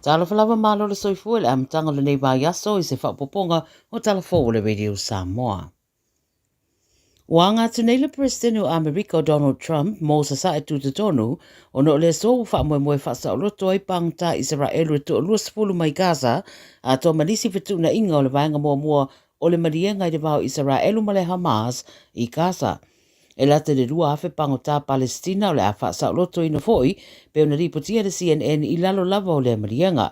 Talofa lava malo le soifua i le amataga o lenei vaiaso i se faaopoopoga o Tala Fou o le Radio Samoa. Ua aga atu nei le Peresetene o Amerika o Donald Trump mo Sasae Tutotonu ona o le aso ua faamoemoe faasaoloto ai pagota Isaraelu e toa 20 mai Gaza atoa ma nisi fetuunaiga o le vaega muamua o le maliega i le va o Isaraelu ma le Hamas i Gaza. E lata i le 2,000 pagota Palesitina o le a faasaolotoina foi pei ona lipotia e le CNN i lalo lava o lea maliega.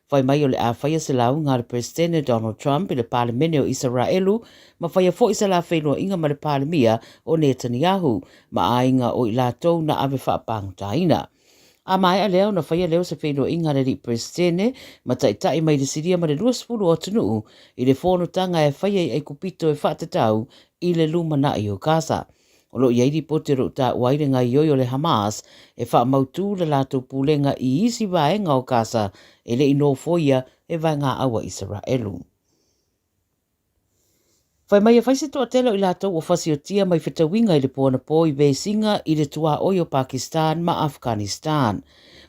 Fai mai o le a faia se lauga a le Peresetene Donald Trump i le Palemene o Isaraelu ma faia foi se la feiloaiga ma le Palemia o Netanyahu ma aiga o i latou na ave faapagotaina. A maea lea ona faia lea o se feiloaiga a le alii Peresetene ma taitai mai le Siria ma le 20 o atunuu i le fonotaga e faia i Aikupito e faatatau i le lumanai o Gaza. O lo o i ai lipoti o lo o taua ai le gaoioi o le Hamas e faamautu le latou pulega i isi vaega o Gaza e le i nofoia e vaegaau a Isaraelu. Fai mai e fai se toatele o i latou ua fasiotia mai fetauiga i le po anapo i vesiga i le tuaoi o Pakistan ma Afghanistan.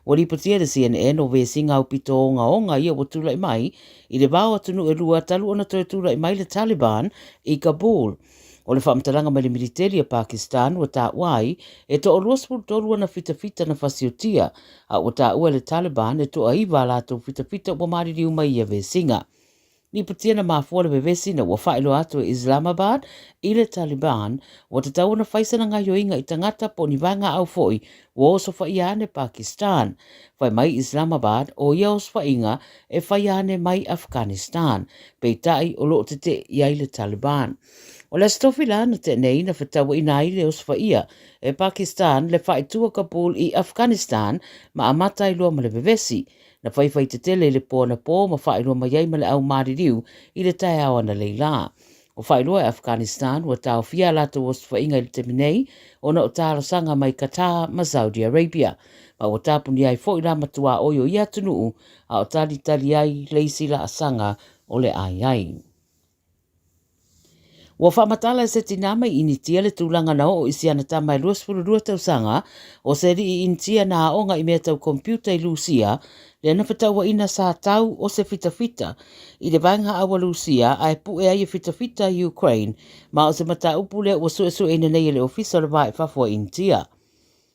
Ua lipotia e le CNN o vesiga aupito ogaoga ia ua tulai mai i le va o atunuu e lua talu ona toe tulai mai le Taliban i Kabul. O le faamatalaga mai le militeli a Pakistan ua taua ai e toa 23 ana fitafita na fasiotia, a ua taua e le Taliban e toa 9 a latou fitafita ua maliliu mai ia vesiga. Lipotia na mafua le vevesi na ua faailoa atu e Islamabad i le Taliban ua tatau ona fai sana gaioiga i tagata po o ni vaegaau foi ua osofaia ane Pakistan. Fai mai Islamabad o ia osofaiga e faia ane mai Afghanistan, peitai o lo o tetee i ai le Taliban. O le Aso Tofi la na tea nei na fetauaina ai le osofaia e Pakistan le faaitua Kabul i Afghanistan ma amata ai loa ma le vevesi. Na faifai tetele i le po anapo ma faailoa mai ai ma le au maliliu i le taeao analeila la. Ua faailoa e Afghanistan ua taofia a latou osofaiga i le taimi nei ona o talosaga mai Qatar ma Saudi Arabia, ma ua tapunia ai foi la matuaoi o ia atunuu a o talitali ai le isi laasaga o le ai ai. Ua faamatala e se tinā mai Initia le tulaga na oo i si ana tama e 22 tausaga o se alii Initia na aoga i mea tau computer i Lusia, lea na fetauaina sa tau o se fitafita i le vaega aua Lusia ae pue ai e fitafita i Ukraine, ma o se mataupu lea ua suesueina nei e le Ofisa o le Va i Fafo a Initia.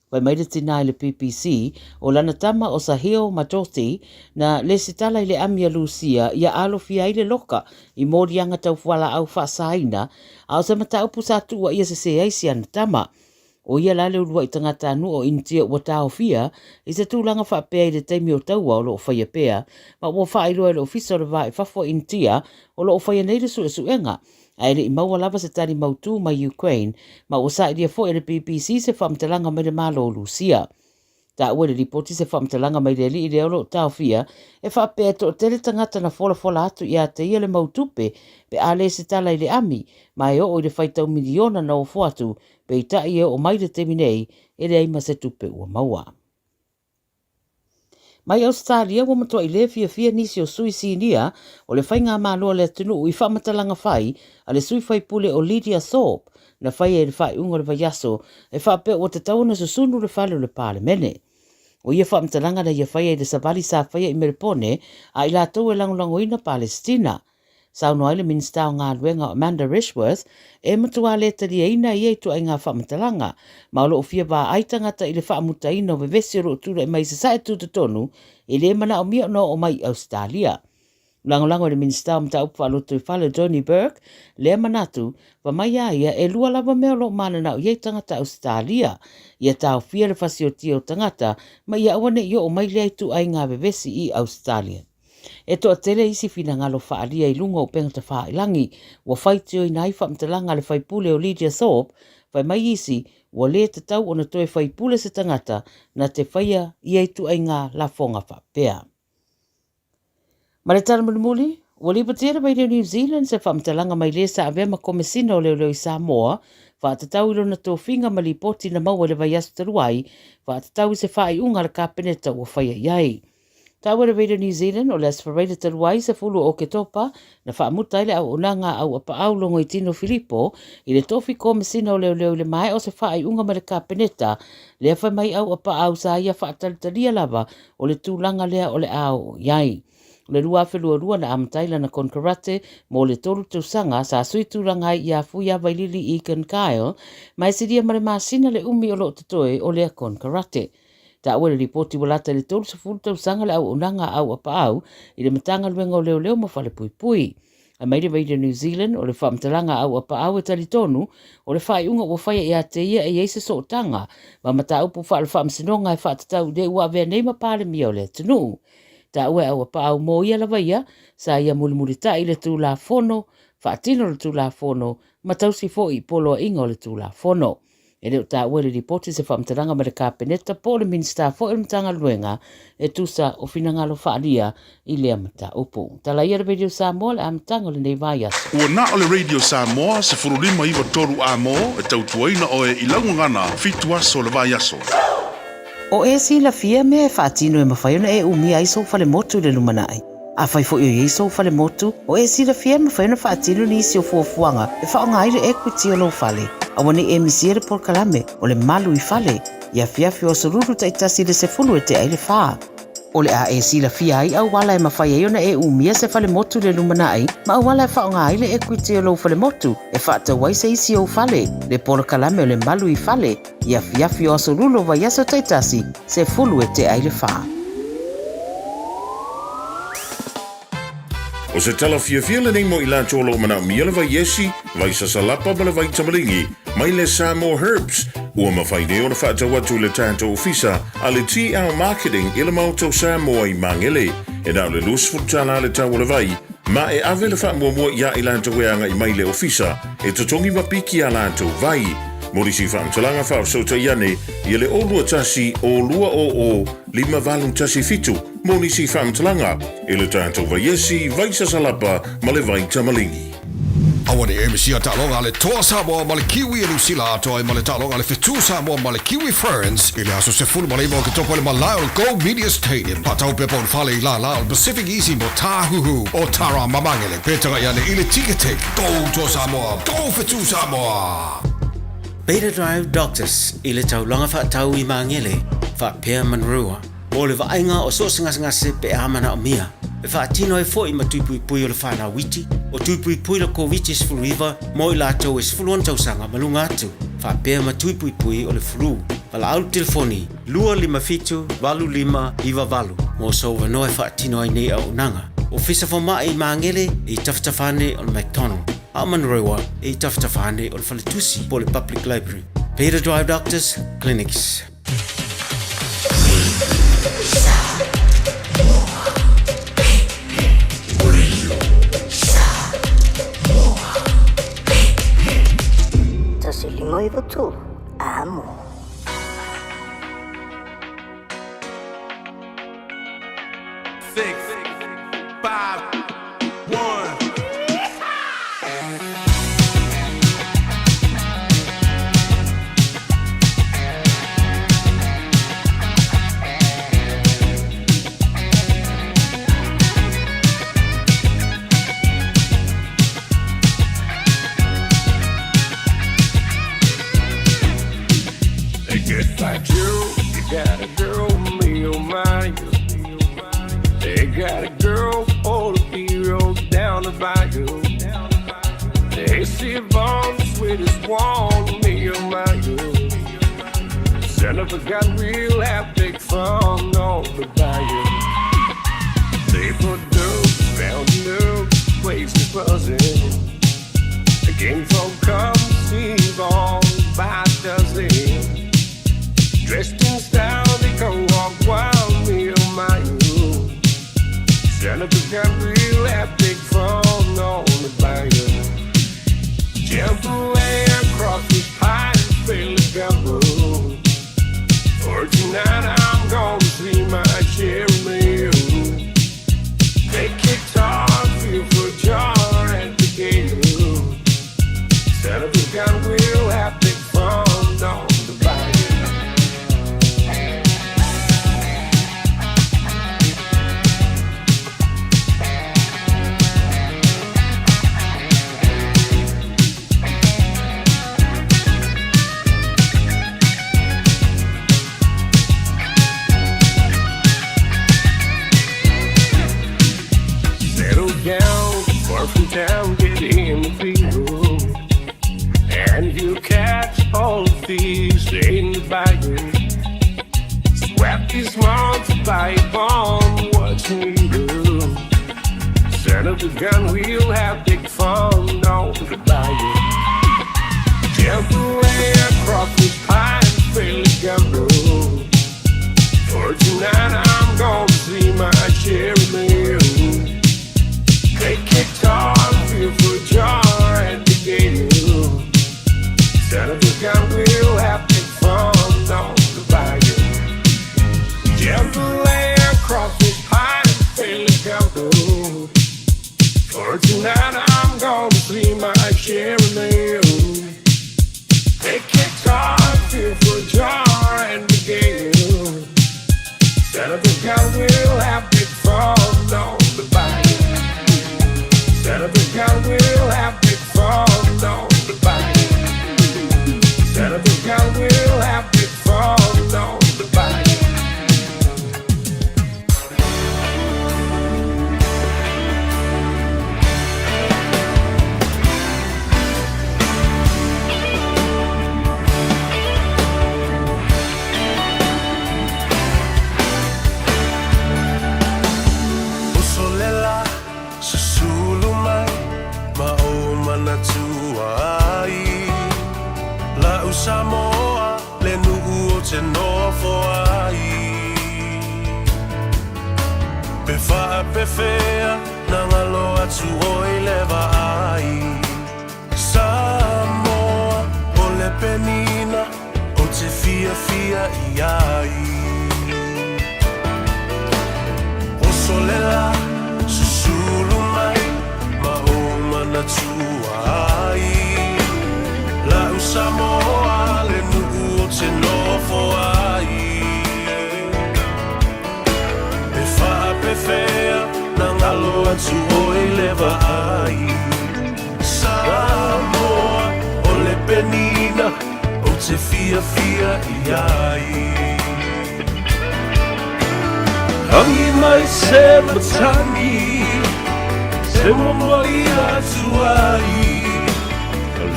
Fai mai le tinā i le BBC, o lana tama o Sahil Madothi na lesitala i le ami a Lusia ia alofia ai le loka i moliaga tau fualaau faasaina, a o se mataupu sa tuua ia sese ai si ana tama. ʻO ia la le uluai tagatanuu o Initia ua taofia i se tulaga faapea i le taimi o taua o lo o faia pea, ma ua faailoa e le Ofisa o le Va i Fafo a Initia o lo o faia nei le suesuega, ae le i maua lava se tali mautū mai Ukraine, ma ua sailia foi e le BBC se faamatalaga mai le Malo o Lusia. Taua i le lipoti se faamatalaga mai le alii lea o lo o taofia e faapea e toatele tagata na folafola atu ia te ia le mau tupe pe a le se tala i le ami ma e oo i le faitau miliona na ofo atu, peitai e oo mai le taimi nei e leai ma se tupe ua maua. Mai Ausetalia ua matuai le fiafia nisi o sui sinia o le faigamalo a le atunuu i faamatalaga fai a le sui faipule o Lydia Thorpe na faia i le faaiuga o le vaiaso e faapea ua tatau ona susunu le fale o le Palemene. O ia faamatalaga na ia faia i le savali sa faia i Melepone a i latou e lagolagoina Palesitina. Saunoa ai le Minisita o Galuega o Amanda Rishworth e matua le taliaina ia ituaiga faamatalaga, ma o lo o fia vaai tagata i le faamutaina o vevesi o lo o tulai mai i Sasae Tutotonu e le manaomia ona oo mai i Ausetalia. Lagolago e le Minisita o Mataupu Faalotoifale o Tony Burke lea manatu, fa mai a ia e lua lava mea o lo o mananao i ai tagata Ausetalia, ia taofia le fasiotia o tagata ma ia aua ne i oo mai lea ituaiga vevesi i Ausetalia. E toatele isi finagalo faaalia i luga o upega tafailangi ua faitioina ai faamatalaga a le faipule o Lydia Thorpe, fai mai isi ua le tatau ona toe faipule se tagata na te faia ia ituaiga lafoga faapea. Ma le tala mulimuli, ua lipotia le Radio New Zealand se faamatalaga mai le sa avea ma Komesina o Leoleo i Samoa, faatatau i lona tofiga ma lipoti na maua i le vaiaso talu ai, faatatau i se faaiuga a le Kapeneta ua faia i ai. Taua le Radio New Zealand o le Aso Faraile talu ai 10 o Oketopa na faamuta ai le auaunaga a Auapaau Logoitino Filipo i le tofi Komesina o Leoleo i le maea o se faaiuga mai le Kapeneta lea fai mai Auapaau sa ia faatalitalia lava o le tulaga lea o le a oo i ai. O le 2022 na amata ai lana konekarate mo le tolu tausaga sa sui tulaga ai ia Fuiavailili Egan Kyle ma e silia ma le masina le umi o lo o totoe o lea konekarate. Taua i le lipoti ua lata i le 30 tausaga le auaunaga a Auapaau i le Matagaluega o Leoleo ma Falepuipui. Aumai le Radio New Zealand o le faamatalaga a Auapaau e talitonu o le faaiuga ua faia ia te ia e i ai se sootaga ma mataupu faale-faamasinoga e faatatau i le ua avea nei ma Palemia o le atunuu. Taua e Auapaau mo ia lava ia, sa ia mulimulitai i le Tulafono, faatino le Tulafono ma tausi foi i poloaiga o le Tulafono. E le o taua i le lipoti se faamatalaga mai le Kapeneta po o le Minisita foi o le Matagaluega e tusa o finagalo faaalia i lea mataupu. Tala ia le Radio Samoa le amataga o lenei vaiaso. Ua na o le Radio Samoa 15 93 A-mo e tautuaina oe i lau gagana fitu aso o le vaiaso. O e silafia mea e faatino e mafai ona e umia ai sou falemotu i le lumanai. Afai foi o i ai sou falemotu, o e silafia e mafai ona faatino nisi o fuafuaga e faaaoga ai le equity o lou fale. Aua ne i e misia le polokalame o le Malu i Fale i afiafi o aso lulu taitasi i le 10 e tea ai le fa. O le a e silafia ai auala e mafai ai ona e umia se falemotu i le lumanai ma auala e faaaoga ai le equity o lou falemotu e faatau ai se isi ou fale, le polokalame o le Malu i Fale i afiafi o aso lulu o vaiaso taitasi, 10 e tea i le fa. O se tala fiafia lenei mo i latou o lo o manaomia le vai esi, vai sasalapa ma le vai tamaligi mai le Samoa Herbs, ua mafai nei ona faatau atu i le tatou ofisa a le TL Marketing i le Maota o Samoa i Magele. E na o le $20 le tau o le vai, ma e ave le faamuamua iā i latou e agai mai i le ofisa e totogi ma piki a latou vai. Mo nisi faamatalaga faafesootai ane ia le 021 020 5817 mo nisi faamatalaga i le tatou vaiesi, vai sasalapa ma le vai tamaligi. Aua ne i e misia taaloga a le Toa Samoa ma le Kiwi e Niu Sila atoa ai ma le taaloga a le Fetu Samoa ma le Kiwi Ferns i le aso 19 o Oketopa i le malae o le Go Media Stadium. Faatau pepa o le fale i lālā o le Pacific Easy mo Tāhuhu o Tara ma Magele. Pe tagai ane i le Ticketek. Go Toa Samoa! Go Fetu Samoa! Beta Drive Doctors i le taulaga faatau i Magele, faapea Manurewa, mo le vaaiga o so o se gasegase pe a manaomia. E faatino ai foi ma tui puipui o le whanau iti, o tui puipui le Koviti-19 mo i latou e 16 tausaga ma luga atu, faapea ma tui puipui o le flu. Valaau le telefoni 257 8598 mo sou avanoa e faatino ai nei auaunaga. Ofisa Fomai i Magele i tafatafa ane o le McDonald, a o Manurewa i tafatafa ane o le Faletusi po o le Public Library. Beta Drive Doctors Clinics. 1 5 9 3, amo. Six, five, one. Just like you, you got a girl, me oh my. They got a girl, all the heroes down the bayou. They see Vaughn, the sweetest one, me oh my. Son of a gun, we'll have big fun on the bayou. They put dope round the place is buzzing. The king folk come see Vaughn by dozen. Dressed in style, they go walk wild, me oh my. Son of a gun, we'll have big fun on the bayou. Jump away across the pine, fill the gumbo. For tonight I'm gonna see my cherry meal. Take guitar, feel for jar at the gate. Son of a gun, we'll have big fun on the bayou. in the bayou. Sweat is multiply upon what we do. Son of a gun, we'll have big fun on the bayou. Jump away across the pine, fairly gumbo. For tonight I'm gonna see my cherry meal. Take guitar, feel for jar and the gale. Son of a gun, we'll have big fun on the bayou. Jambalaya, crawfish pie, and gumbo. For tonight I'm gonna see my cherry meal. Take guitar, feel for jar and the gale. Son of a gun, we'll have big fun on the bayou. Son of a gun, we'll have big fun on the bayou. Son of a gun, we'll have big fun on the bayou. Uso lela, susulu mai, ma ou manatua ai. La'u Samoa, le nuu ou te nofo ai. Pe faapefea, na galo atu oe i le vaai. Samoa, o le penina, ou te fiafia i ai. Oso le la, susulu mai, ma ou manatua ai. La'u Samoa, le nuu ou te nofo ai. Pe faapefea, na galo atu oe i le vaai. Samoa, o le penina, ou te fiafia i ai. Agi mai se matagi, se momoli atu ai.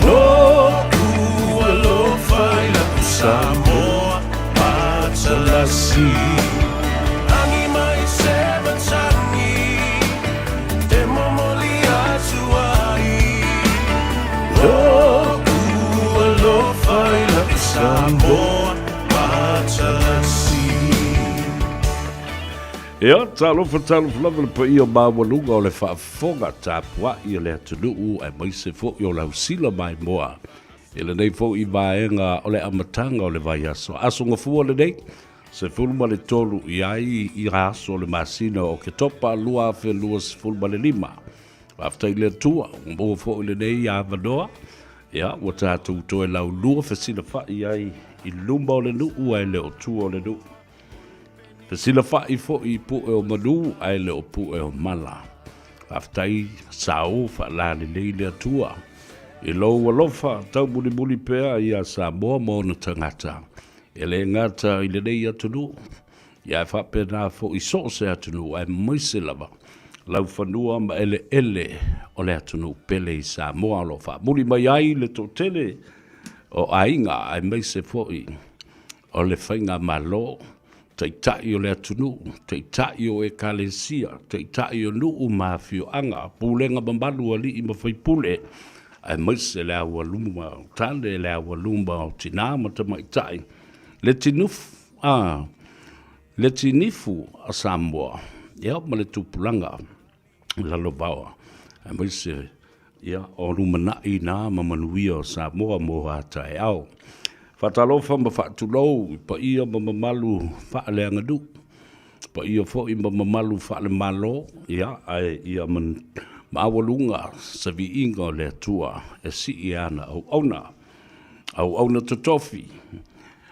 Lo'u alofa i la'u Samoa matalasi. Agi mai se matagi, e momoli atu ai. Lo'u alofa i la'u Samoa matalasi. Ia, talofa, talofa lava le paia maualuga o le faafofoga tapuai a le atunuu aemaise foi o lausila maimoa i lenei foi vaega o le amataga o le vaiaso. Aso Gafua lenei, 13 i ai i aso o le masina o Oketopa 2025. Faafetai i le Atua, ua maua foi lenei avanoa, ia, ua tatou toe laulua fesilafai ai i luma o le nuu ae le o tua o le nuu. Fesilafai foi i pue o manu ae le o pue o mala. Faafetai sao faalalelei le Atua i lou alofa taumulimuli pea ia Samoa ma ona tagata, e le gata i lenei atunuu, ia ae faapena foi i so o se atunuu aemaise lava laufanua ma eleele o le atunuu pele i Samoa o lo o faamuli mai ai le toatele o aiga aemaise foi o le faigamalo, taitai o le atunuu, taitai o ekalesia, taitai o nuu ma afioaga, pulega mamalu a alii ma faipule, aemaise le aualuma o tane, le aualuma o tinā ma tamaitai, le tinufu, a, le tinifu a Samoa, ia, ma le tupulaga lalovaoa, aemaise ia, o lumanai na ma manuia o Samoa mo a taeao. Faatalofa ma faatulou i paia ma mamalu faaleaganuu, paia foi ma mamalu faalemalo, ia, ae ia maualuga se viiga o le Atua e sii ana auauna, auauna totofi,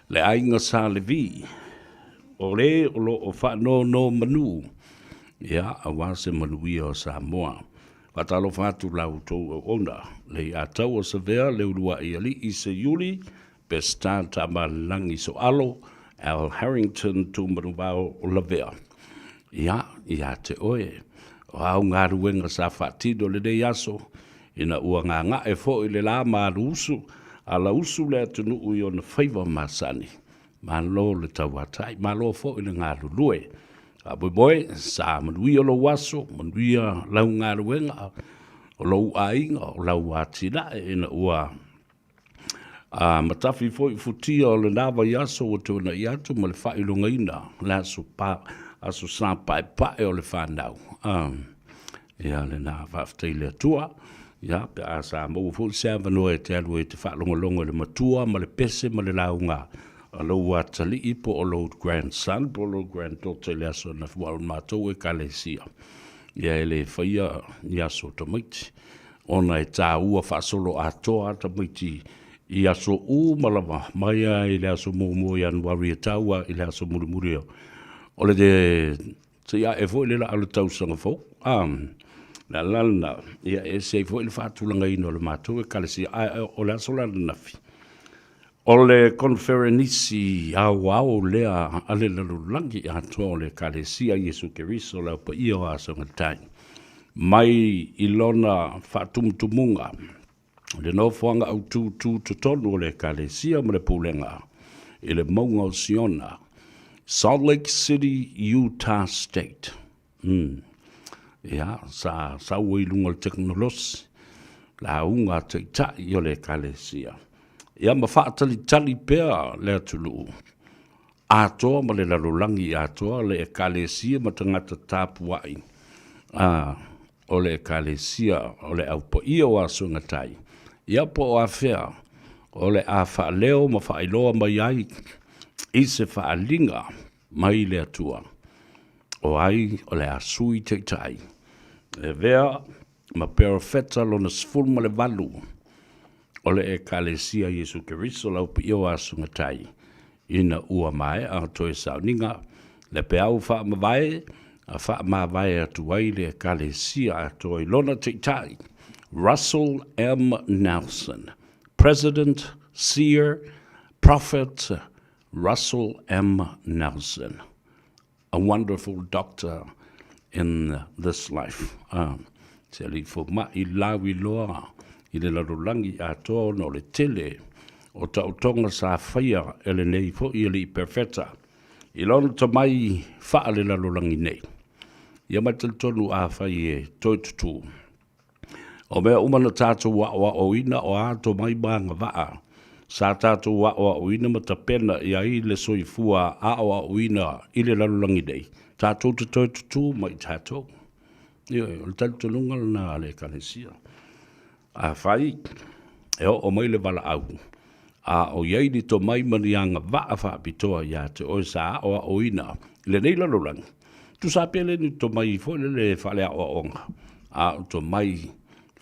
le aiga Sa Levi, o le o lo o faanonomanu, ia, aua se manuia o Samoa. Faatalofa atu la outou auauna, Leiataua Savea, Leuluai Alii Seiuli, Peseta Tamalelagi Soalo, Al Harrington Tumanuvao Lavea. Ia, ia te oe, o āu galuega sa faatino lenei aso, ina ua gagae foi le la maluusu, Alausu le atunuu i ona faiva masani. Malo le tauatai, malo foi le galulue. Faamoemoe, sa manuia lou aso, manuia lau galuega, o lou aiga, o lau atinae ina ua a matafi foi futia o lena vaiaso ua tuanai atu ma le faailogaina le aso pa, aso sa paepae o le fanau. A, ia lena faafetai i le Atua. Ia, pe a sa maua foi se avanoa e te alu ai e te faalogologo i le matua ma le pese ma le lauga a lou atalii po o lou grandson po o lou granddaughter i le aso ananafi, aua o le matou Ekalesia, ia e le faia ni aso o tamaiti, ona e taua faasoloatoa tamaiti i aso uma lava, mai lava i le aso muamua o Ianuari e tau lava i le aso mulimuli o le seia ae foi le laa o le tausaga fou. A, le ala lena, ia e ese ai foi le faatulagaina o le matou Ekalesia, ae o le aso la ananafi, o le koneferenisi aoao lea a le lalolagi atoa o le Ekalesia Iesu Keriso le Au Paia o Aso Gatai, mai i lona faatumutumuga, le nofoaga autu tutotonu o le Ekalesia ma le Pulega i le mauga o Siona, Salt Lake City, Utah State. Mm. Ia, sa sau ai i luga o le tekonolosi, lauga a taitai o le Ekalesia. Ia, ma faatalitali pea le atunuu atoa ma le lalolagi atoa, le Ekalesia ma tagata tapuai, a, o le Ekalesia o le Au Paia o Aso e Gatai, ia po o afea o le a faaleo ma faailoa mai ai i se faaaliga mai le Atua, o ai o le a sui taitai e avea ma perofeta lona 18 o le Ekalesia Iesu Keriso le Au Paia o Aso Gatai, ina ua maea toe sauniga le peau faamavae a faamavae atu ai le Ekalesia atoa i lona taitai, Russell M. Nelson, President, Seer, Prophet Russell M. Nelson. A wonderful doctor in this life. Se alii fomai lauiloa i le lalolagi atoa ona o le tele o taotoga sa faia e lenei foi alii perfeta i lona tomai faalelalolagi nei. Ia ma talitonu afai e toe tutū. O mea uma na tatou aoaoina o a tomai ma agavaa sa tatou aoaoina ma tapena i ai le soifua aoaoina i le lalolagi nei, tatou te toe tutū ma i tatou. Ioe, o le talitonuga lena a le Ekalesia. Afai e oo mai le valaau, a o i ai ni tomai ma ni agavaa faapitoa ia te oe sa aoaoina i lenei lalolagi, tusa pea le ni tomai foi lele faaleaoaoga, a o tomai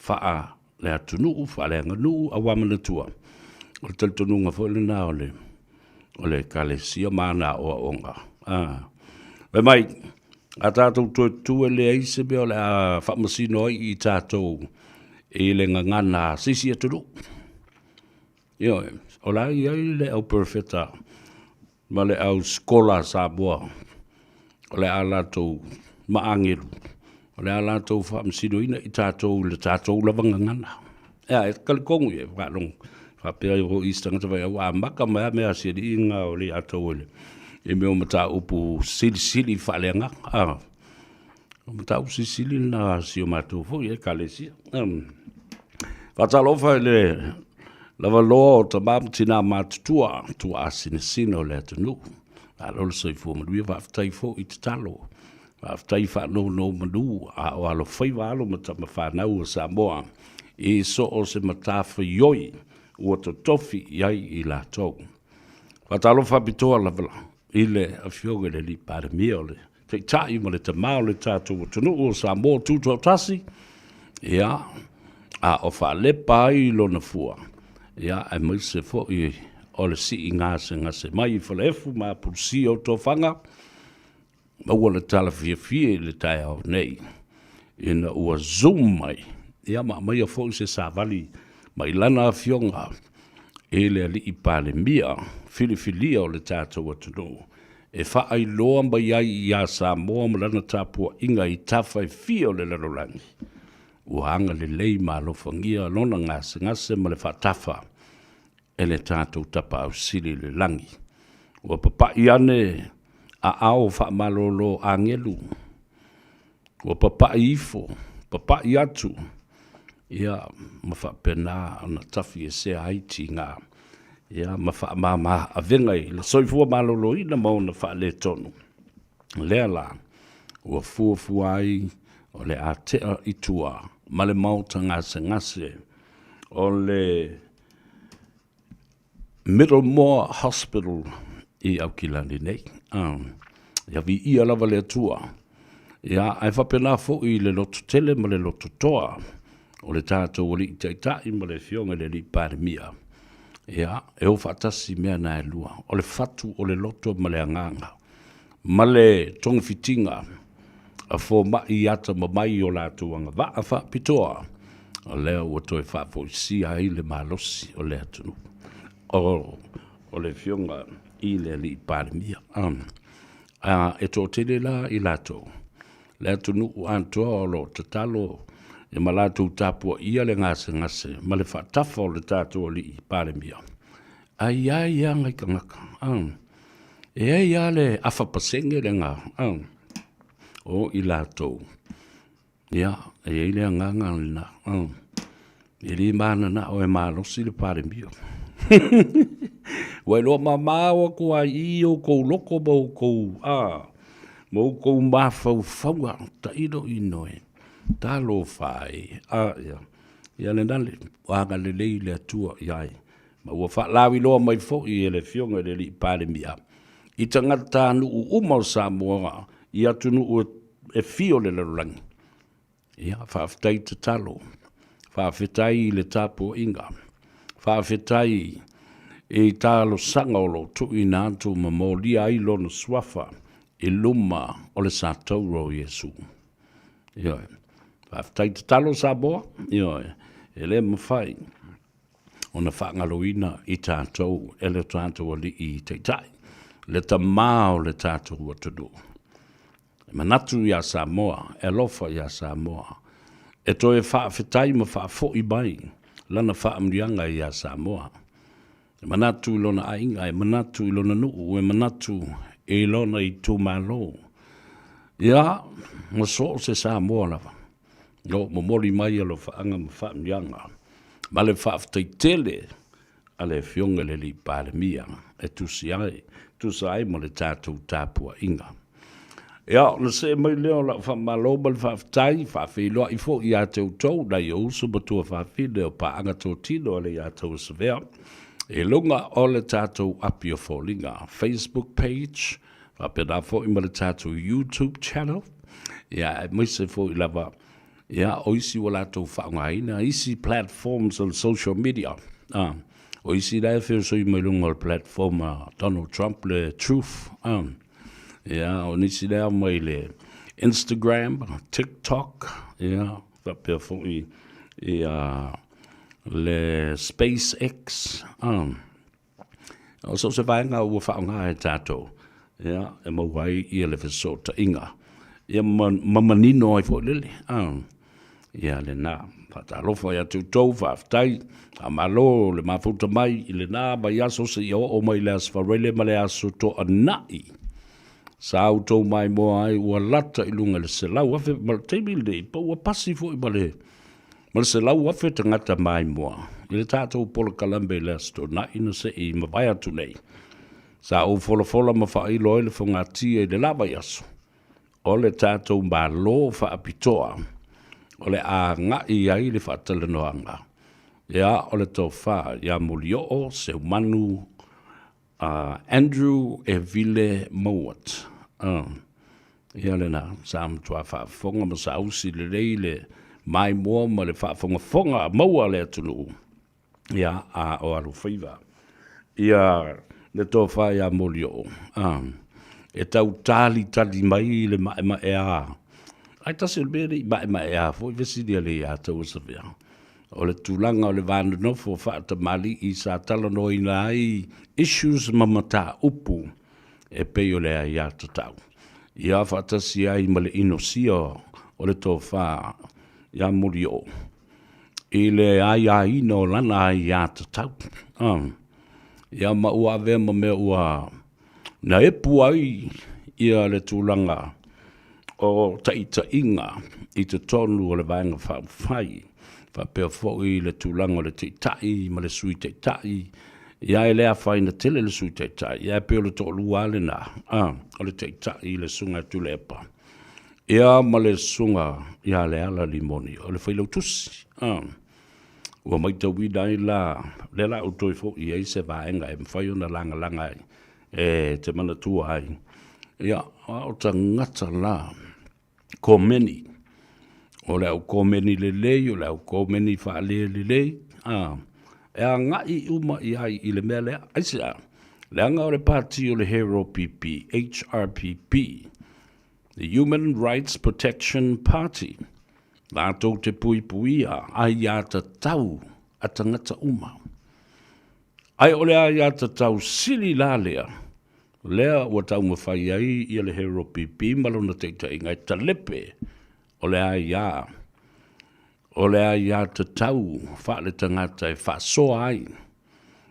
faaleatunuu, faaleaganuu, aua manatua, o le talitonuga foi lena o le o le Ekalesia ma ana aoaoga. Fai mai, a tatou toe tutū e leai se mea o le a faamasino ai i tatou i le gagana a se isi atunuu. Ioe, o la e i ai le au perofeta ma le au sikola a Samoa, o le a latou ma agelu, o le a latou faamasinoina i tatou i le tatou lava gagana. Ea, e talitonu ia, faalogo, faapea ai foi isi tagata fai, ua amata mai lava mea a si alii na o le atau i le i mea o mataupu silisili faaleagaga. Ah, o mataupu silisili lena a si o matou foi Ekalesia. Faatalofa i le lavaloa o tama ma tina matutua, tuaasinasina o le atunuu. Malo le soifua manuia, faafetai foi i tatalo. Faafetai faanonomanu a o alofaiva alo ma tama fanau a Samoa i so o se matafaioi ua totofi i ai i latou. Faatalofa faapitoa lava i le Afioga i le Alii Palemia o le Taitai ma le Tama o le tatou atunuu o Samoa Tutoatasi, ia, a o faalepa ai lona fua, ia, aemaise foi o le sii gasegase mai i Falaefu ma apulusia o tofaga, Maua le tala fiafia i le taeao nei ina ua zoom mai, ia ma aumaia foi se savali mai lana afioga i le Alii Palemia filifilia o le tatou atunuu e faailoa mai ai ia Samoa ma lana tapuaiga i tafa e fia o le lalolagi, ua agalelei ma alofagia lona gasegase ma le faatafa. e le tatou Tapaau Sili i le Lagi. Ua papaʻi ane aao faamalolo agelu, ua papaʻi ifo, papaʻi atu, ia, ma faapena ona tafi esea ai tiga, ia, ma faamama avega i le soifua maloloina ma ona faaletonu. Lea la, ua fuafua ai o le a tea i tua ma le maota gasegase o le Middlemore Hospital i Aukilani nei. Ia viia lava le Atua. Ia, ae faapena foi i le loto tele ma le loto toa o le tatou Alii Taitai ma le Afioga i le Alii Palemia. Ia, e o faatasi mea na e lua, o le fatu o le loto ma le agaga, ma le togafitiga a fomai atamamai i o latou agavaa faapitoa, o lea ua toe faafoisia ai le malosi o le atunuu. O, o le Afioga i le Alii Palemia. A, e toatele la i latou, le atunuu atoa o lo o tatalo ia ma latou tapuaia le gasegase ma le faatafa o le tatou Alii Palemia. Ae i ai lava nai tagata, e i ai lava le afa pasene lena o i latou, ia, e i ai le agaga lena, e le mananao e malosi le Palemia. Ua iloa mamao atu lava i i outou loto ma outou, ma outou mafaufauga, tailo inoe, talofa e, a ia, ia lena le agalelei le Atua i ai. Ma ua faalauiloa mai foi e le Afioga i le Alii Palemia i tagatanuu uma o Samoa i atunuu e fia o le lalolagi. Ia, faafetai tatalo, faafetai i le tapuaiga, faafetai i talosaga o lo o tuuina atu ma molia ai Lona Suafa i luma o le satauro o Iesu. Ioe. Faafetai tatalo Samoa. Ioe. E le mafai ona faagaloina i tatou e le tatou Alii Taitai, le Tama o le tatou atunuu. E manatu iā Samoa, e alofa iā Samoa, e toe faafetai ma faafoi mai lana faamanuiaga iā Samoa. E manatu i lona aiga, e manatu i lona nuu, e manatu i lona itumalo. Ia, ma so o se Samoa lava. O momoli mai alofaaga ma faamanuiaga ma le faafetai tele a le Afioga i le Alii Palemia e tusi ai, tusa ai ma le tatou tapuaiga. Ia, ona see mai lea o lau faamalo ma le faafetai, faafeiloai foi ia te outou nai ou uso ma tuafafine o paaga totino a le Iataua Savea i luga o le tatou api o foliga, Facebook page, faapena foi ma le tatou YouTube channel, ia, aemaise foi lava, ia, o isi ua latou faaaogaina isi platforms o le social media, a, o isi la e feosoi mai luga o le platform a Donald Trump, le Truth, a, ia, o nisi lea mai le Instagram, TikTok, ia, faapea foi ia le SpaceX, a, O so o se vaega ua faaaoga e tatou, ia, e maua ai ia le fesootaiga, ia ma, ma manino ai foi lele. Ah, ia lena. Faatalofa ia te outou, faafetai, faamalo le mafuta mai i lena vaiaso seia oo mai i le Aso Faraile ma le Aso Toonai. Sa outou maimoa ai ua lata i luga i le 100,000 ma le taimi lenei, pa ua pasi foi ma le ma le 100,000 tagata maimoa i le tatou polokalame i le Aso Toonai na se i mavae atu nei. Sa ou folafola ma faailo ai le fogatia i le la vaiaso o le tatou Malo faapitoa o le a agai ai le faatalanoaga, ia, o le tofa ia Molioo Seumanu Andrew Evile Mowat. Ia lena, sa matua faafofoga ma saausi lelei le maimoa ma le faafogafoga maua a le atunuu, ia, a o alofaiva. Ia le tofa ia Molioo, e tau talitali mai le maemaea. Ae tasi o le mea e le i maemaea foi fesili a le ia Tauasavea. O le tulaga o le va nonofo faatamalii sa talanoaina ai issues ma mataupu e pei o le aiatatau, ia faatasi ai ma le inosia o le tofa ia Molioo i le aiaina o lana aiatatau. Ia ma ua avea ma mea ua na epu ai ia le tulaga o taitaiga i totonu o le Vaega Faaupufai, faapea foi le tulaga o le Taitai ma le Sui Taitai. Ia e le afaina tele le Sui Taitai, ae pei o le toalua lava lena, a, o le Taitai le Susuga ia Tuilaepa, ia ma le Susuga ia Leala Limoni, o le Failautusi. A, ua matauina ai la, lea la ua toe foi i ai se vaega e mafai ona lagalaga ai e te manatua ai, ia, a o tagata la komeni, o le au komeni lelei, o le au komeni faalelelei, a, e agai uma i ai i le mea lea. Aisea? Leaga o le pati o le Hero PP, HRPP, the Human Rights Protection Party, latou te puipuia aiatatau a tagata uma. Ae o le aiatatau sili la lea, lea ua taumafai ai ia le Hero PP ma lona taitaiga e talepe, o le aia, o le aiatatau faaletagata e faasoa ai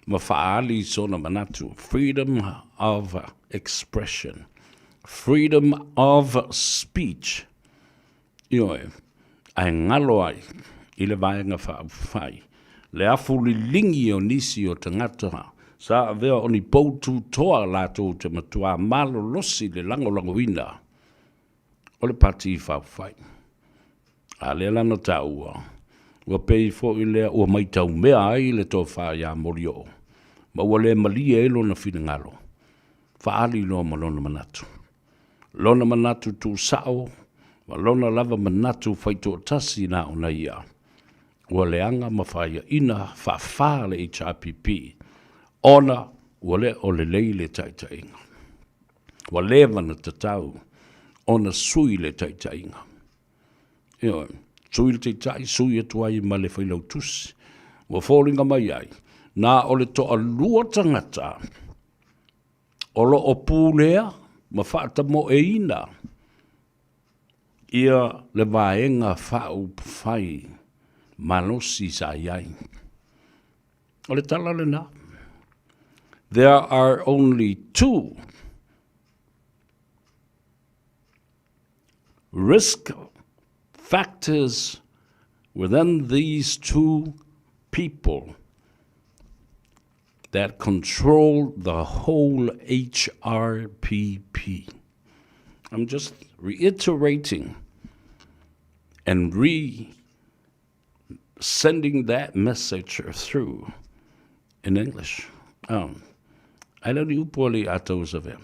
ma faaali sona manatu, freedom of expression, freedom of speech. Ioe, ae galo ai i le Vaega Faaupufai le afu liligi o nisi o tagata sa avea o ni pou tutoa latou te matuā malolosi le lagolagoina o le Pati Faaupufai. A lea la na taua, ua pei foi lea ua maitaumea ai le tofa ia Molioo ma ua le malie ai lona finagalo, faaali loa ma lona manatu. Lona manatu tuusao ma lona lava manatu faitoatasi na ona ia, ua leaga ma faiaina faafa le HRPP ona ua le o lelei le taitaiga. Ua leva na tatau ona sui le taitaiga. Ioe, sui le taitai, sui atu ai ma le failautusi. Ua foliga mai ai, na o le toalua tagata o lo o pulea ma faatamoeina ia le Vaega Faaupufai malosi sa i ai. O le tala lena. There are only two risk factors within these two people that control the whole HRPP. I'm just reiterating and re sending that message through in English. Um, I don't you poorly of him.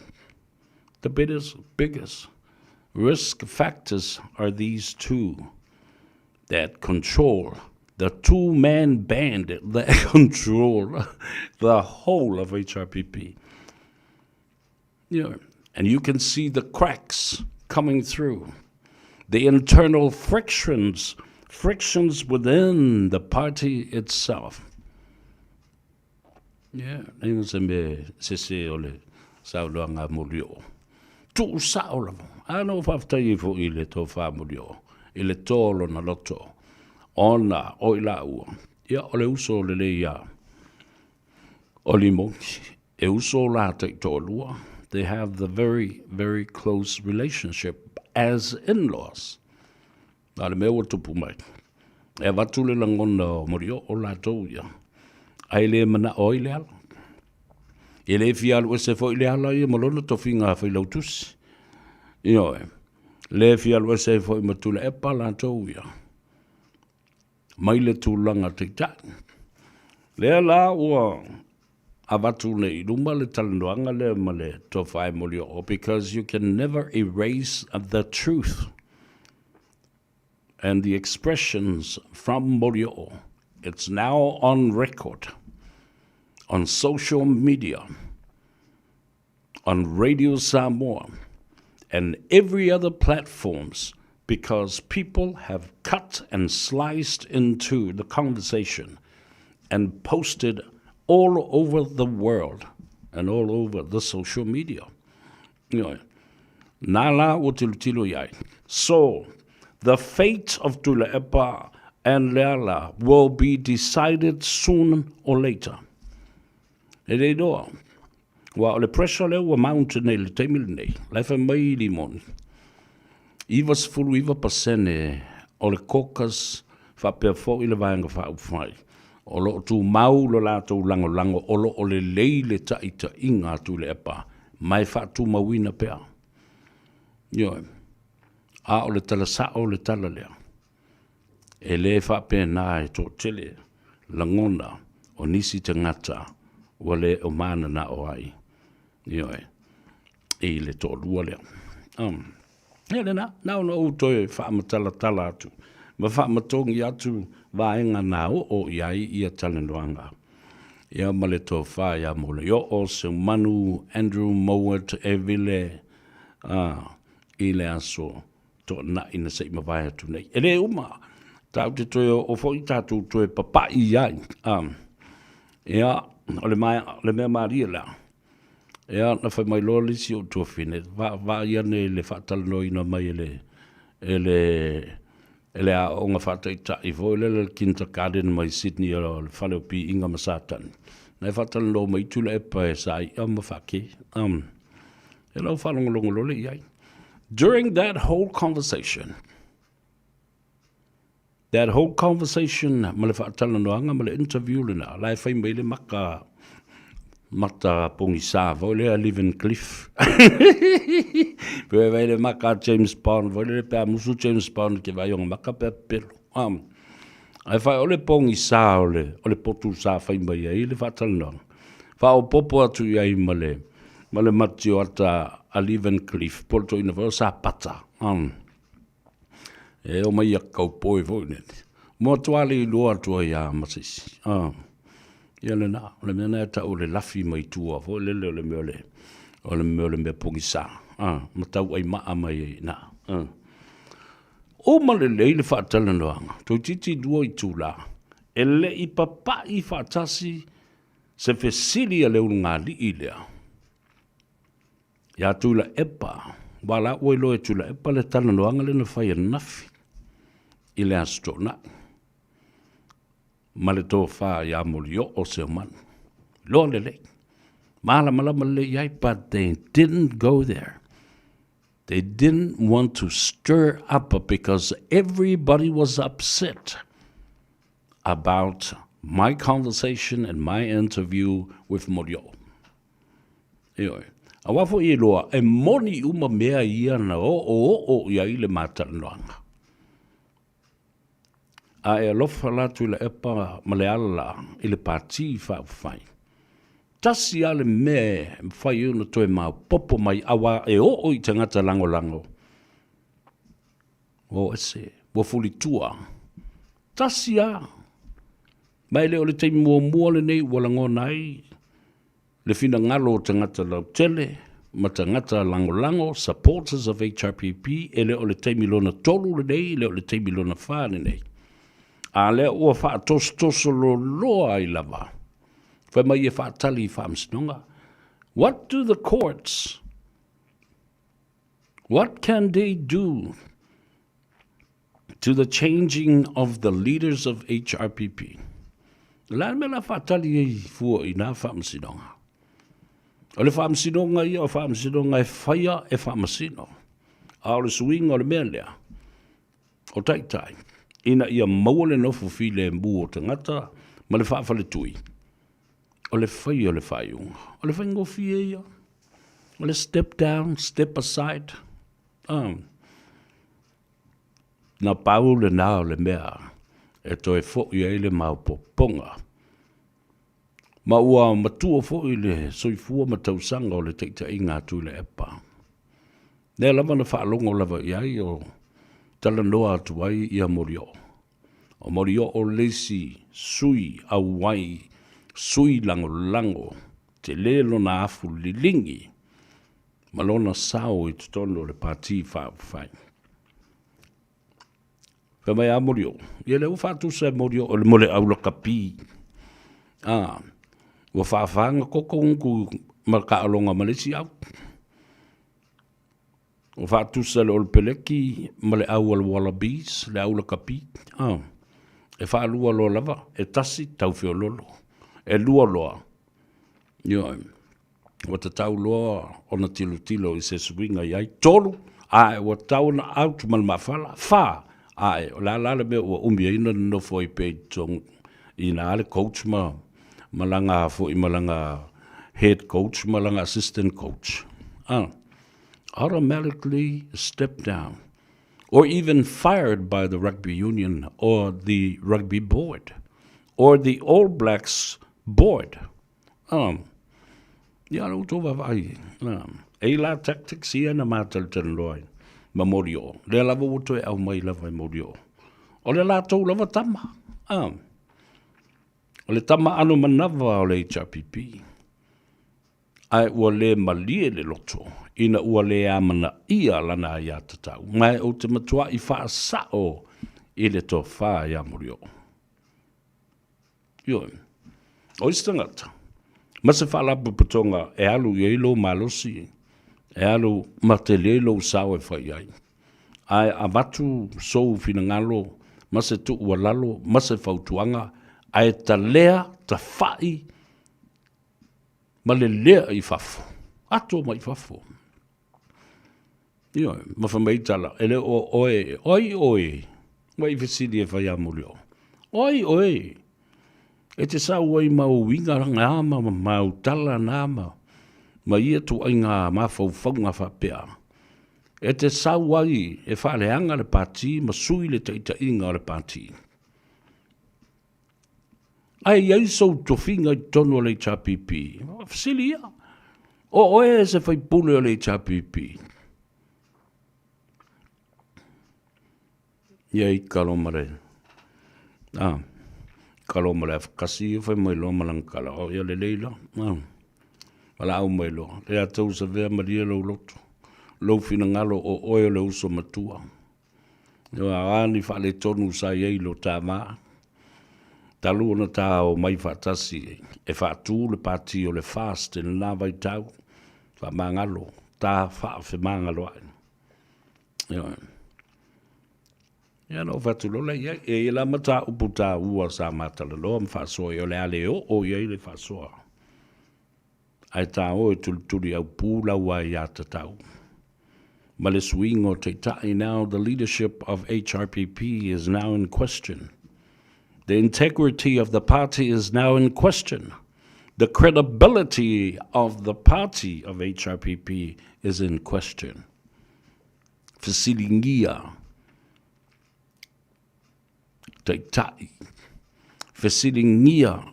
The biggest, biggest risk factors are these two that control the two-man band that control the whole of HRPP. You know, and you can see the cracks coming through, the internal frictions, frictions within the party itself. Yeah, leai se mea sese o le saunoaga a Molioo. Tuusao lava. A na ou faafetai ai foi i le tofa Molioo, i le to o lona loto, ona o i laua, ia o le uso lelei a o Limoni, e uso la taitoalua, they have the very, very close relationship as in-laws. A o le mea ua tupu mai, e avatu le lagona o Molioo latou ia, ae le manao ai Leala. E le fia alu ese foi Leala ia ma lona tofiga failautusi. Ioe, le fia alu ese ai foi ma Tuilaepa latou ia, mai le tulaga taitai. Lea la ua avatu nei i luma le talanoaga lea ma le tofa e Molioo because you can never erase the truth and the expressions from Molioo. It's now on record on social media, on Radio Samoa, and every other platforms because people have cut and sliced into the conversation and posted all over the world and all over the social media. Ioe. Nā la ua tilotilo i ai. So, the fate of Tuilaepa and Leala will be decided soon or later. E le iloa. Aua o le pressure lea ua mount nei i le taimi lenei, la e fai mai Limoni, 99% o le caucus faapea foi le Vaega Faaupufai o lo o tumau lo latou lagolago o lo o lelei le taitaiga a Tuilaepa ma e faatumauina pea. Ioe. A o le tala sao le tala lea. E le faapena e toatele lagona o nisi tagata ua le o mananao ai, ioe, i le toalua lea. Um, ia lena, na ona ou toe faamatalatala atu ma faamatogi atu vaega na oo i ai ia talanoaga. Ia ma le tofa ia Molioo, Seumanu, Andrew Mowat, Evile, uh, i le aso toanai na se i mavae atu nei. E le uma, tatou te toe oo foi tatou toe papai i ai. Um, ia, o le, ma, le mea malie lea, ia, na fai mai loa le isi o tuafine, vaavaai ane i le faatalanoaina mai e le, e le, e le aoaoga faataitai foi lele le kindergarten mai Sydney o le fale o piiga ma Satani. Na e faatalanoa mai Tuilaepa e saia ma faake. Um, e lau faalogologo loa lea i ai. During that whole conversation, that whole conversation ma le faatalanoaga ma le interview lena, la e fai mai le maka mata pogisa foi lea Living Cliff. Pe vai le maka James Bond foi lele pe a musu James Bond ke vai ona maka pe pelo. Um, ae fai o le pogisa o le, o le potu sa fai mai ai le faatalanoaga. Faaopoopo atu i ai ma le, ma le matioata a Lee Van Cleef, po o le toeaina foi o Sapata. Um, e o mai ia kaupoi foi nei. Mo atu le iloa atu ai a ma se isi. Um, ia lena, o le mea na e tau le lafi mai tua foi lele o le mea o le, o le mea o le mea pogisa. Ma tau ai maa mai ai na. Uma lelei le faatalanoaga, toeitiiti lua itula, e le i papai faatasi se fesili a le ulugalii lea iā Tuilaepa, aua la ua iloa e Tuilaepa le talanoaga lea na fai ananafi i le Aso Toonai ma le tofa iā Molioo Seumanu. Iloa lelei, malamalama lelei i ai, but they didn't go there. They didn't want to stir up because everybody was upset about my conversation and my interview with Molioo. Ioe. Aua foi e iloa, e moni uma mea ia na oooo i ai le ma talanoaga. A e alofa la Tuilaepa ma Leala i le Pati Faaupufai. Tasi lava le mea e mafai ai ona toe maopoopo mai aua e oo i tagata lagolago, ua o ese, ua fulitua. Tasi lava. Ma e le o le taimi muamua lenei ua lagona ai le finagalo o tagata lautele ma tagata lagolago, supporters of HRPP, e le o le taimi lona tolu lenei, e le o le taimi lona fa lenei. A lea ua faatosotoso loloa ai lava. Fai mai e faatali i faamasinoga. What do the courts, what can they do to the changing of the leaders of HRPP? O le a le mea o le a faatali ai fua i nā faamasinoga? O le faamasinoga ia o faamasinoga e faia e faamasino. A o le suiga o le mea lea, o taitai, ina ia maua le nofo filemu o tagata ma le faafaletui, o le faia o le faaiuga. O le faigofie ia. O le step down, step aside. Ah. Na pau lena o le mea e toe fo'i ai le maopoopoga. Ma ua matua foi le soifua ma tausaga o le taitaiga a Tuilaepa. Lea lava na faalogo lava i ai o talanoa atu ai ia Molioo. O Molioo le isi sui auai, sui lagolago, tele lona afu liligi ma lona sao i totonu o le Pati Faaupufai. Fai mai a Molioo, ia lea ua faatusa e Molioo mo le aulakapi. A, ua faafaga koko gugu ma kaaloga ma le isi au. Ua faatusa le Olopeleki ma le au a le Wallabies, le aulakapi. A, e faalua loa lava, e tasi tau feololo, e lua loa. Ioe. Ua tatau loa ona tilotilo i se suiga i ai. Tolu, ae ua tatau ona out ma le mafala. Fa, ae o le a la le mea ua umi ai ona nonofo ai pea i totonu i ina le coach ma ma lana foi ma lana head coach ma lana assistant coach. Ah, automatically step down or even fired by the rugby union or the rugby board or the All Blacks board. Um, ia lo outou vaavaai. Um, e i la tactics ia na mātalitali ai ma Morioo. Lea lava ua toe aumai lava e Morioo. O le latou lava tama. Um, o le tama ano manava o le HRPP. Ae ua le malie le loto ina ua le amanaia lana aiatatau, ma e ou te matuai faasao i le tofa ia Morioo. Ioe. O isi tagata, ma se faalapotopotoga e alu i ai lou malosi, e alu ma tele lou sao e fai ai. Ae avatu sou finagalo ma se tuualalo ma se fautuaga, ae talea, tafai ma lelea i fafo, ato mai fafo. Ioe, ma fai mai tala, e le o oe, o ai oe, ua i fesili e fai a Molioo, o ai oe, e te sau ai ma ou uiga na ma ma ou tala na ma, ma ia tuaiga mafaufauga faapea, e te sau ai e faaleaga le pati ma sui le taitaiga o le pati. Ae i ai sou tofiga i totonu o le HRPP? Fesili ia. O oe se faipule o le HRPP? Ia i kalo ma le... Ah, kalo ma le afakasi ia fai mai loa ma lana kala. O ia lelei la. Ah. Valaau mai loa. Le a tau savea malie lou loto. Lou finagalo o oe o le uso matua. O a ni faaletonu sa i ai lo ta va, talu ona ta omai faatasi e faatu le pati o le FAST i lena vaitau, faamagalo, ta faafemagaloai. Ioe. Ia na ou fai atu loa lea i ai, e i ai la mataupu taua sa ma talanoa ma faasoa i ai, o le a le oo i ai le faasoa. Ae ta o e tulituli aupū lau aiatatau. Ma le suiga o taitai, now the leadership of HRPP is now in question. The integrity of the party is now in question. The credibility of the party of HRPP is in question. Fesiligia taitai. Fesiligia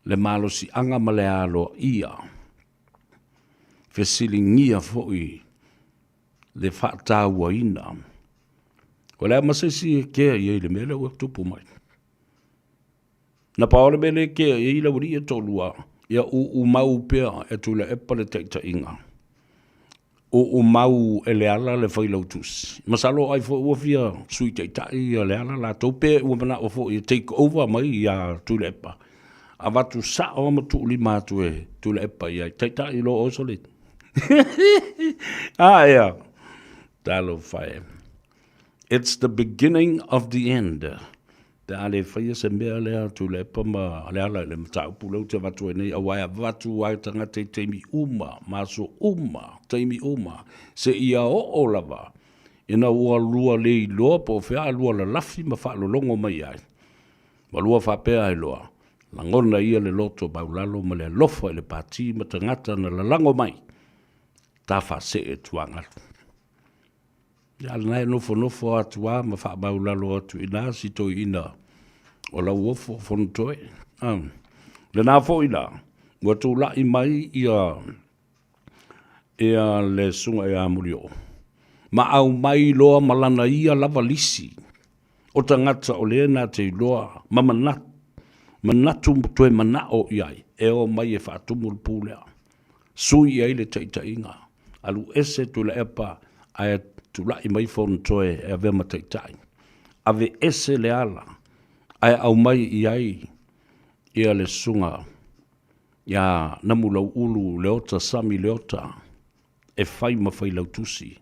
le malosiaga ma le aloaia. Fesiligia foi le faatauaina. O le a ma se isi e kea i ai le mea lea ua tupu mai. Na pau le mea lea e kea i ai le aualii e toalua, ia uumau pea e Tuilaepa le taitaiga. Uumau e Leala le failautusi. Masalo ai foi ua fia Sui Taitai ia Leala latou pe ua manao foi e take over mai ia Tuilaepa. Avatu sao ma tuulima atu e Tuilaepa i ai. Taitai loa oe sole. Ah, ea. Talofa e. It's the beginning of the end. Pe a le faia se mea lea Tuilaepa ma Leala i le mataupu lea ou te avatu ai nei, aua e avatu lava e tagata i taimi uma, ma aso uma, taimi uma, seia oo lava ina ua lua le iloa po o fea a lua lalafi ma faalologo mai ai, ma lua faapea ai loa, lagona ia le loto maulalo ma le alofa i le pati ma tagata na lalago mai, ta faasee tuagalu. Ia lena e nofonofo atu lava ma faamaulalo atu i ina si toeaina o Lauofo Fonotoe. Ah, lena foi la, ua tulai mai ia ia le susuga ia Molioo, ma aumai loa ma lana ia lava lisi o tagata o lea na te iloa ma manatu, manatu toe manao i ai e o mai e faatumu le pu lea. Sui i ai le taitaiga, alu ese Tuilaepa ae tulai mai Fonotoe e avea ma taitai. Ave ese Leala ae aumai i ai ia le susuga ia Namulauulu Leota Sami Leota e fai ma failautusi.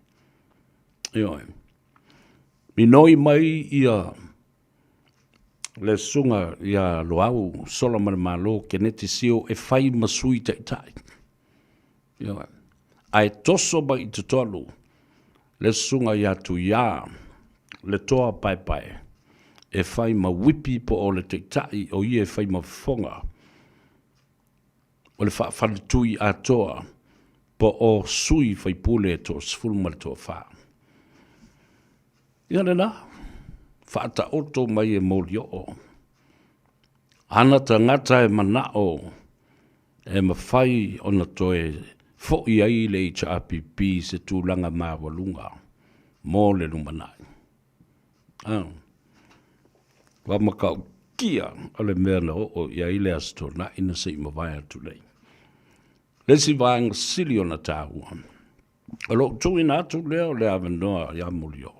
Ioe. Minoi mai ia. Le Susuga ia Loau Solamalemalo Keneti Sio e fai ma Sui Taitai. Ioe. Ae toso mai i totonu le Susuga ia Tuiā le Toa Paepae e fai ma Uipi po o le Taitai o ia e fai ma fofoga o le faafaletui atoa po o sui faipule e toasefulu ma le toafa. Ia lena, faataoto mai e Molioo ana tagata e manao e mafai ona toe fo'i ai le HRPP i se tulaga maualuga mo le lumanai. Ah, ua matautia o le mea na oo i ai le Aso Toonai na se i mavae atu nei. Le isi vaega sili ona taua, o lou tuuina atu lea o le avanoa ia Molioo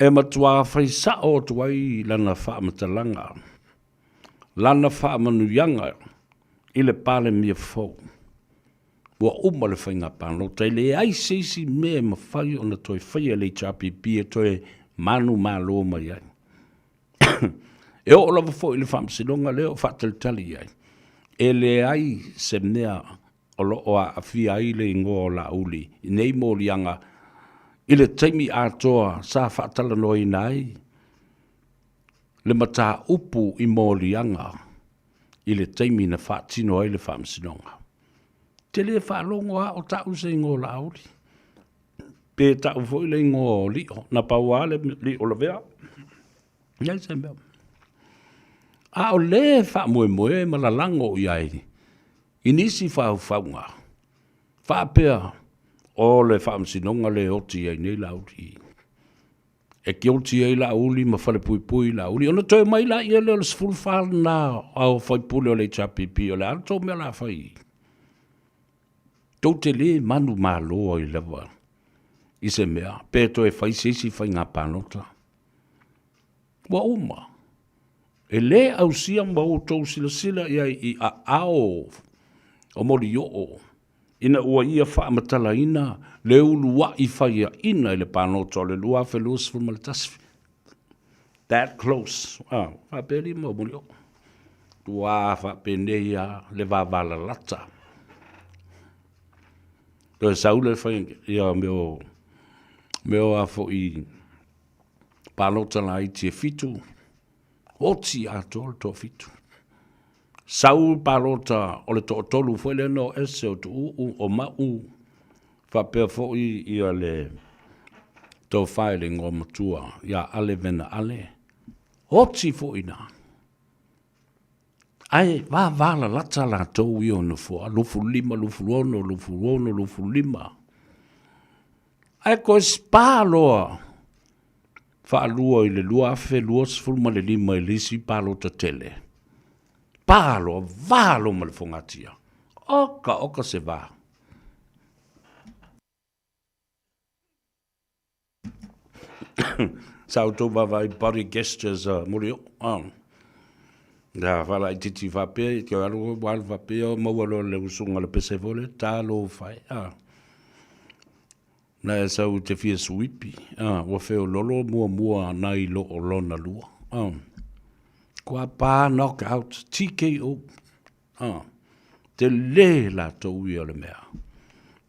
e matuā fai sa'o atu ai lana faamatalaga, lana faamanuiaga i le Palemia fou. Ua uma le faiga palota, e leai se isi mea e mafai ona toe faia e le HRPP e toe manumalo mai ai. E oo lava foi i le faamasinoga lea o faatalitali i ai, e leai se mea o lo o aafia ai le igoa o Laauli i nei moliaga i le taimi atoa sa faatalanoaina ai le mataupu i moliaga i le taimi na faatino ai le faamasinoga. Te le faalogo lava o tau se igoa o Laauli, pe tau foi le igoa o Lio, na pau lava le Lio Lavea. Leai se mea. A o le faamoemoe ma lalago i ai i nisi faufauga faapea o le faamasinoga le oti ai nei Laauli. E guilty ai Laauli ma falepuipui Laauli. Ona toe mai laia lea o le 14 lena o faipule o le HRPP, o le a le tou mea la fai? Tou te le manumalo ai lava i se mea pe toe fai se isi faiga palota. Ua uma. E le ausia ma outou silasila i ai i aao o Molioo ina ua ia faamatalaina le ulua'i faiaina i le palota o le 2021. That close. Ah, faapea lima o Molioo. Tua faapenei a le vavalalata. Toe sau le fai, ia mea o, mea o a foi palota laiti e fitu, oti atoa le toafitu. Sau palota o le toatolu foi lea na o ese o Tuuu, o Mau, faapea foi ia le tofa i le igoa matua ia Ale Vena Ale, oti foi na. Ae vavalalata latou ia o nofoa, 25, 26, 26, 25. Ae toe spa loa faalua i le 2025 i le isi palota tele. Pa loa, va loa ma le fogatia. Oka, oka se va. Sa outou vaavaai body gestures a Murioo. Oh. Ia faalaitiiti faapea, e toe alu ua alu faapea, maua loa le usuga le pese foi lea, talofa e. Ah. Na e sau i te fia suipi, ah, ua feololo muamua nai lo o lona lua. Ah. Kua pa knock out, TKO. Ah. Tele latou ia o le mea.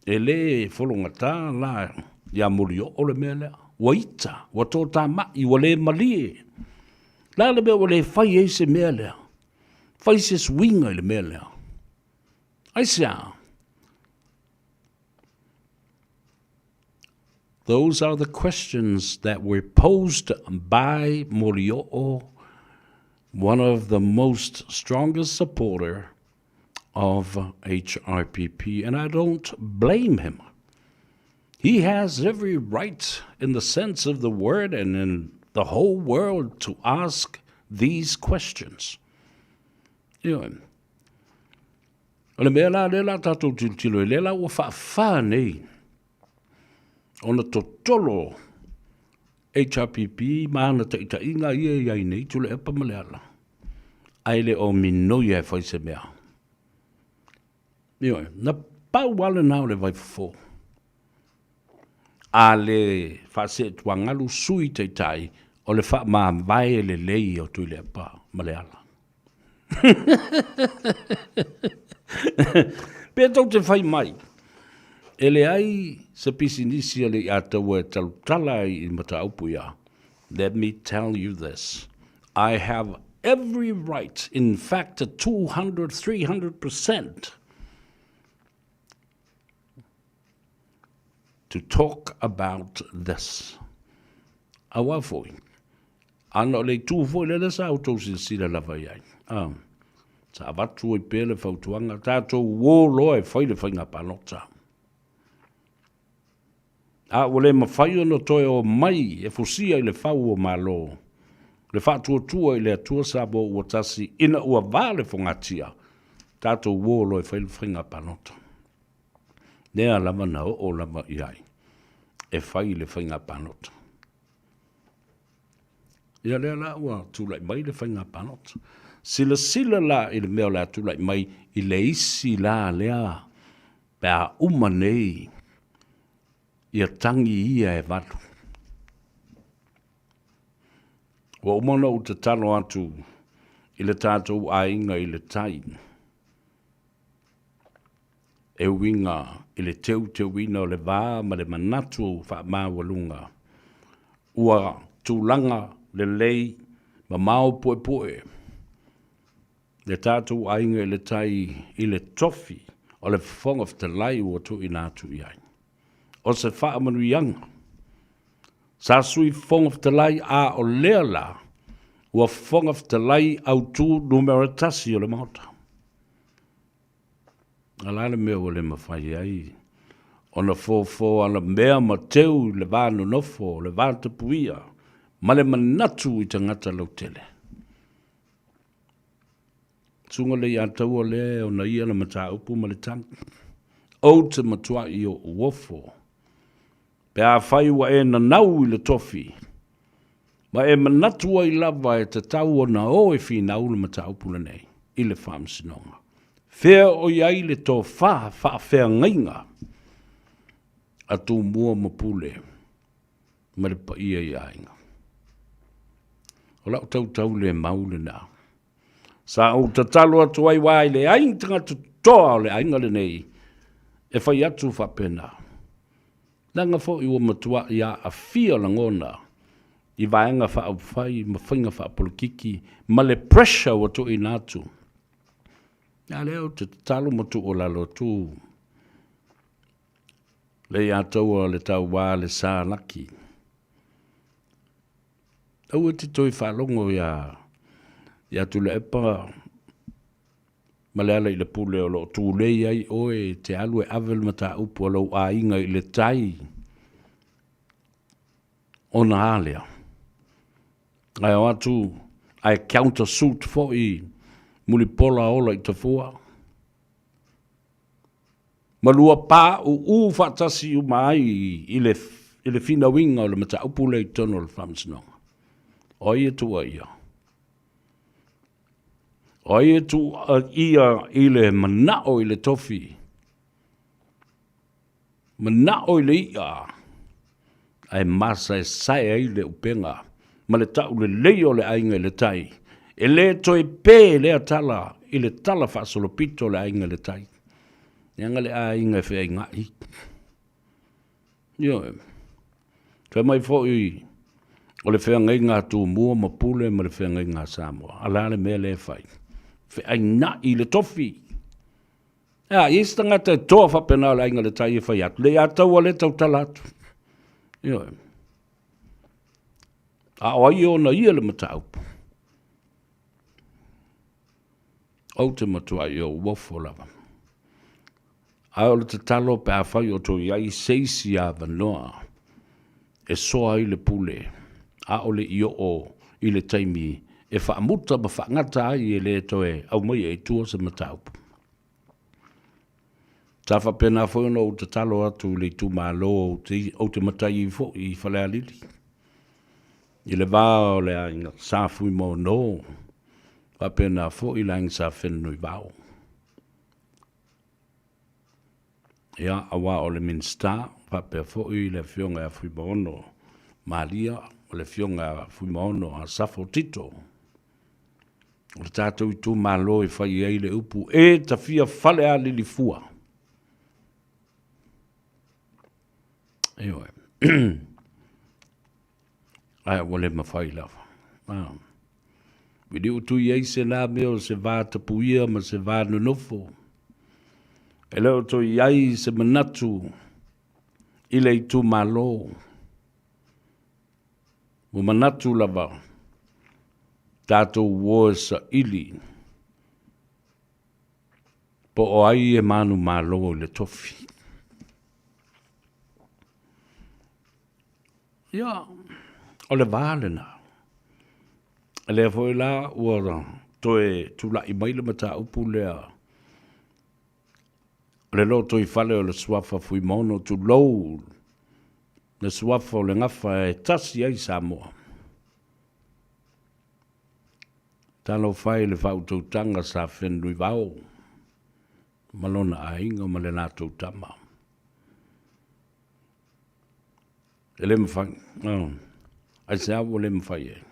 E le fologata la ia Molioo le mea lea. Ua ita, ua totamai, ua le malie. La le mea ua le fai ai se mea lea. Fai se suiga i le mea lea. Aisea? Those are the questions that were posed by Molioo, one of the most strongest supporter of HRPP, and I don't blame him. He has every right in the sense of the word and in the whole world to ask these questions. Ioe. O le mea la lea la tatou tilotilo ai, lea la ua faafā nei ona totolo HRPP ma ana taitaiga ia e i ai nei, Tuilaepa ma Leala, ae le o minoia e fai se mea. Ioe, na pau lava lena o le vaifofo. A le faaseetuagalu Sui Taitai O le faamavae lelei o Tuilaepa ma Leala. Pe tou te fai mai, e leai se pisinisi a Leiataua e talutala ai i mataupu ia. Let me tell you this, I have every right, in fact 200, 300% to talk about this. Aua foi, ana o le itu foi lea sa outou silasila lava i ai. Ah, sa avatu ai pea le fautuaga, tatou uō loa e fai le faiga palota. A ua le mafai ona toe o mai e fusia i le fau o Malo, le faatuatua i le Atua Samoa ua tasi ina ua va le fogatia, tatou uō loa e fai le faiga palota. Lea lava na oo lava i ai e fai le faiga palota. Ia lea la ua tulai mai le faiga palota. Silasila la i le mea o le a tulai mai i le isi la lea pe a uma nei ia tagi ia e valu. Ua uma ona ou tatalo atu i le tatou aiga i le tai e uiga i le teuteuina o le va ma le manatu faamaualuga ua tulaga lelei mamao puepue le tatou aiga i le tai i le tofi o le Fofoga Fetalai ua tuuina atu i ai. O se faamanuiaga sa Sui Fofoga Fetalai a o lea la ua Fofoga Fetalai autu numera tasi o le Maota. A la le mea ua le mafai ai ona fofo alamea ma teu i le va nonofo, le va tapuia ma le manatu i tagata lautele. Susuga Leiataua lea e ona ia le mataupu ma le tali. Ou te matuai ou ofo pe afai ua e nanau i le tofi ma e manatu ai lava e tatau ona o e finau le mataupu lenei i le Faamasinoga. Fea o i ai le tofa faafeagaiga a Tumua ma Pule ma le paia i aiga? O lau tautau le mau lena. Sa ou tatalo atu ai aua e leai ni tagata toa o le aiga lenei e fai atu faapena. Leaga foi ua matuai aafia lagona i vaega faaupufai ma faiga faapolokiki ma le pressure ua tuuina atu. A lea ou te tatalo ma tuualalo atu Leiataua le tauā le sa laki. Aua e te toe faalogo ia ia Tuilaepa ma Lealailepule o lo o tulei ai oe e te alu e ave le mataupu a lou aiga i le tai ona a lea. Ae o atu ae counter suit foi Mulipola ola i Tafua. Ma lua pauu faatasi uma ai i le, i le finauina o le mataupu lea i totonu o le Faamasinoga. O ai e tuuaia? O ai e tuuaia i le manao i le tofi? Manao i le i'a ae masaesae ai le upega ma le taulelei o le aiga i le tai. E le toe pe lea tala i le tala faasolopito o le aiga i le tai. Leaga le aiga e feainai. Ioe. Fai mai foi o le feagaiga a Tumua ma Pule ma le feagaiga a Samoa. A la le mea lea e fai? Feainai i le tofi. A i ai se tagata e toa faapena o le aiga le tai e fai atu, le ia taua le tautala atu. Ioe. A o ai ona ia le mataupu? Ou te matuai ou ofo lava. Ae o le tatalo pe afai o tou i ai se isi avanoa e soa ai le pule, ʻaʻole i oo i le taimi e faamuta ma faagata ai e le toe aumaia i tua se mataupu. Sa faapena foi ona ou tatalo atu i le itumalo ou te matai ai foi i Falealili, i le va o le aiga Sa Fuimaono, faapena foi le aiga Sa Fenunuivao. Ia, aua o le Minisita, faapea foi le Afioga ia Fuimaono Malia, o le Afioga ia Fuimaono Asafo Tito. O le tatou itumalo e fai ai le upu e tafia fale a lilifua. Ioe. Ae ua le mafai lava. Ah. Viliu tui ai se la mea o se va tapuia ma se va nonofo. E le o toe i ai se manatu i le itumalo. Ua manatu lava tatou o e saili po o ai e manumalo i le tofi. Ia, o le va lena. Lea foi la ua toe tulai mai le mataupu lea o le lotoifale o le suafa Fuimaono, tulou le suafa o le gafa e tasi ai Samoa. Talofa e i le faautautaga sa Fenunuivao ma lona aiga ma le latou tama. E le mafai. Oh. Aisea ua le mafai ai?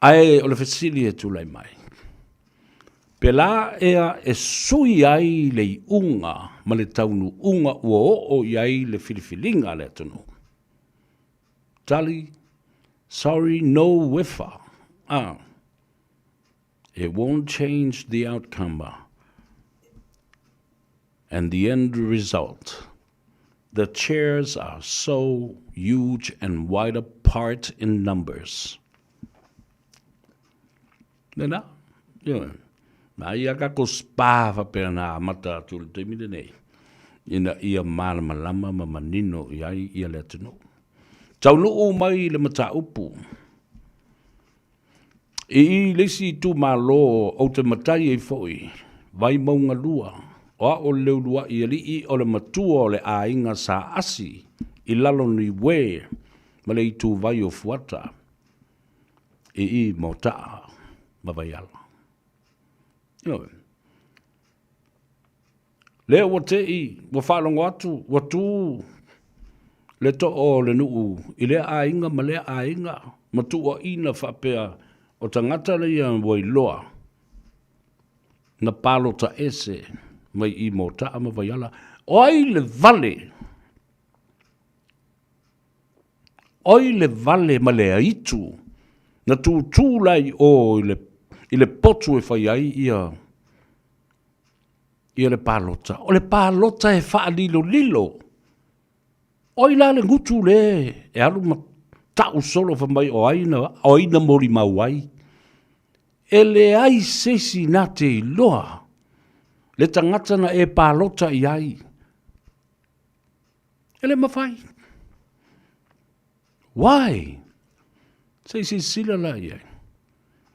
Ae o le fesili e tulai mai, pe la ea e sui ai le iuga ma le taunuuga ua oo i ai le filifiliga a le atunuu? Tali, Sorry, no uefa. Ah. It won't change the outcome and the end result. The chairs are so huge and wide apart in numbers. Lena, ioe. Na ia ka ko spa faapea na amata atu i le taimi lenei, ina ia malamalama ma manino i ai ia le atunuu. Taunuu mai le mataupu I i le isi itumalo ou te matai ai foi, Vaimauga 2, o a'o le ulua'i alii o le matua o le aiga Sa Asi i lalo Niue ma le ituvai o Fuata i i Mota'a ma Vaiala. Ioe. Lea ua te'i, ua faalogo atu, ua tu le too o le nuu i lea aiga ma lea aiga, ma tuuaina faapea o tagata ia ua iloa na palota ese mai i Mota'a ma Vaiala. O ai le vale? O ai le vale ma le aitu na tutū la i o i le potu e fai ai ia ia le palota. O le palota e faalilolilo. O ai la le gutu le e alu ma tau solo fai mai o ai na, o ai na molimau ai. E leai se isi na te iloa le tagata na e palota i ai. E le mafai. Why? Se i silasila la i ai.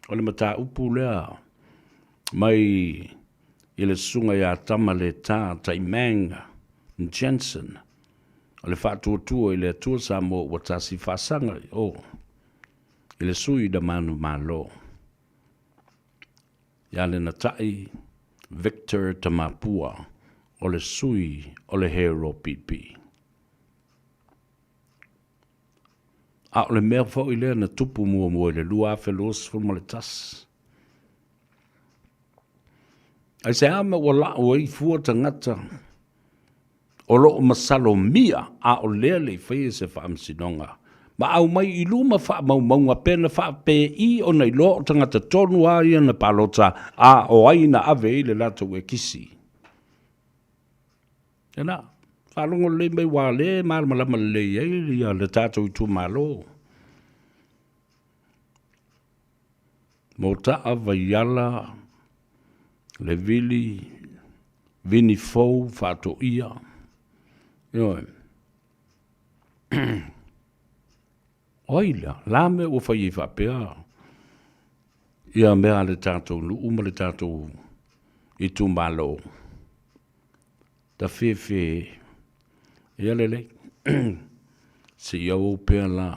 O le mataupu lea mai i le susuga ia Tamaletā Taimang Jensen, o le faatuatua i le Atua Samoa ua tasi faasaga i o i le sui na manumalo ia Lenatai Victor Tamapua o le sui o le Hero PP. A o le mea foi lea na tupu muamua i le 2021. Aisea mea ua la'u ai fua tagata o lo o masalomia a o lea le i faia se faamasinoga ma aumai i luma faamaumauga pe na faapei ona iloa o tagata tonu a ia na palota a o ai na ave ai le latou ekisi. Ena, faalogo lelei mai ua le malamalama lelei ai ia le tatou itumalo. Mota'a Vaiala, le Vili, Vini Fou, Faatoia. Ioe. O ai la, la mea ua fai ai faapea ia mea a le tatou nuu ma le tatou itumalo. Tafefe ia lelei. Se i auau pea la.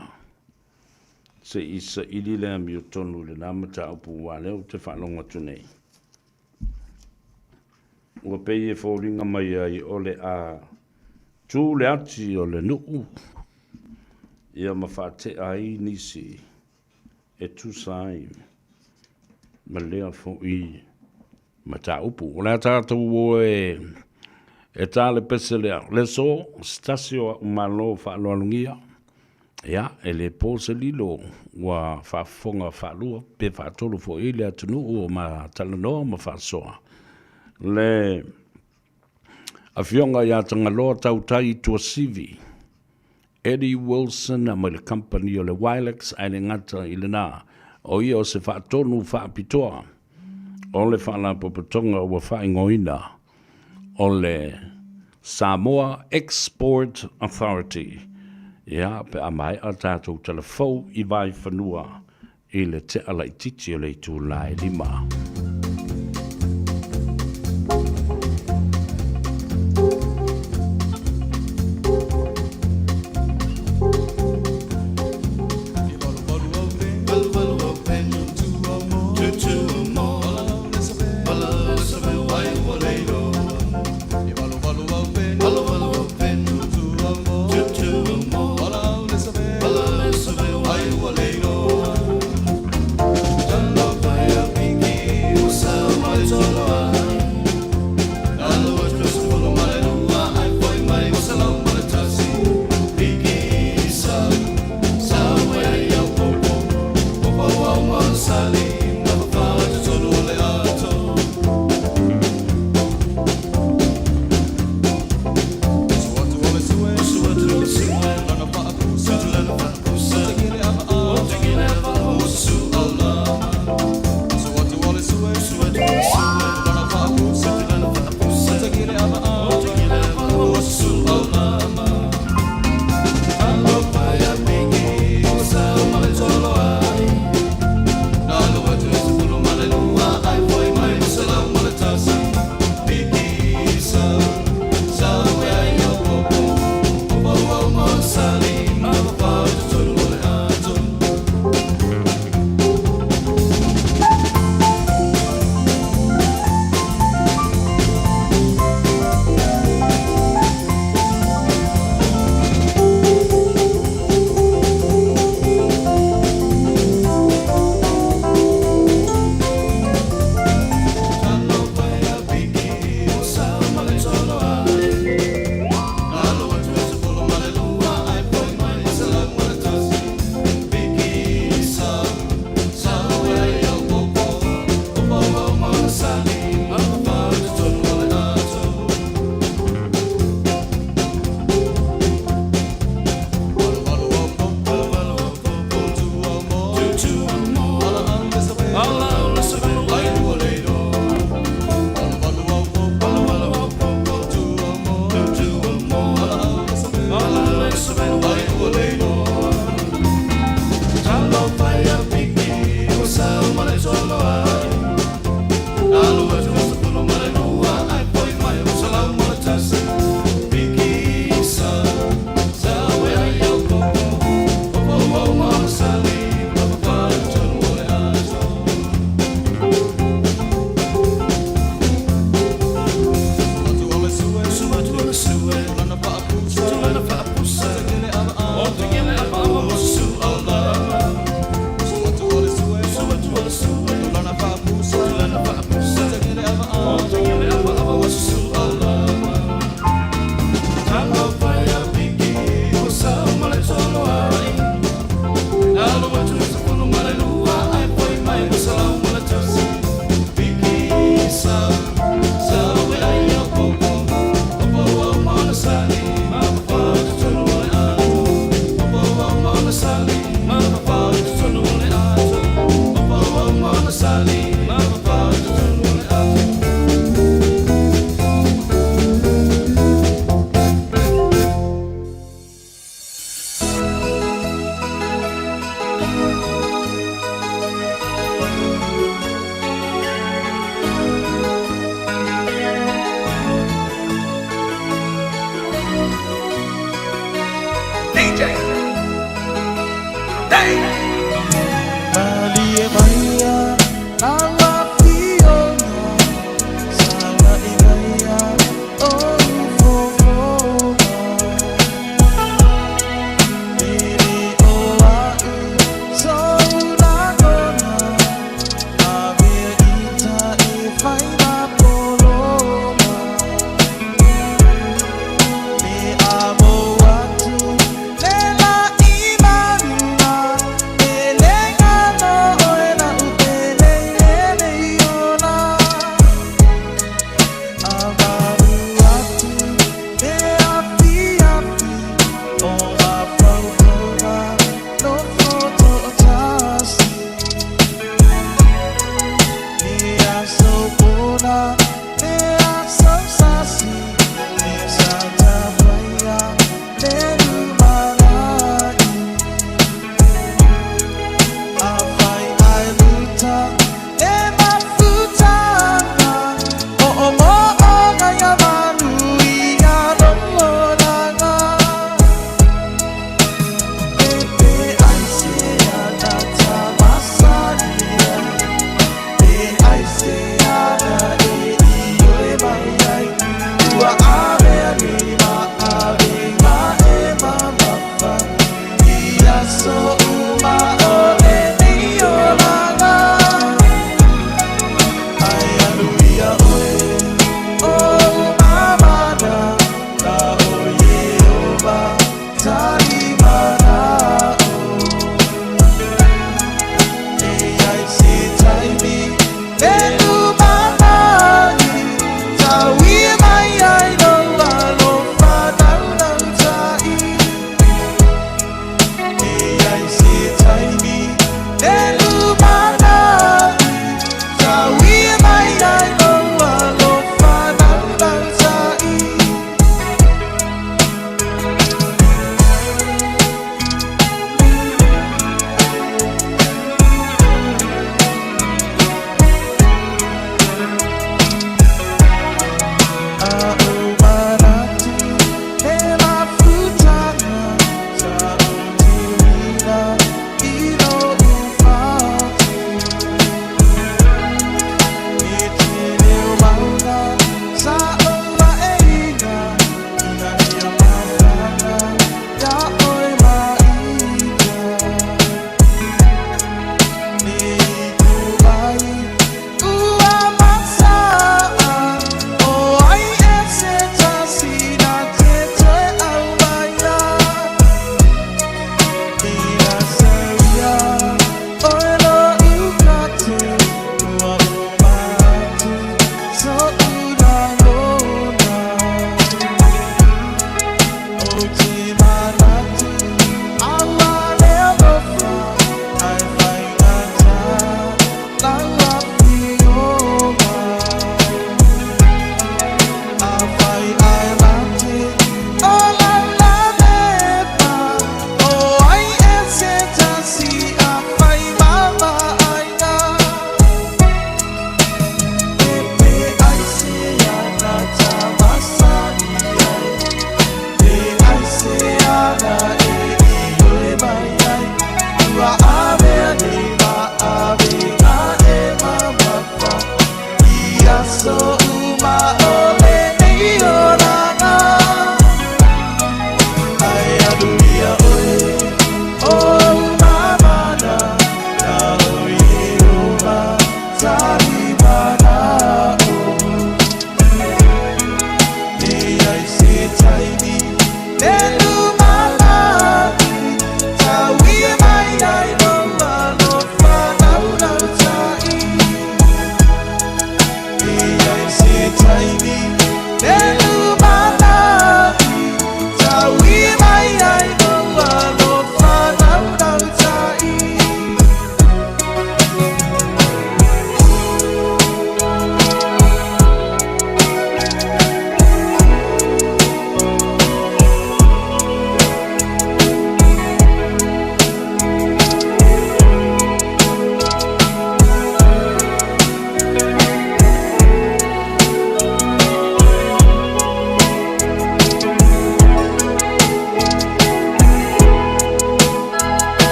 Se i saili le amiotonu i lena mataupu aua lea ou te faalogo atu nei. Ua pei e foliga mai ai o le a tu le ati o le nuu. Ia ma faatea ai nisi e tusa ai ma lea foi mataupu. O le a tatou o e e ta le pese lea. Le aso, se tasi o a'u malo faaaloalogia, ia, e le po se lilo ua faafofoga faalua pe faatolu foi le atunuu o ma talanoa ma faasoa le Afioga ia Tagaloa Tautai Tuasivi, Eddie Wilson mai le kamupani o le Wilex ae le gata i lena, o ia o se faatonu faapitoa o le Faalapotopotoga ua faaigoaina o le Samoa Export Authority. Ia, pe a maea tatou talafou i Vaifanua i le tea laitiiti o le itula e 5.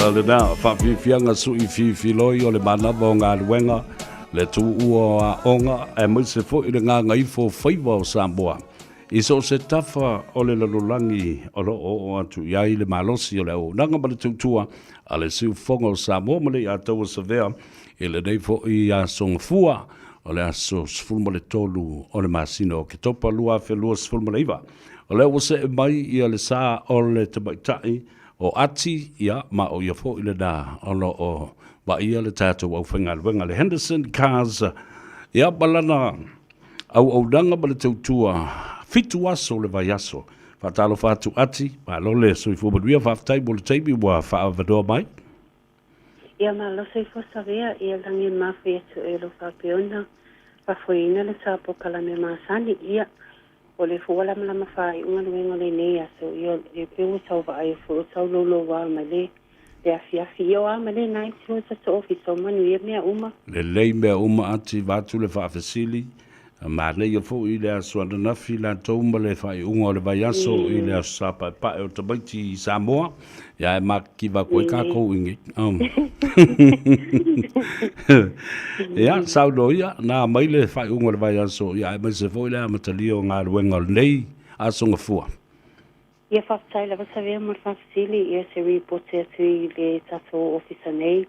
Ia lena faafiafiaga suʻi fifiloi o le manava o galuega, le tuua o aoga aemaise foi le gagaifo o faiva o Samoa i so o se tafa o le lalolagi o lo o oo atu i ai le malosi o le auaunaga ma le tautua a le Siufofoga o Samoa ma le Iataua Savea i lenei foi aso Gafua o le aso 13 o le masina o Oketopa 2029. O lea ua see mai ia le sa o le tamaitai o Ati, ia, ma o ia foi lena o lo o vaaia le tatou aufaigaluega le Henderson Cars, ia, ma lana auaunaga ma le tautua fitu aso o le vaiaso. Faatalofa atu Ati, malo le soifua manuia, faafetai mo le taimi ua faaavanoa mai. Ia malo soifua Savea, ia lagi e mafai atu e lo faapeona faafoeina le sa polokalame masani. Ia, o le fua lamalama faaiuga luega o lenei aso, ia e pei ua tau vaai foi o tau louloua mai le le afiafi. Ia o a ma le na i tio tatou ofisa o manuia mea uma. Lelei mea uma Ati, vaeatu le faafesili. Manaia foi i le aso ananafi latou ma le faaiuga o le vaiaso i le aso Sa Paepae o tamaiti i Samoa, ia ae matitiva atu ai tatou i inei. Ia, saunoa ia, na mai le faaiuga o le vaiaso, ia aemaise foi le amatalia o galuega o lenei aso Gafua. Ia faafetai lava Savea mo le faafesili, ia se ripoti atu i le tatou ofisa nei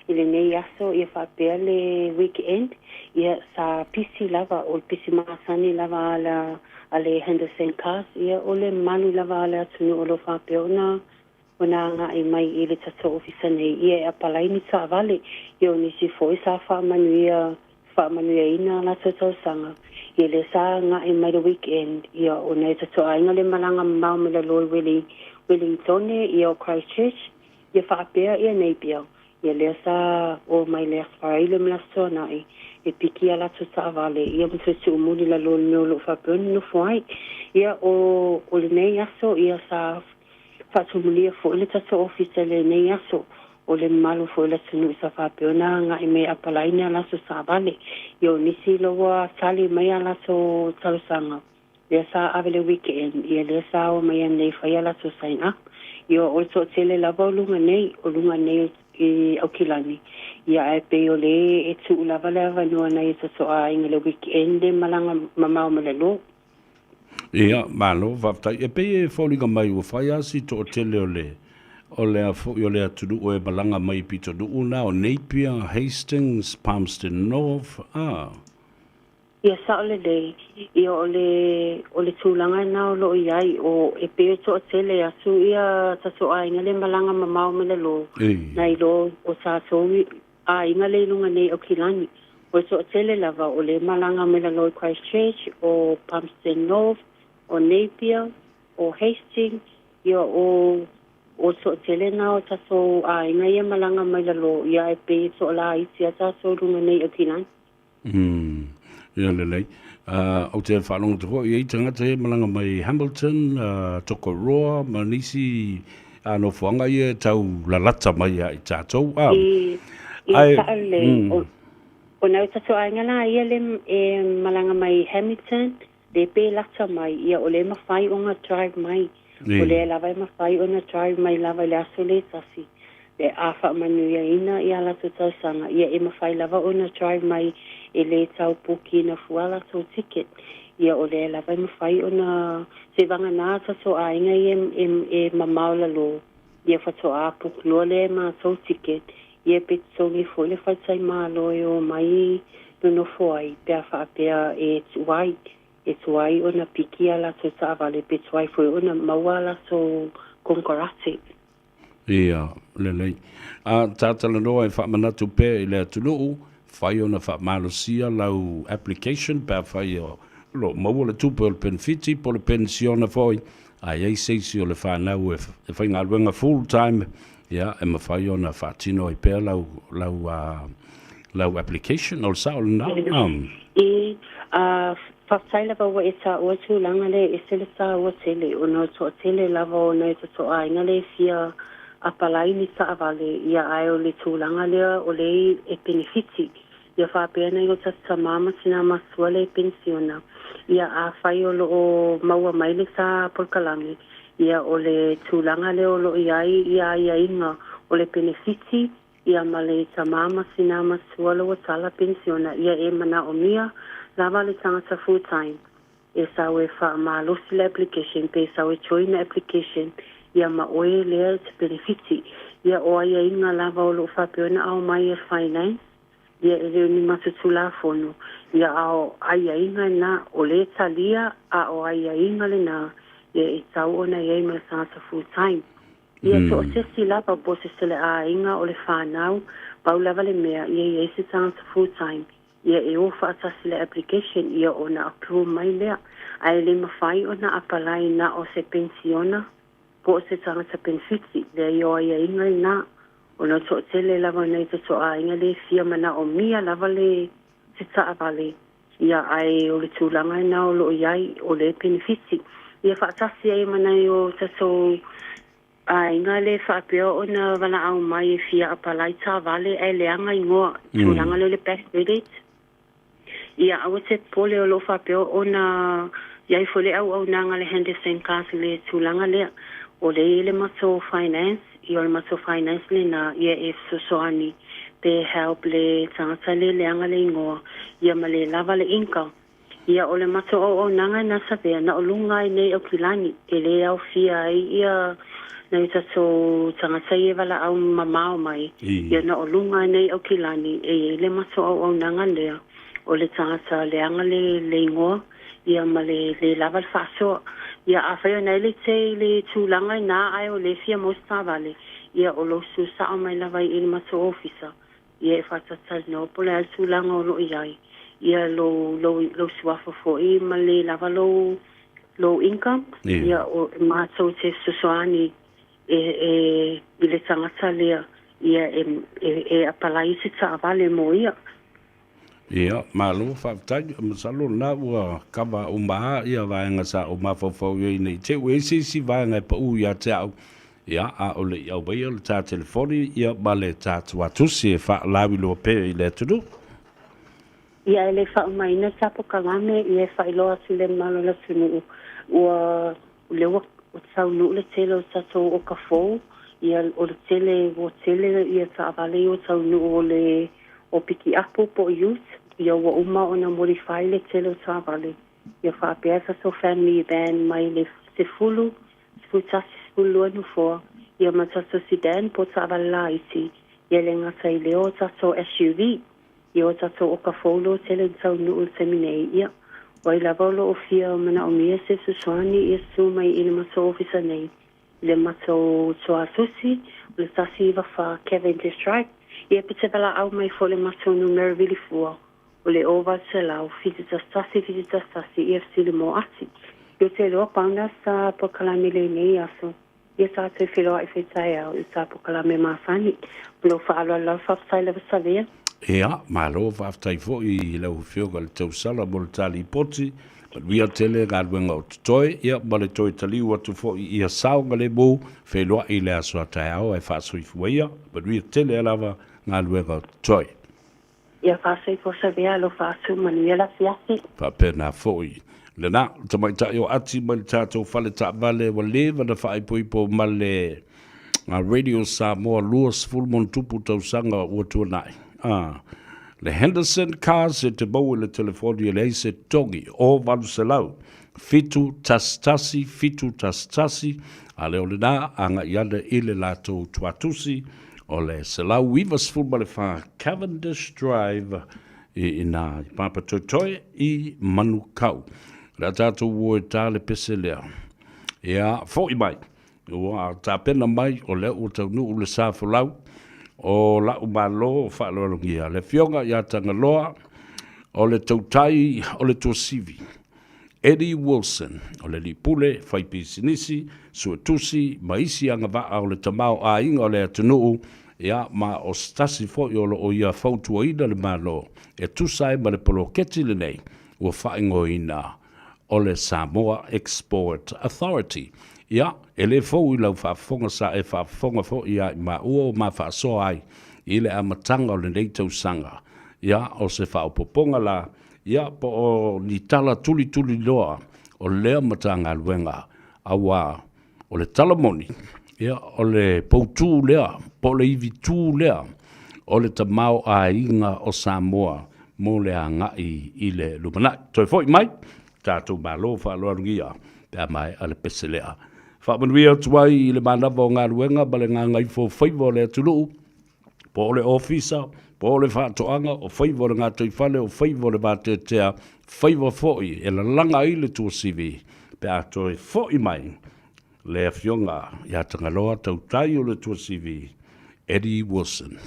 i lenei aso, ia faapea le week end, ia sa pisi lava, o le pisi masani lava a le a le Henderson Cars, ia o le malu lava a le atunuu o lo o faapea ona ona agai mai i le tatou ofisa nei, ia e apalai ni taavale, ia o nisi foi sa faamanuia faamanuiaina a latou tausaga, ia lea sa agai mai le weekend, ia o nai o tatou aiga le malaga mamao mai lalo i Wellingtone, ia o Christchurch, ia faapea ia Napier, ia lea sa o mai le Aso Faraile ma le Aso Toonai e piki a latou taavale, ia ma toe tuumuli lalo i le mea o lo o faapea ona nofo ai. Ia o o lenei aso, ia sa faatumulia foi le tatou ofisa i lenei aso, O le mamalu foi o le atunuu sa faapea ona agai mai e apalaina a latou taavale. Ia o nisi ila ua tali mai a latou talosaga, lea sa ave le weekend, ia lea sa o mai anei e fai a latou sign up. Ia o le toatele lava o luga nei, o luga nei i Aukilani, ia ae pei o le e tuu lava le avanoa nai o tatou aiga i le weekend e malaga mamao mai lalo. Ia, malo, faafetai. E pei e foliga mai ua fai lava si toatele o le, o le a foi o le atunuu e malaga mai i pitonuu na o Napier, Hastings, Palmerston North, a. Ia, sao lelei. Ia, o le, o le tulaga lena o lo o i ai, o, e pei e toatele atu ia tatou aiga le malaga mamao mai lalo, nai lo o tatou aiga le i luga nei o Kilani. O le toatele lava o le malaga mai lalo i Christchurch, o Palmerston North, o Napier, o Hastings, ia o o le toatele na o tatou aiga ia malaga mai lalo, ia ae pei e toalaiti a tatou luga nei o Kilani. Umm, ia lelei. Ou te faalogo atu foi e i ai tagata ia e malaga mai Hamilton, Tokoroa ma nisi nofoaga ia e tau lalata mai ia i tatou. I, i Ai, sao lelei. O, o nai o tatou aiga la ia le e malaga mai Hamilton, le pe lata mai, ia o lea e mafai ona drive mai. O lea lava e mafai ona drive mai lava i le aso le tasi, le a faamanuiaina i a latou tausaga, ia e mafai lava ona drive mai e le tau pukina fua latou ticket. Ia o lea lava e mafai ona se vagana tatou aiga ia e, e mamao lalo, ia faatoa book loa lea e matou ticket, ia pe totogi foi le faletalimalo e o mai nonofo ai pe a faapea e tuai, e tuai ona piki a latou taavale pe tuai foi ona maua a latou konekarate. Ia, lelei. A ta talanoa e faamanatu pea i le atunuu, fai ona faamalosia lau application pe afai o lo o maua le tupe o le penefiti po o le penisiona foi, a i ai se isi o le fanau e faigaluega full time, ia, e mafai ona faatino ai pea lau, lau, lau application. O le sao lena? I, a, faafetai lava ua e taua tulaga lea e ese le taua tele ona o toatele lava o nai o tatou aiga lea e fia apalai ni taavale, ia ae o le tulaga lea o lea e penefiti. Ia faapea nai o tatou tama ma tina matua lea e penisiona, ia afai o lo o maua mai le sa polokalame, ia o le tulaga lea o lo o i ai ia aiaiga. O le penefiti, ia ma le tamā ma tinā matua le ua tala penisiona, ia e manaomia lava le tagata full time e sau e faamalosi le application pe sau e join le application, ia ma oe lea e te penefiti. Ia o aiaiga lava o lo o faapea ona aumai e le Finance, ia e le o ni matou Tulafono, ia a o aiaiga na, o lea e talia a o aiaiga lena, ia e tau ona i ai ma le tagata full time. Ia so o se isi lava po o se seleaiga o le fanau, pau lava le mea, ia i ai se tagata full time, ia e o faatasi le application, ia ona approve mai lea. Ae le mafai ona apalai na o se penisiona po o se tagata penefiti, leai o aiaiga lena, ona toatele lava o nai totoaiga le fia manaomia lava le se taavale, ia ae o le tulaga lena o lo o i ai, o le penefiti. Ia faatasi ai ma nai o tatou aiga le faapea ona valaau mai e fia apalai taavale ae leaga igoa, tulaga lea o le back credit. Ia aua te popole o lo o faapea ona i ai foi le auaunaga a le Henderson Cars i le tulaga lea. O lea e i ai le matou finance, ia o le matou finance lena ia e fesoasoani pe help le tagata le leaga le igoa ia ma le lava le income. Ia o le matou auaunaga lena Savea na o luga ai nei Aukilani e le aofia ai ia nai o tatou tagata ia e valaau mamao mai ia na o luga ai nei Aukilani e i ai le matou auaunaga lea o le tagata leaga le le igoa ia ma le le lava le faasoa. Ia afai o na e le te i le tulaga ina ae o le fia maua se taavale ia o lou susu sao mai lava i le matou ofisa ia e faatatalanoa po o le a le tulaga o lo o i ai ia lou, lou, lou suafa foi ma le lava lou, lou income, ia o, matou te fesoasoani e, e, i le tagata lea, ia e, e, e apalai se taavale mo ia. Ia, malo faafetai. Masalo o lena ua kava uma lava ia vaega sa ou mafaufau i ai nei te i ua i ai se isi vaega e pau ia te au, ia, a o le i aumaia le ta telefoni, ia, ma le ta tuatusi e faalauiloa pea i le atunuu. Ia, e le faaumaina sa pokalame, ia e faailoa atu i le mamalu o le atunuu, ua, o lea ua taunuu le tele o tatou oka fou, ia, o le tele, ua tele ia taavale ia ua taunuu o le o pikiapu po o ute, ia ua uma ona modify le tele o taavale, ia faapea tatou family van mai le 10, 11, 12 nofoa, ia ma tatou sedan po o taavale laiti, ia le gata i lea o tatou SUV, ia o tatou oka fou loa tele na taunuu i le taimi nei, ia, o ai lava o lo o fia manaomia se fesoasoani, ia susu mai i le matou ofisa nei, i le matou tuatusi, o le 194 Cavendish Drive, ia pe te valaau mai foi i le matou numera vili fua, o le 0800 711 711 ia fesili mo Ati. Ou te iloa pau na sa polokalame i lenei aso. Ia tatou feiloai foi taeao i sa polokalame masani. Ma lou faaaloalo lava faafetai lava Savea. Ia, malo faafetai foi i lau Afioga i le Tausala mo le ta lipoti. Manuia tele galuega o totoe, ia ma le toe taliu atu foi ia saogalemu, feiloai i le aso a taeao ae faasoifua ia. Manuia tele lava galuega o totoe. Ia faasoifua Savea alofa atu manuia le afiafi. Faapena foi lena tamaitai o Ati mai le tatou fale taavale ua leva na faaipoipo ma le Radio Samoa 20 ma ona tupu tausaga ua tuanai. Ah, le Henderson Cars e te maua i le telefoni e leai se togi o 800 711 711 a le o lena agai ane i le latou tuatusi o le 194 Cavendish Drive i ina i Papatoetoe i Manukau. O le a tatou o e ta le pese lea. Ia, foi mai. Ua tapena mai o lea ua taunuu le sa folau o la'u Malo faaaloalogia, le Afioga ia Tagaloa o le Tautai o le Tuasivi, Eddie Wilson, o le Alii Pule, faipisinisi, suetusi ma isi agavaa o le tamaoaiga o le atunuu, ia, ma o se tasi foi o lo o ia fautuaina le Malo e tusa ai ma le poloketi lenei ua faaigoaina o le Samoa Export Authority. Ia, e le fou i lau faafofoga sa e faafofoga foi ia i maua ua ma faasoa ai i le amataga o lenei tausaga. Ia, o se faaopoopoga la, ia, po o ni tala tulituliloa o lea Matagaluega, aua o le tala moni, Ia, o le poutū lea, po o le ivitū lea o le tamaoaiga o Samoa mo le agai i le lumanai. Toe foi mai, tatou malo faaaloalogia pe a maea le pese lea. Faamanuia atu ai i le manava o galuega ma le gagaifo faiva o le atunuu, po o le ofisa, po o le faatoaga, o faiva o le gataifale, o faiva o le vateatea, faiva foi e lalaga ai le tuasivi pe a toe foi mai le Afioga ia Tagaloa Tautai o le Tuasivi, Eddie Wilson.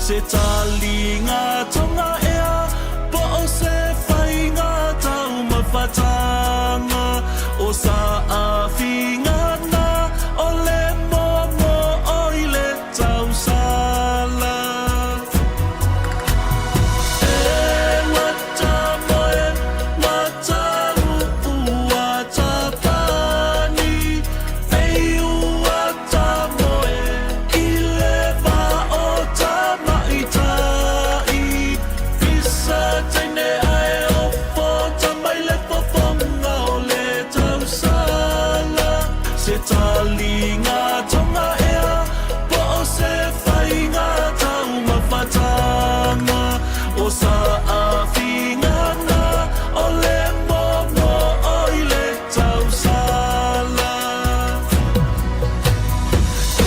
Se talinga tonga ea po o se faiga taumafatanga o saafiga na o le momo o i le tausala. E ua tamoe, ua tau, ua tapani, pei ua tamoe i le va o tamaitai. Pisa teine ae ofo mai le fofoga o le tausala. Se taliga tonga ea po o se faiga taumafatanga o saafiga na o le momo o i le tausala. E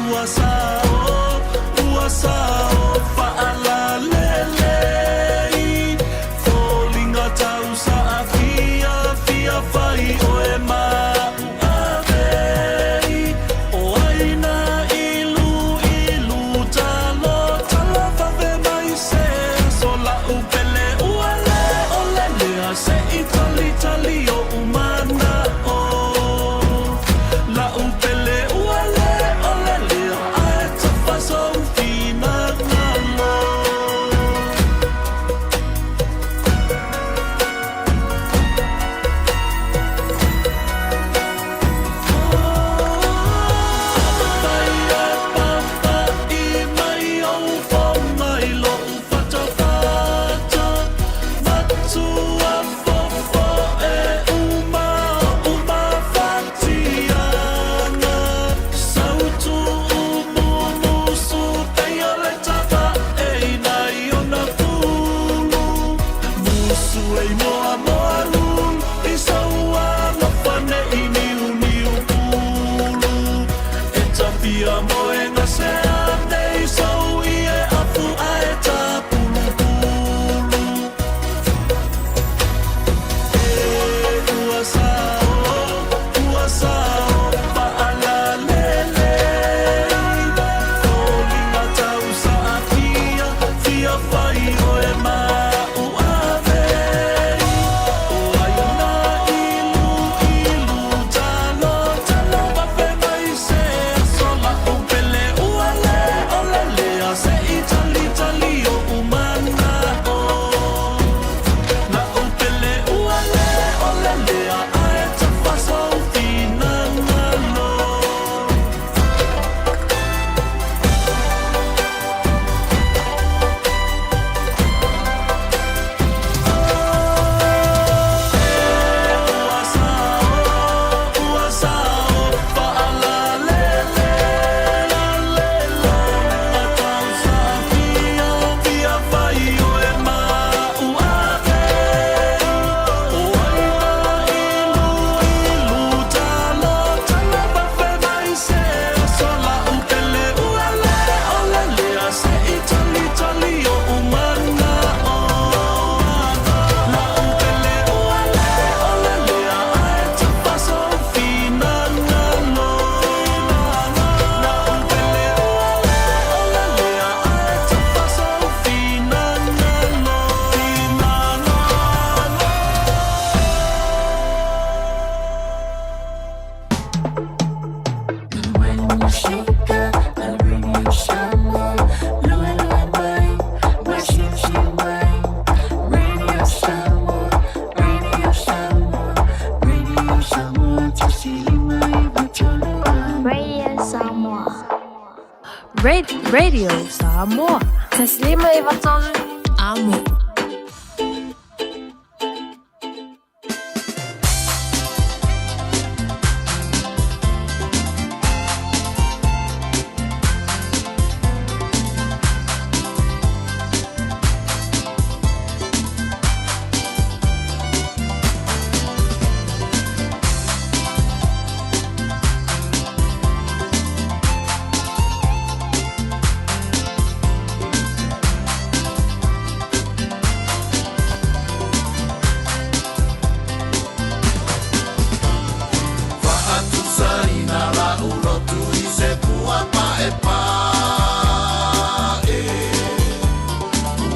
ua sao, ua sao faalalelei, foliga tau saafia fia fai oe ma uavei. O ai na ilu ilu talo tala vave mai se aso la'u pele ua le o le lea se i tali tali o'u mana'o. La'u pele ua le o le lea ae tafa sou finagalo. Afai e papa'i mai ou foga i lo'u fatafata, matua fofo e uma o'u mafatiaga, sautu umumusu pei o le tafaeina i ona pulu, musu ei moamoa lulu i sou alofa nei niuniu pulu, e tafia moega se nei sou ie afu ae tapulupulu. E ua sao, ua sao faalalelei, foliga tau saafia fia fai oe ma uavei. O ai na ilu ilu talo talo vave mai se aso la'u pele ua Radio Samoa. 1 5 3 Amo. Faatusaina la'u lotu i se pua pa'epaʻe,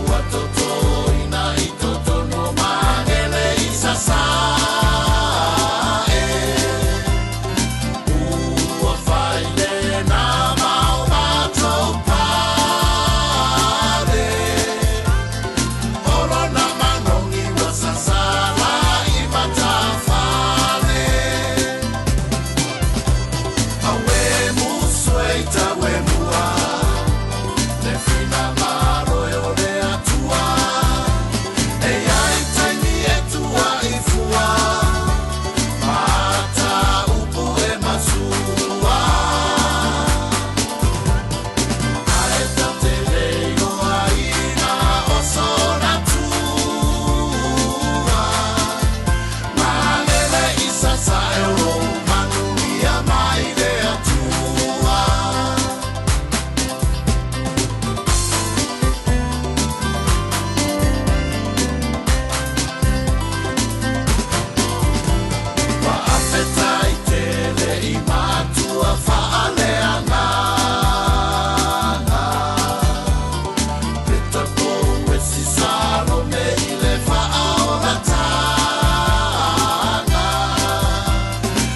Ua totoina i totonu o Magele i Sasaʻe, Ua fai lena ma o matou pale, O lona manogi ua sasala i matafale. Auē musu e tauemua, le finagalo e o le Atua. E iai taimi e tuaʻi fua, ma ata upu e masua. Ae tatou te le iloaina o sona tua. Magele i Sasae o lou manuia mai le Atua. Faafetai tele i matua faaleagaga. Peta Pouesi Salome i le faaolataga.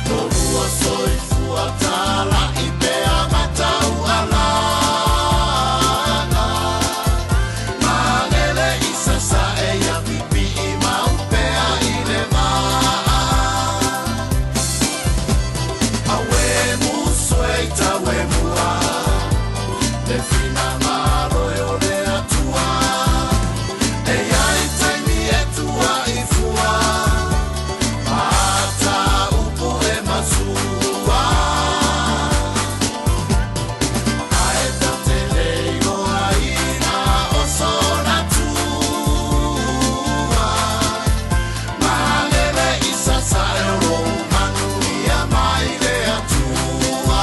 Lolua soifua talaʻi pea mataualaga. Magele i Sasae ia pipii mau pea i le vaa. Auē musu e tauemua, le finagalo e o le Atua. E iai taimi e tuaʻi fua, ma ata upu e masua. Ae tatou te le iloaina o sona tua. Magele i Sasae o lou manuia mai le Atua.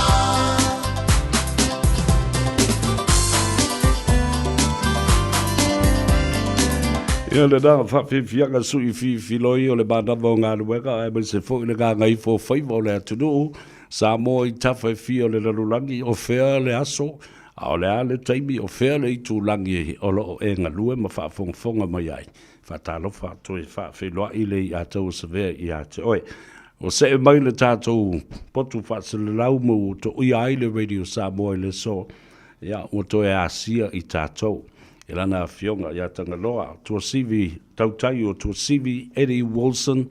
Ia lena faafiafiaga sui fifiloi o le manava o galuega aemaise foi le gagaifo o faiva o le atunuu Samoa i tafa e fia o le lalolagi, o fea le aso, a o le a le taimi, o fea le itulagi o lo o e galue ma faafogafoga mai ai. Faatalofa toe faafeiloai le i'a ua savea ia te oe. Ua see mai le tatou potu faaselelau ma ua toia ai le Radio Samoa i le aso, ia, ua toe asia i tatou e lana afioga ia Tagaloa Tuasivi, tautai o Tuasivi Eddie Wilson,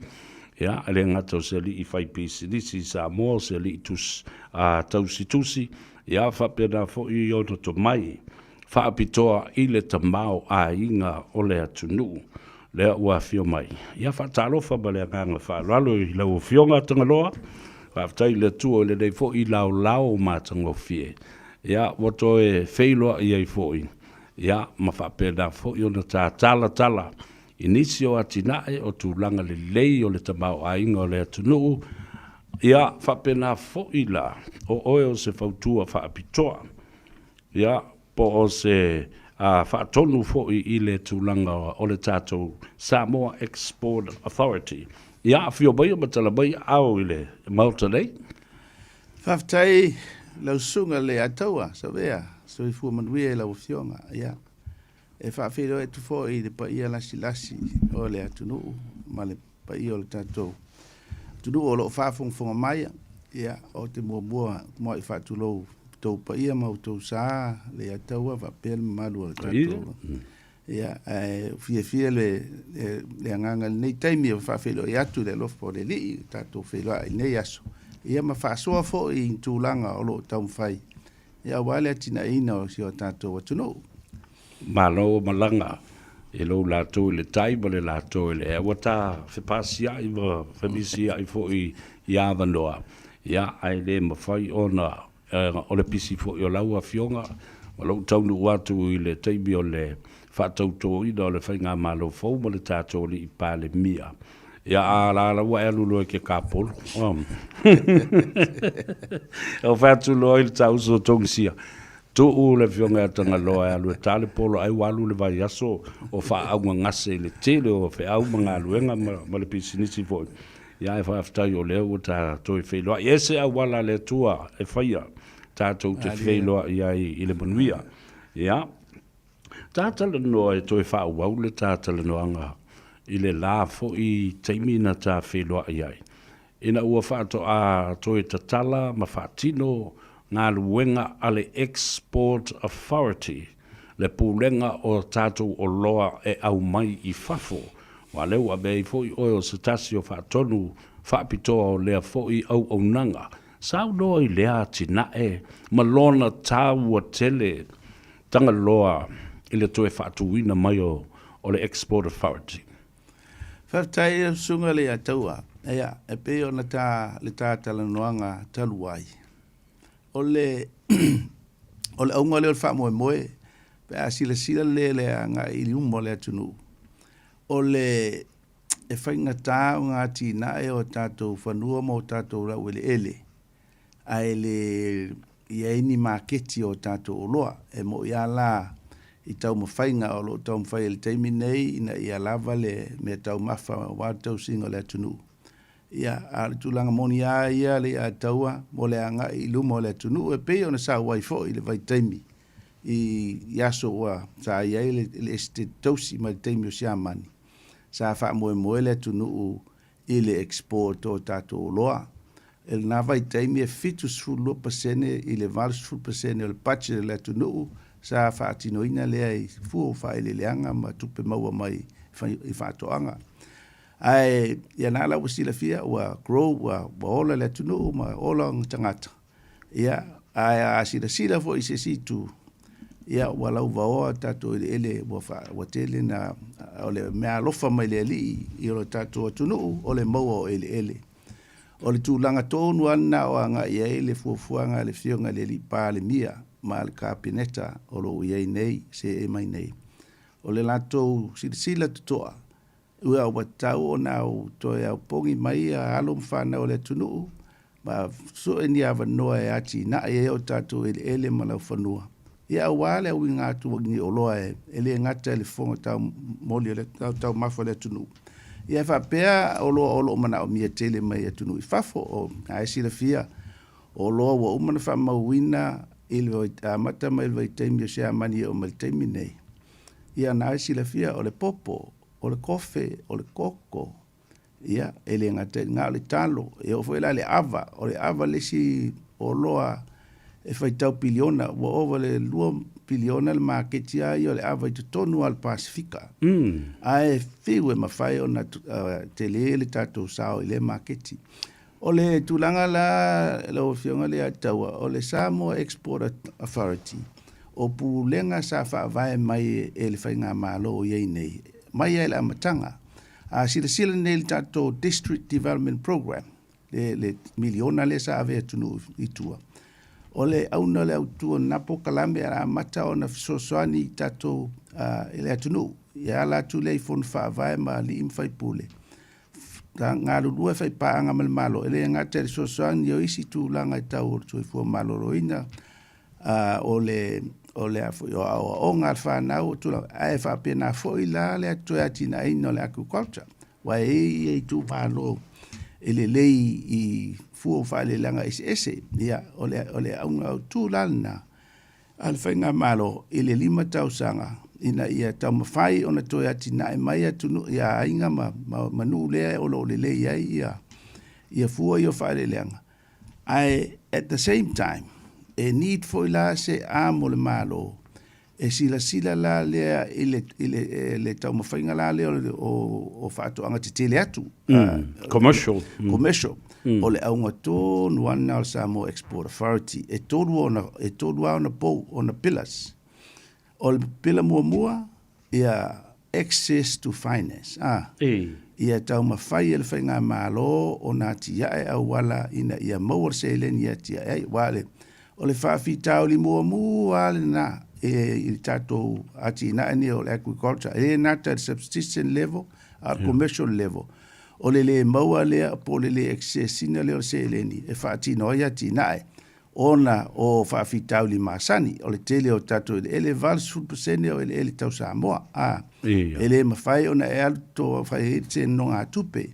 ia, e le gata o se alii fai pisinisi i Samoa, o se alii tusi, a, tausitusi, ia, faapena foi ona tomai faapitoa i le tamaoaiga o le atunuu lea ua afio mai. Ia faatalofa ma le agaga faaaloalo i lau Afioga Tagaloa, faafetai i le Atua i lenei foi laolao matagofie. Ia, ua toe feiloai ai foi, ia, ma faapena foi ona ta talatala i nisi o atinae o tulaga lelei o le tamaoaiga o le atunuu, ia, faapena foi la, o oe o se fautua faapitoa, ia, po o se faatonu foi i le tulaga o le tatou Samoa Export Authority. Ia, afio maia ma tala mai aao i le Maota nei. Faafetai lau susuga le Ataua Savea, soifua manuia i lau Afioga. Ia, e faafeiloai atu foi i le paia lasilasi o le atunuu ma le paia o le tatou atunuu o lo o faafogafoga mai. Ia, ou te muamua muai faatulou outou paia ma outou sa le Ataua faapea le mamalu o le tatou. Ia, ae fiafia le, le, le agaga i lenei taimi e faafeiloai atu i le alofa o le Alii, o tatou feiloai i lenei aso. Ia ma faasoa foi i tulaga o lo o taumafai. ia aua le atinaeina o si o tatou atunuu. Malo o malaga i lou latou i le tai ma le latou i le ea. Ua ta fepasia'i ma femisia'i foi i avanoa, ia, ae le mafai ona o le pisi foi o lau Afioga ma lou taunuu atu i le taimi o le faatautoina o le Faigamalo fou ma le tatou Alii Palemia. Ia, a la la ua e alu loa i ke kapolo. O fai atu loa i le tauso o Togisia, tuu le Afioga ia Tagaloa e alu e ta le polo ai ua alu le vaiaso o faaaugagase i le tele o feau ma galuega ma le pisinisi foi. Ia ae faafetai o lea ua ta toe feiloai. E ese auala a le Atua e faia tatou te feiloai ai i le manuia. Ia, ta talanoa e toe faaauau le ta talanoaga i le la foi taimi na ta feiloai ai, ina ua faatoa toe tatala ma faatino galuega a le Export Authority, le pulega o tatou oloa e aumai i fafo, aua lea ua avea ai foi oe o se tasi o faatonu faapitoa o lea foi auaunaga. Saunoa i lea atinae ma lona taua tele Tagaloa i le toe faatuina mai o le Export Authority. Faafetai i lau Susuga Leiataua. Ia, e pei ona ta le ta talanoaga talu ai, o le o le auga lea o le faamoemoe pe a silasila lelei le agai i luma o le atunuu, o le e faigata ona atinae o tatou fanua ma o tatou laueleele ae le i ai ni maketi o tatou oloa. E mo'i lava la i taumafaiga o lo o taumafai ai i le taimi nei ina ia lava le meataumafa aua le tausiga o le atunuu. Ia, a o le tulaga moni lava ia le ia taua mo le agai i luma o le atunuu e pei ona sau ai foi i le vaitaimi i aso ua sa i ai le Esetete Tausi mai le taimi o Siamani, sa faamoemoe le atunuu i le export o tatou oloa. I lena vaitaimi e 72% i le 80% o le budget a le atunuu sa faatinoina lea i fua o faaeleeleaga ma tupe maua mai i faatoaga. Ae ia na la ua silafia ua grow ua ola le atunuu ma ola ona tagata. Ia, ae a silasila foi i se isi itu, ia ua lauvaoa tatou eleele ua fa, ua tele na o le mea alofa mai le Alii i lo tatou atunuu o le maua o eleele. O le tulaga tonu lava lena o agai i ai le fuafuaga a le Afioga i le Alii Palemia ma le Kapeneta o lo o i ai nei, seei mai nei. O le latou silasila totoa Ua ua tatau ona au toe aupogi mai alo ma fanau a le atunuu ma sue ni avanoa e atinae ai o tatou eleele ma laufanua, ia aua le auiga atu o ni oloa e le gata i le fofoga taumoli o le taumafa o le atunuu, ia faapea oloa o lo o manaomia tele mai atunuu i fafo. O lena e silafia, o oloa ua uma ona faamauina i le amata mai le vaitaimi o Siamani e oo mai i le taimi nei. Ia lena e silafia o le popo, o le kofe, o le koko, ia, e le gata i lena, o le talo, e oo foi la i le ava, o le ava le isi oloa e faitau piliona, ua ova i le 2 piliona le maketi lava ia o le ava i totonu lava o le Pasefika. Ae fiu e mafai ona tele le tatou sao i lea maketi. O le tulaga la lau Afioga Leiataua, o le Samoa Export Authority, o pulega sa faavae mai e le Faigamalo o i ai nei, mai lava i le amataga. A silasila nei i le tatou District Development Programme, le, le miliona lea sa ave i atunuu i tua, o le auga o le autu o lena polokalame a amata ona fesoasoani i tatou i le atunuu, e ala atu lea i fono faavae ma alii ma faipule, galulue faipaaga ma le Malo, e le gata i le fesoasoani o isi tulaga i tau o le soifua maloloina, o le o le a foi o aoaoga a le fanau o tulaga, ae faapena foi la le toe atinaeina o le agriculture, aua e i ai ia itumalo e lelei i fua o faaeleeleaga eseese. Ia, o le o le auga autu la lena a le Faigamalo i le 5 tausaga ina ia taumafai ona toe atinae mai atunuu ia aiga ma, ma, ma nuu lea o lo o lelei ai ia, ia fua ia o faaeleeleaga. Ae at the same time, e need foi la se arm o le Malo e silasila la lea i le, i le, e, le taumafaiga la lea o, o, o faatoaga tetele atu. Commercial. Commercial. O le auga tonu lava lena o le Samoa Export Authority, e tolu ona, e tolu lava ona pou, ona pillars. O le pila muamua, ia access to finance, a, ia taumafai e le Faigamalo ona atiae auala ina ia maua le seleni e atiae ai. Aua le, o le faafitauli muamua lava lena e, i le tatou atinae nei o le agriculture, e le gata i le subsistence level, a o le commercial level. O le le maua lea po o le le access ina lea o le seleni e faatino ai atinae. Ona o faafitauli masani, o le tele o tatou eleele, 80% o eleele tau Samoa, a, e le mafai ona e alu to fai ai se nonogatupe.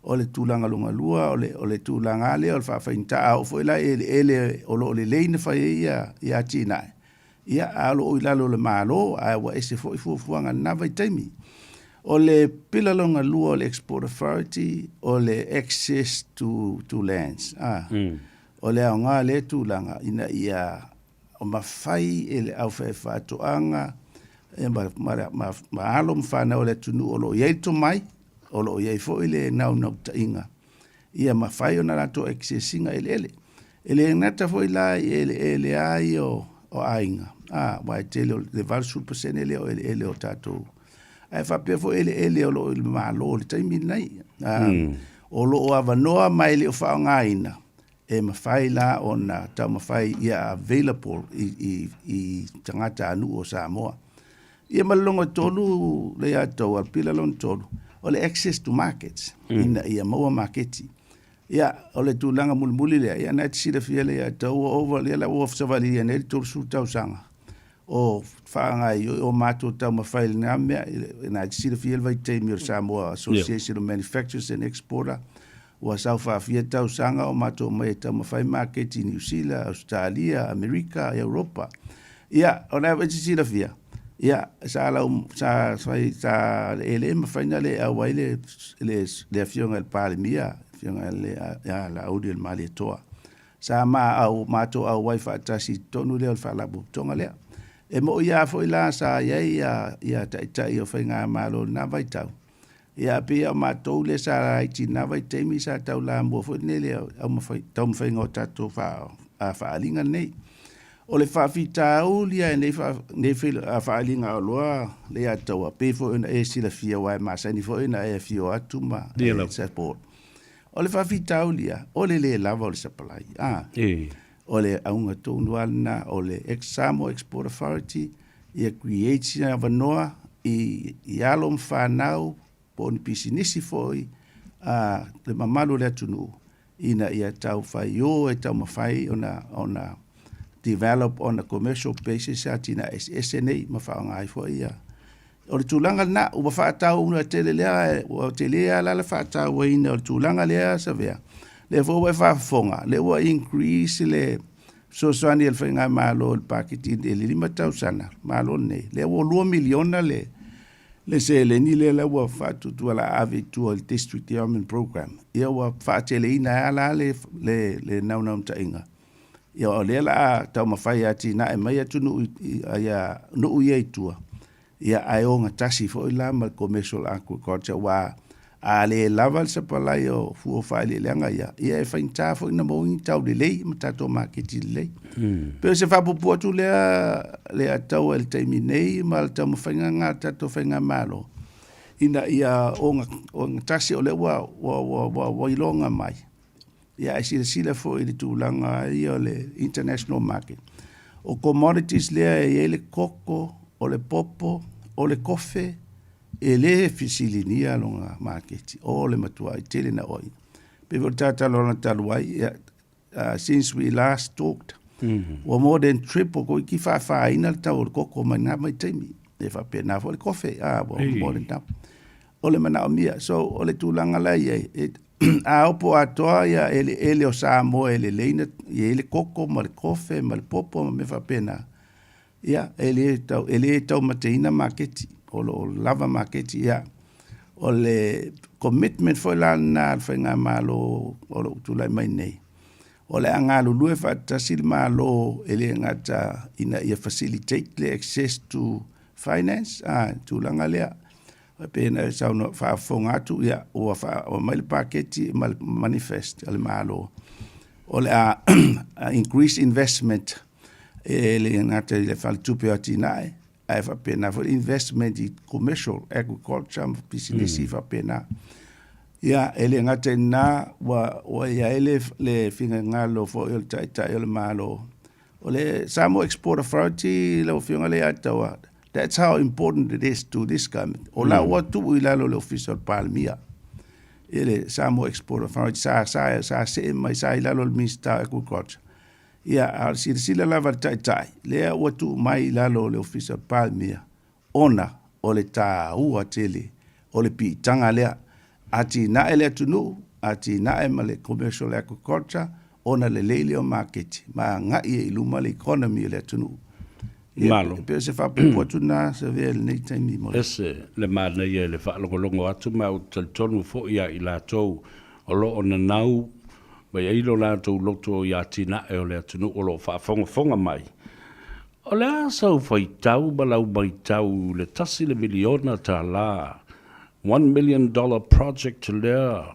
O le tulaga lona lua, o le, o le tulaga lea o le faafaigata, a oo foi la i eleele o lo o lelei na fai ai ia, ia atinae, ia, a o lo o i lalo o le Malo, ae ua ese foi fuafuaga i lena vaitaimi. O le pila lona lua o le Export Authority, o le access to, to lands, a. O le aoga o lea tulaga ina ia mafai e le aufaifaatoaga ma alo ma fanau a le atunuu o lo o i ai le tomai, o lo o i ai foi le naunautaiga ia mafai ona latou access ina eleele. E le gata foi la i eleele lava ia o aiga, aua e tele o le 80% lea o eleele o tatou, ae faapea foi eleele o lo o i le Malo i le taimi lenei. O lo o avanoa ma e le o faaaogaina, e mafai la ona taumafai ia available i tagatanuu o Samoa. Ia ma le lona tolu lea ia outou, a pila lona tolu, o le access to markets, ina ia maua maketi. Ia, o le tulaga mulimuli lea, ia na e te silafia lea ia outou, ua ova, lea la ua savalia nei le 30 tausaga o faagaoioi o matou taumafai i lena mea, na e te silafia le vaitaimi o le Samoa Association of Manufacturers and Exporter, ua sau faafia tausaga o matou omai e taumafai maketi i Niu Sila, Ausetalia, Amerika, Europa. Ia, o lena foi e te silafia, ia, sa lau, sa fai, sa e le mafai ona le auai le, le, le Afioga i le Palemia, le Afioga ia Laauli o le Malietoa. Sa ma au, matou auai faatasi i totonu lea o le Faalapotopotoga lea. E mo'i lava foi la sa i ai ia, ia Taitai o Faigamalo i lena vaitau, ia pei o matou lea sa laiti i lena vaitaimi sa taulamua foi lenei le taumafaiga o tatou faaaliga nei. O le faafitauli lava i nei, nei faaaliga aoloa Leiataua, pei foi ona e silafia aua e masani foi ona e afio atu ma e support. O le faafitauli lava, o le le lava o le supply. A, o le auga tonu lava lena o le Samoa Export Authority, ia create sina avanoa i, i alo ma fanau po o ni pisinisi foi a le mamalu o le atunuu ina ia tau faiō e taumafai ona, ona develop on a commercial basis atinae eseese nei ma faaaoga ai foi ia. O le tulaga lena, ua faatauina tele lea, ua tele lava la le faatauaina o le tulaga lea Savea. Lea foi ua e faafofoga, lea ua increase le fesoasoani a le Faigamalo i le paketi i le 5 tausaga, Malo lenei, lea ua $2 miliona le le seleni lea la ua faatuatua la ave i tua i le District Development Program. Ia ua faateleina ai la le, le, le naunautaiga. Ia o lea la a taumafai e atinae mai atunuu ia nuu ia i tua, ia ae ogatasi foi la ma le commercial aquaculture aua a le lava le sapalai o fua o faaeleeleaga ia, ia e faigata foi ona maua ni tau lelei ma tatou maketi lelei. Pei o se faapuupuu atu lea Leiataua i le taimi nei ma le taumafaiga lena a le tatou faigamalo ina ia ogatasi o lea ua iloga mai. Ia ae silasila foi i le tulaga ia o le international market. O commodities lea e i ai le koko, o le popo, o le kofe, e le fesiligia lona maketi, o le matuai tele na oi. Pei foi o le tataloga talu ai, ia, since we last talked, ua more than triple, toeitiiti faafaina le tau o le koko mai lena vaitaimi. E faapena foi le kofe, ua more than double. O le manaomia, so o le tulaga la e i ai, e, a opo atoa ia eleele o Samoa e lelei na i ai le koko ma le kofe ma le popo ma mea faapena, ia, e le tau, e le taumateina maketi, o lo o lava maketi, ia. O le commitment foi la lena a le Faigamalo o lo o tulai mai nei, o le a galulue faatasi le Malo e le gata ina ia facilitate le access to finance, a, tulaga lea. Pei ona e saunoa faafofoga atu, ia, ua aumai le paketi ma le manifest a le Malo, o le a increase investment e le gata i le Faletupe o Atinae, ae faapena foi investment i commercial agriculture ma pisinisi mm. faapena. Ia, e le gata i lena, ua, ua i ai le, le finagalo foi o le Taitai o le Malo. O le Samoa Export Authority, lau Afioga Leiataua, that's how important it is to this government. O la mm. ua tuu i lalo le Ofisa o le Palemia. I le Samoa Export Authority, sa, sa, sa see mai, sa i lalo le Minista o Agriculture. Ia, a o le silasila lava a le Taitai, lea ua tuu mai i lalo o le Ofisa o le Palemia, ona o le taua tele o le piitaga lea. Atinae le atunuu, atinae ma le commercial agriculture ona lelei lea o maketi ma agai ai i luma le economy o le atunuu. Ia, Malo. e pei o se faaopoopo atu lena Savea i lenei taimi mo le. Ese le manaia i le faalogologo atu ma ou te talitonu foi ia i latou o lo o nanau mai ai lo latou loto i atinae o le atunuu o lo o faafogafoga mai. O le a sau faitau ma lau maitau i le tasi le miliona tala, $1 million project lea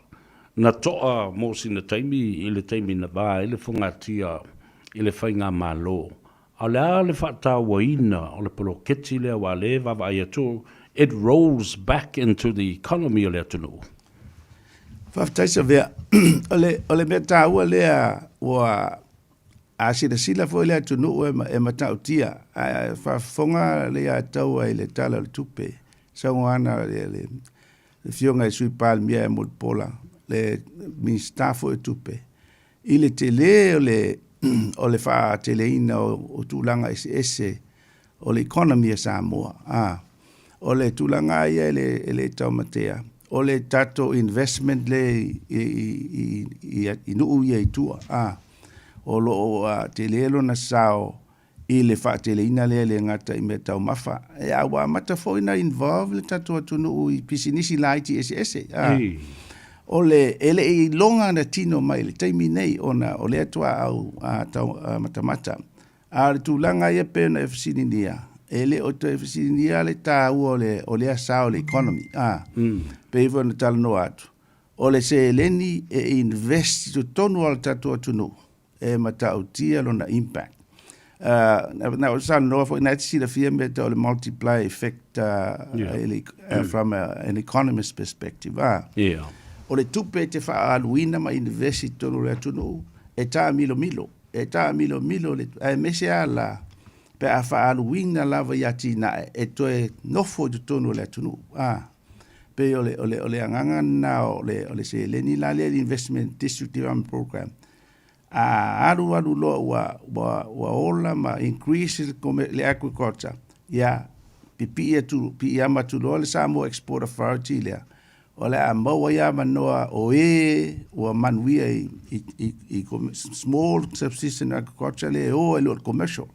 na toa mo sina taimi i le taimi na va ai le fogatia i le faigamalo. A o le a le faatauaina o le poloketi lea aua o lea e vaavaai atu it rolls back into the economy o le atunuu? Faafetai Savea. O le, o le mea taua lea ua a silasila foi le atunuu e, e matautia, ae faafofoga le Ataua i le Tala o le Tupe, saunoaga le, le, le Afioga i le Sui Palemia e Mulipola, le Minisita foi o Tupe, i le tele o le, o le faateleina o, o tulaga eseese o le economy a Samoa. A, o le tulaga ia e le, e le taumatea, o le tatou investment le i, i, i, i, i nuu ia i tua. A, o lo o tele lona sao i le faateleina lea e le gata i mea taumafa, a ua amata foi ona involve le tatou atunuu i pisinisi laiti eseese. A, o le, e le i iloga ona tino mai i le taimi nei ona o lea tuaau a, tau, a, matamata. A o le tulaga ia pei ona e fesiligia, e le o toe fesiligia le taua o le, o lea sao i le economy. A, mm. pei foi ona talanoa atu, o le seleni e invest i totonu o le tatou atunuu, e matautia lona impact. Uh, na o saunoa foi, na e te silafia mea tau le multiplier effect uh, yeah. uh, mm. from a, an economist perspective. Ah. Yeah. O le tupe e te faaaluina ma invest i totonu o le atunuu, e taamilomilo. E taamilomilo le, aemaise lava la, pe a faaaluina lava i atinae e toe nofo i totonu o le atunuu. Ah. Pei o le, o le, o le agaga lena o le, o le seleni la lea Investment District Development Program. A alu alu loa ua, ua, ua ola ma increase le, le agriculture, ia, pipii atu, piiama atu loa le Samoa Export Authority lea, o le a maua ai avanoa o e ua manuia i, i, i, i small subsistence agriculture lea e o ai loa i le commercial.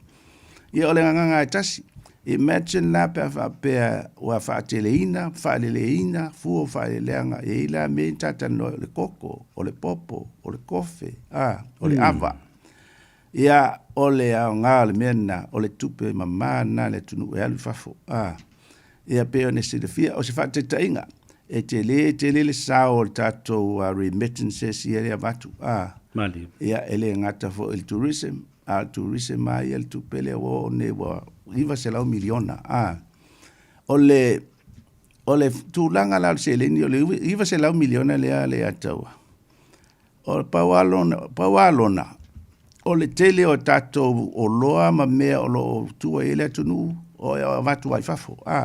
Ia o le agaga e tasi. Imagine la pe a faapea ua faateleina, faaleleina fua o faaeleeleaga, e i ai la mea ia na talanoa ai, o le koko, o le popo, o le kofe, a, o le ava. Ia, o le aoga o le mea lena, o le tupe mama lena a le atunuu e alu i fafo, a. Ia pei ona silafia, o se faataitaiga, e tele tele le sao o le tatou remittances ia e avatu, a. Malie. Ia, e le gata foi i le tourism, a o le tourism lava ia le tupe lea ua oo nei ua $900 miliona, a. O le, o le tulaga la o le seleni, o le $900 miliona lea le Ataua, O le pau lava lona, pau lava lona, o le tele o tatou oloa ma mea o lo o tua i ai le atunuu, o e avatu lava i fafo. A,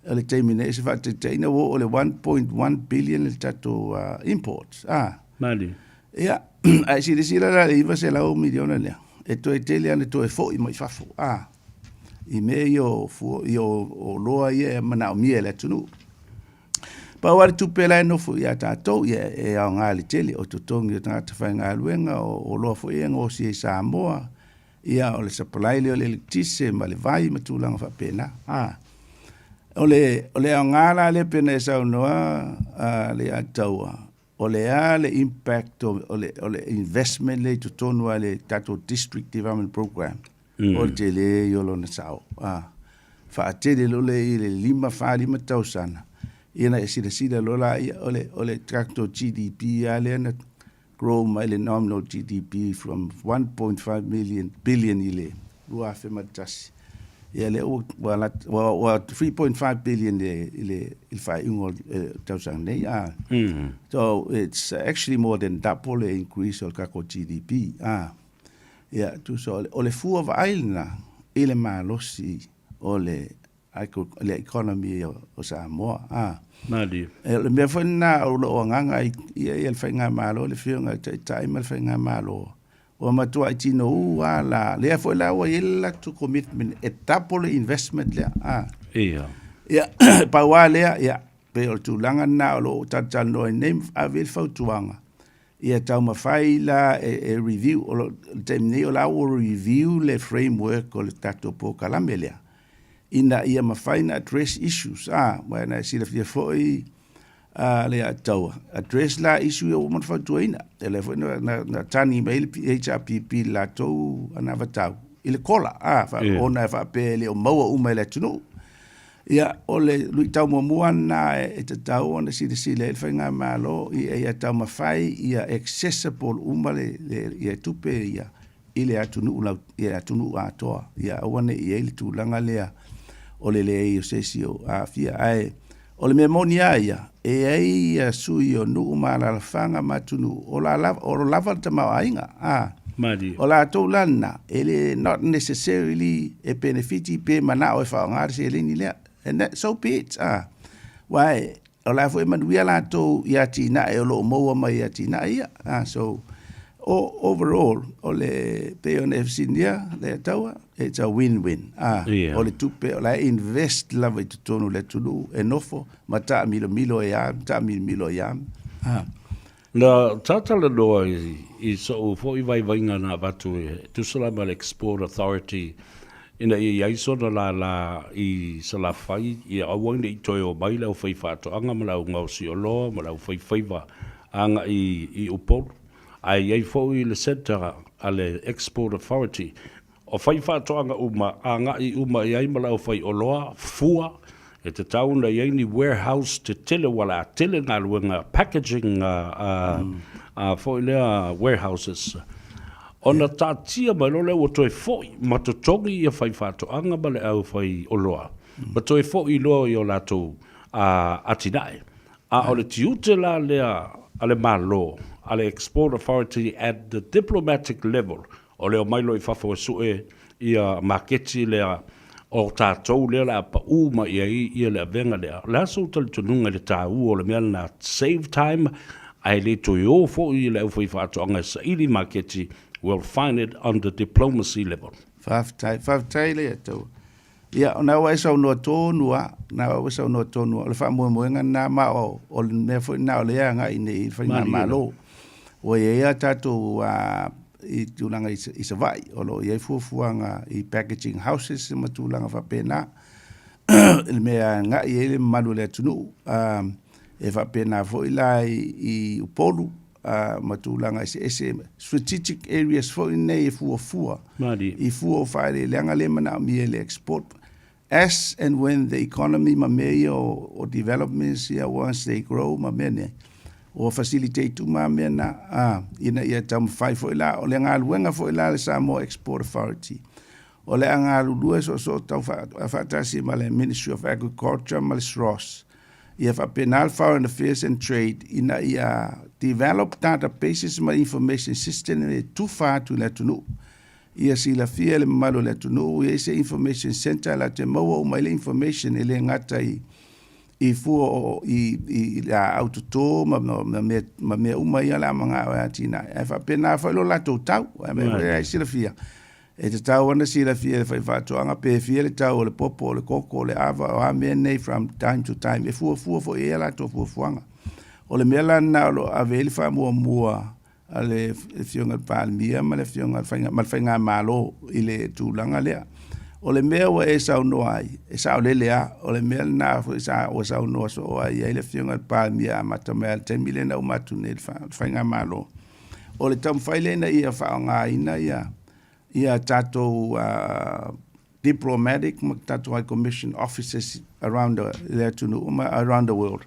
o le taimi nei, se faataitaiga ua oo i le 1.1 billion le tatou uh, imports. A. Malie. Ia, ae silasila la i le 900 miliona lea, e toe tele ana toe foi mai fafo. A, i mea ia o, ia o oloa ia e manaomia e le atunuu. Pau lava le tupe la e nofo ia tatou, ia e aoga i le tele o totogi o tagata faigaluega, o oloa foi ia e gaosia i Samoa, ia o le supply lea o le eletise ma le vai ma tulaga faapena. A, o le, o le aoga la lea pei ona e saunoa a, le Ataua, o le a le impact o, o, le, o le investment lea i totonu a le tatou District Development Program, mm. o le tele ia o lona sao. A, faatele loa lea i le 5, 4, 5 tausaga. Ia na e silasila loa laia, o le, o le tatou GDP lava lea na grow mai le nominal GDP from 1.5 million, billion i le 2001. Ia lea ua, ua, ua, ua 3.5 billion i le, i le, i le faaiuga o le tausaga nei. Ah. So it's actually more than double le increase o le tatou GDP. Ah. Ia, tusa o le, o le fua vaai lena i le malosi o le le economy o Samoa. A. Malie. E, o le mea foi lena o lou agaga i ia le Faigamalo, le Afioga i le Taitai ma le Faigamalo, ua matuai tinou lava la, lea foi la ua i ai le latou commitment e double le investment lea. A. Ia. Ia, pau lava lea, ia, pei o le tulaga lena o lo o talatalanoa ai nei ma ave ai le fautuaga, ia taumafai la e, e review, o le taimi nei o la ua review le framework o le tatou polokalame lea, ina ia mafai na address issues, a, aua na e silafia foi a, le Ataua, address la issue ia ua uma ona fautuaina. E lea foi na, na, na tagi mai le HRPP i le latou anavatau i le kola, a, fa, yeah. ona e faapea e le o maua uma e le atunuu. Ia, o le luitau muamua lena e, e tatau ona silasila i le faigamalo ia, ia taumafai ia accessible uma le, le, ia tupe ia i le atunuu lau, i le atunuu atoa, ia aua ne i i ai le tulaga lea o le leai o se isi o aafia. Ae o le mea moni lava ia, e i ai ia sui o nuu ma alaalafaga ma atunuu o la lava, o lo lava le tamaoaiga, a. Malie. O latou la lena, e le, not necessarily e penefiti pe manao e faaaoga le seleni lea. And that, so be it, a. Aua e, O la foi e manuia latou i atinae o lo o maua mai i atinae ia. Ah, so, o, overall, o le, pei ona e fesiligia le Ataua, it's a win-win. Ah, Yeah. O le tupe, o la e invest lava i totonu o le atunuu e nofo ma taamilomilo e a, taamilomilo i a. Ah. Na tatalanoa i, i soʻu foi vaivaiga na avatu e tusa la ma le Export Authority ina ia i ai sona lālā i Salafai, ia aua ne i toe o mai le aufaifaatoaga ma le augaosi oloa ma le aufaifaiva agai i Upolu. Ae i ai foi le centre a le Export Authority O faifaatoaga uma, agai uma i ai ma le aufaioloa, fua, e tatau ona i ai ni warehouse tetele ua le a tele galuega packaging a foi lea warehouses. Ona taatia mai loa lea ua toe foi ma totogi ia faifaatoaga ma le aufaioloa ma toe foi loa i o latou atinae. A o le tiute la lea a le Malo, a le Export Authority at the diplomatic level, O le omai loa i fafo e sue ia maketi lea o tatou lea o le a pau mai i ai ia le avega lea. O le a sou talitonuga i le taua o le mea lena, save time, ae le toe o foi le aufaifaatoaga e saili maketi, we'll find it on the diplomacy level. Faafetai, faafetai Leiataua. Ia, o na ua e saunoa tonu lava, na ua e saunoa tonu lava, o le faamoemoega lena ma o, o le mea foi lena o lea e agai nei i le Faigamalo. Ua i ai a tatou i tulaga i, i Savaii, o lo o i ai fuafuaga i packaging houses ma tulaga faapena, i le mea e agai ai le mamalu o le atunuu. E faapena foi la i, i Upolu, ma tulaga eseese, strategic areas foi nei e fuafua i fua o faaeleeleaga lea e manaomia i le export. As and when the economy ma mea ia o, o developments ia once they grow ma mea nei, ua facilitate uma mea na, a, ina ia taumafai foi la, o le galuega foi la a le Samoa Export Authority, o le a galulue soosoo tau faatasi ma le Ministry of Agriculture ma le SROS, Ia faapena le Foreign Affairs and Trade ina ia develop databases ma information system e tufa atu i le atunuu. Ia silafia e le mamalu o le atunuu, ia i ai se information centre latou te maua uma ai le information e le gata i i fua o i i laau toto ma ma mea ma mea uma ia o le a manao e atinae. Ae faapena foi lo latou tau. Ae silafia E tatau ana silafia e le faifaatoaga pe fia le tau o le popo, o le koko, o le ava, o a mea nei from time to time, e fuafua foi i ai a latou fuafuaga. O le mea la lena o lo o ave ai le faamuamua a le Afioga i le Palemia ma le Afioga ma le Faigamalo i le tulaga lea. O le mea ua e saunoa ai, e saolele lava, o le mea lena foi sa ua saunoa soo ai ai le Afioga i le Palemia e amata mai lava i le taimi lea na uma atu nei le Faigamalo. O le taumafai lea ina ia faaaogaina ia ia tatou uh, Diplomatic ma tatou High Commission offices around the, le atunuu ma around the world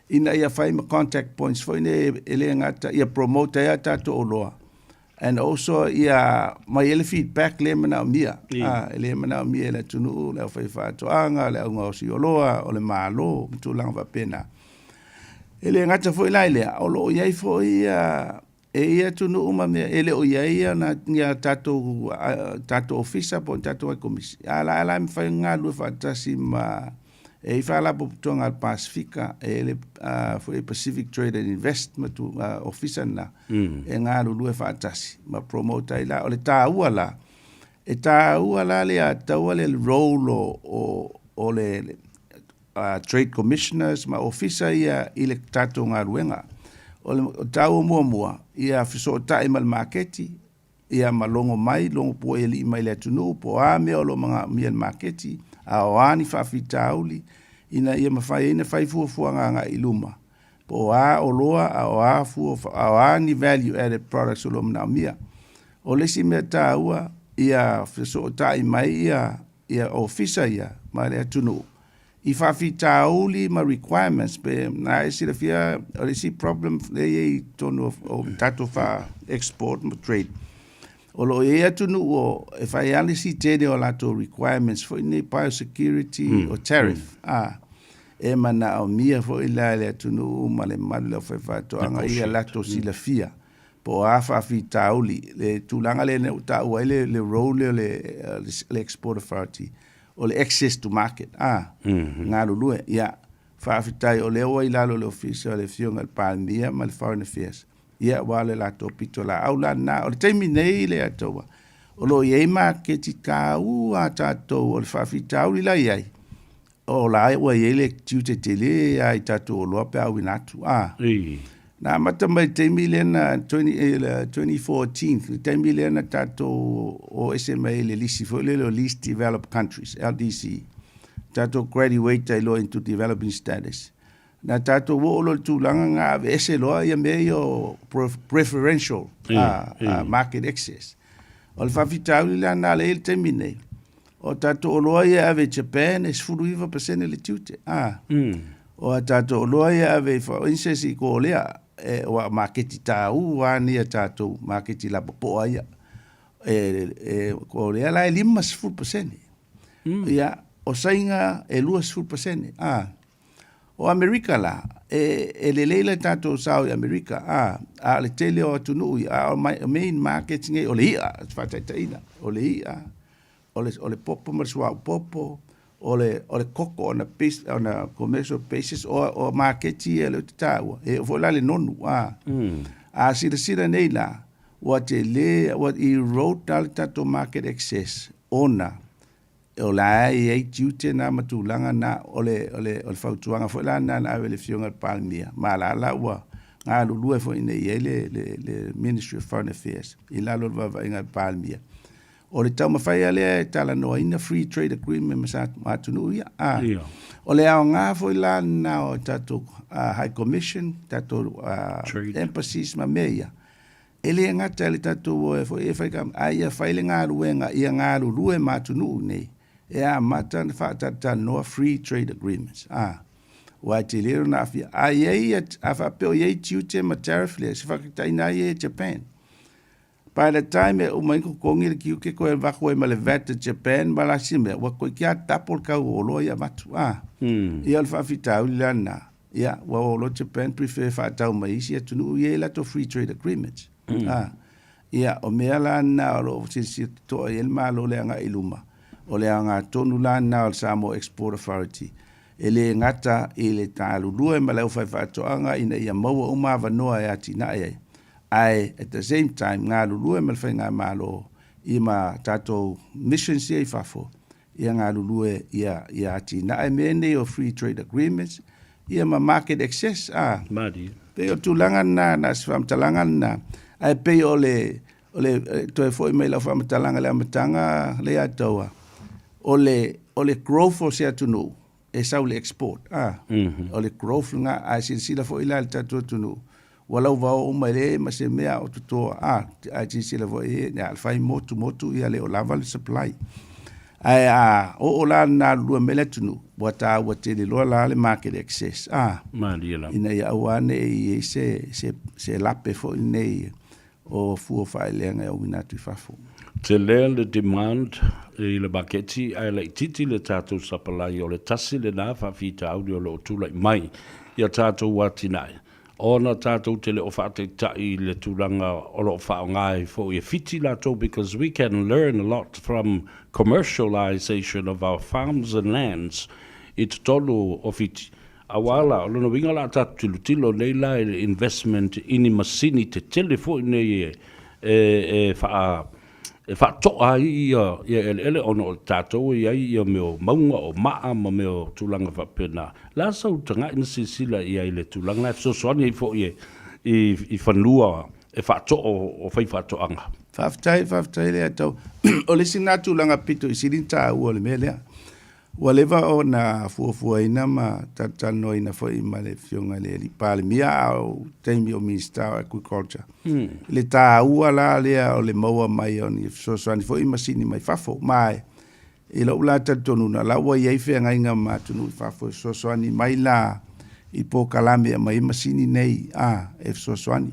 ina ia fai ma contact points foi nei e le gata ia promote ai a tatou oloa and also ia mai ai le feedback lea e manaomia, e le manaomia e le atunuu, le aufaifaatoaga, le augaosi oloa, o le Malo ma tulaga faapena. E le gata foi la i lea, o lo o i ai foi ia e i ai atunuu ma mea e le o i ai ia ni a tatou, tatou ofisa po o ni tatou High Komisi, a la e mafai ona galulue faatasi ma E i ai Faalapotopotoga a le Pasefika, e i ai le foi Pacific Trade and Investment Ofisa lena, e galulue faatasi ma promote ai la. O le taua la, e taua la le ataua le role o le Trade Commissioners ma Ofisa ia i le tatou galuega. O le taua muamua, ia fesootai ma le maketi, ia ma logo mai, logo puai alii mai le atunuu, po o a mea o lo o manaomia e le maketi, a o a ni faafitauli ina ia mafai ai ona fai fuafuaga agai i luma, po o a oloa a o a fua, a o a ni value added products o lo o manaomia. O le isi mea taua, ia fesootai mai ia ia ofisa ia ma le atunuu i faafitauli ma requirements pe na e silafia o le isi problem lea e i ai i totonu o tatou fa export ma trade o lo o i ai atunuu o e fai lava le isi tele o latou requirements foi nei biosecurity o tariff a e manaomia foi la e le atunuu ma le mamalu o le aufaifaatoaga ia latou silafia po o a faafitauli, le tulaga lea ua taua ai le role lea o le Export Authority, o le access to market, a, galulue. Ia, faafetai o lea ua i lalo o le Ofisa o le Afioga i le Palemia ma le Foreign Affairs, ia, aua o le latou pitolaau la lena. O le taimi nei Leiataua, o lo o i ai maketi taua a tatou o le faafitauli la e i ai, O la ua i ai le tiute tele lava i tatou oloa pe a auina atu. A. Na amata mai i le taimi lea na 2014, le taimi lea na tatou o ese mai ai i le lisi foi lele o Least Developed Countries, LDC. Tatou graduate ai loa into developing status. Na tatou oo loa i le tulaga na aveese loa ia mea ia o preferential market access. O le faafitauli la lena lea e i ai i le taimi nei, O tatou oloa ia e ave i Japan e 19% le tiute. A. O a tatou oloa ia e ave i for instance i Korea, e, ua maketi taua lava nei a tatou, maketi lapopoa ia. E, e, Korea la e 50%. Ia, o Saina e 20%. A. O Amerika la, e, e lelei le tatou sao i Amerika, a, a o le tele o atunuu ia, a o main markets nei, o le i'a, faataitaiga, o le i'a, o le, o le popo ma le suauu popo, o le, o le koko on a, base, on a commercial basis, o, o maketi ia lea ou te taua, e oo foi la le nonu, a. A silasila nei la, ua tele, ua erode la le tatou market access ona o la e i ai tiute na ma tulaga na, o le, o le, o le fautuaga foi la lena na ave i le Afioga i le Palemia, ma la la ua galulue foi nei i ai le, le, le Ministry of Foreign Affairs i lalo o le vaavaaiga a le Palemia. O le taumafai lava lea e talanoaina free trade agreement ma sa, ma atunuu ia. A, yeah. O le aoga foi la lena o tatou High Commission, tatou embassies ma mea ia, E le gata i le tatou o e foi e fai ka, a ia fai le galuega ia galulue ma atunuu nei e amata ona faatalatalanoa free trade agreements, a, aua e tele lona aafia. A i ai, a faapea o i ai tiute ma tariff lea, se faataitaiga lava ia i Japan. By the time e uma ai ona totogi le tiute toe avatu ai ma le VAT a Japan ma le isi mea, ua toeitiiti lava double le tau o oloa ia avatu, a. Ia o le faafitauli la lena. Ia, ua o loa Japan prefer faatau mai isi atunuu ia i latou free trade agreements. Mm. Ah, ia, o mea la na o lo o silasila totoa i ai le Malo le agai i luma, o le aoga tonu la na o le Samoa Export Authority, e le gata i le galulue ma le aufaifaatoaga ina ia maua uma avanoa e atinae ai, ae at the same time galulue ma le faigamalo i ma tatou missions ia i fafo, ia galulue ia ia atinae mea nei o free trade agreements ia ma market access a. Malie. Pei o tulaga lena na se faamatalaga lena ae pei o le o le toe foi mai lau faamatalaga i le amataga lea Taua o le o le growth o se atunuu e sau i le export a. O le growth lena ae silasila foi la i le tatou atunuu ua lauvao uma e leai ma se mea o totoa a, ae silasila foi e, a fai motu motu ia le o lava le supply. Ae a oo la le galulue mai le atunuu, ua taua tele loa la le market access, a, Malie lava. ina ia aua ne i i ai se, se, se lape foi lenei o fua faaileaga e auina atu i fafo. Tele le demand i le maketi ae laitiiti le tatou sapalai, o le tasi lena faafitauli o lo o tulai mai i a tatou atinae ona tatou te le o faataitai i le tulaga o lo o faaaoga ai foi e Fiti latou because we can learn a lot from commercialization of our farms and lands i totonu o Fiti. Aua la, o lona uiga o le a tatou tilotilo nei la i le investment i ni masini tetele foi nei e e faa e faatoa ai ia ia eleele ona o tatou e i ai ia mea o mauga o maa ma mea o tulaga faapena. O le a sau tagai na silasila i ai i le tulaga lena e fesoasoani ai foi e i i fanua e faatoo o faifaatoaga? Faafetai, faafetai Leatau. O le isi lena tulaga pito i sili ona taua o le mea lea. Ua leva ona fuafuaina ma talatalanoaina foi ma le Afioga i le Alii Palemia a o taimi o Minisita o Agriculture le taua la lea o le maua mai o ni fesoasoani foi i masini mai fafo. Ma i lou la talitonuga, la ua i ai feagaiga ma atunuu i fafo e fesoasoani mai la i polokalame e aumai ai masini nei a e fesoasoani.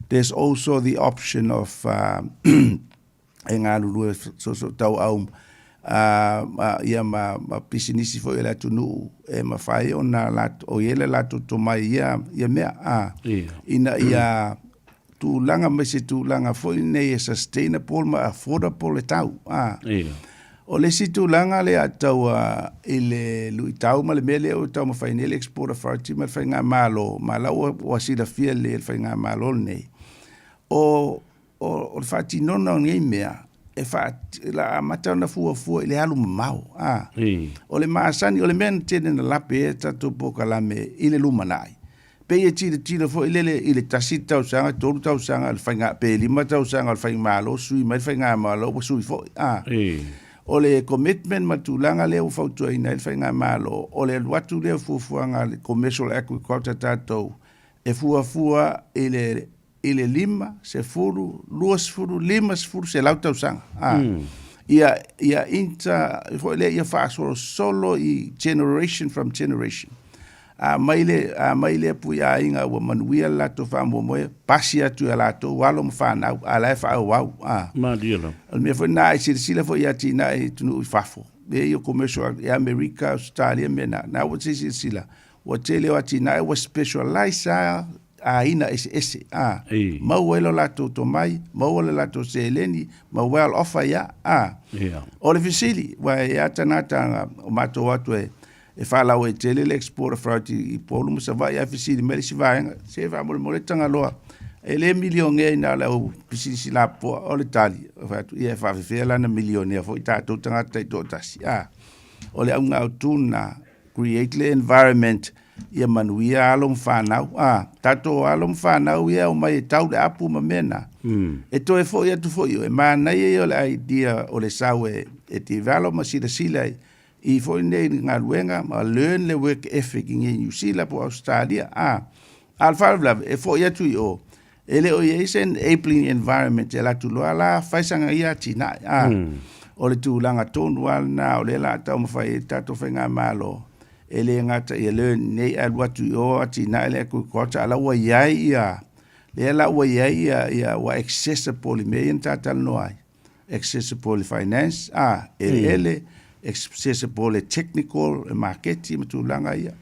There's also the option of e galulue soosootauau ia ma pisinisi foi o le atunuu e mafai ona o i ai le latou tomai i ia mea a ina ia tulaga mai se tulaga foi lenei e sustainable ma affordable le tau a. O le isi tulaga lea tau i le luitau ma le mea lea ua taumafai nei le Export Authority ma le Faigamalo, ma la ua silafia lelei e le Faigamalo lenei, o O le faatinoina o nei mea, e faa, la amata ona fuafua i le alu mamao. A. O le masani, o le mea na tele na lape ai a tatou polokalame i le lumanai, pei e tilotilo foi lele i le tasi tausaga, tolu tausaga o le faiga, pe lima tausaga o le faigamalo, sui mai le faigamalo ua sui foi. A. O le commitment ma le tulaga lea ua fautuaina ai le faigamalo, o le alu atu lea o fuafuaga a le Commercial Agriculture a tatou, e fuafua i le i le 5, 10, 20, 50, 100 tausaga. A, ia, ia inter, foi lea, ia faasolosolo i generation from generation. A mai le, a mai lea pui aiga ua manuia le latou faamoemoe, pasi atu i a latou alo ma fanau, a la e faaauau. A. Malie lava. O le mea foi lena, a e silasila foi i atinae i atunuu i fafo, mea ia o commercial, i Amerika, Ausetalia, mea na, na ua se silasila, ua tele o atinae ua specialize lava aiga eseese, a, maua ai lo latou tomai, maua le latou seleni, ma well off ai a, a. O le fesili, ua e a tagata o matou atu e, e faalauaitele le Export Authority i Upolu ma Savaii, ae fesili mai le isi vaega, se faamolemole Tagaloa, e le milionea i na o le au pisinisi lapopoa, o le tali, e fai atu, ia e faafefea la ona milionea foi tatou tagata taitoatasi, a. O le auga autu lena, create le environment ia manuia alo ma fanau. A, tatou alo ma fanau ia e omai e tau le apu ma mea na. E toe foi atu foi oe, manaia ia o le idea o le sau e, e develop ma silasila i, i foi nei galuega ma learn le work ethic i Niu Sila po o Ausetalia. A, a o le faalavelave, e foi atu i o, E le o i ai se enabling environment e alu atu loa la fai sana ia atinae. A, o le tulaga tonu lava lena o lea o le a taumafai ai le tatou faigamalo, e le gata ia learn i inei ae alu atu i o atinae le agriculture, a o la ua i ai ia, lea la ua i ai ia, ia ua accessible i mea ia na ta talanoa ai. accessible i finance, a, eleele, accessible i technical, i maketi ma tulaga ia.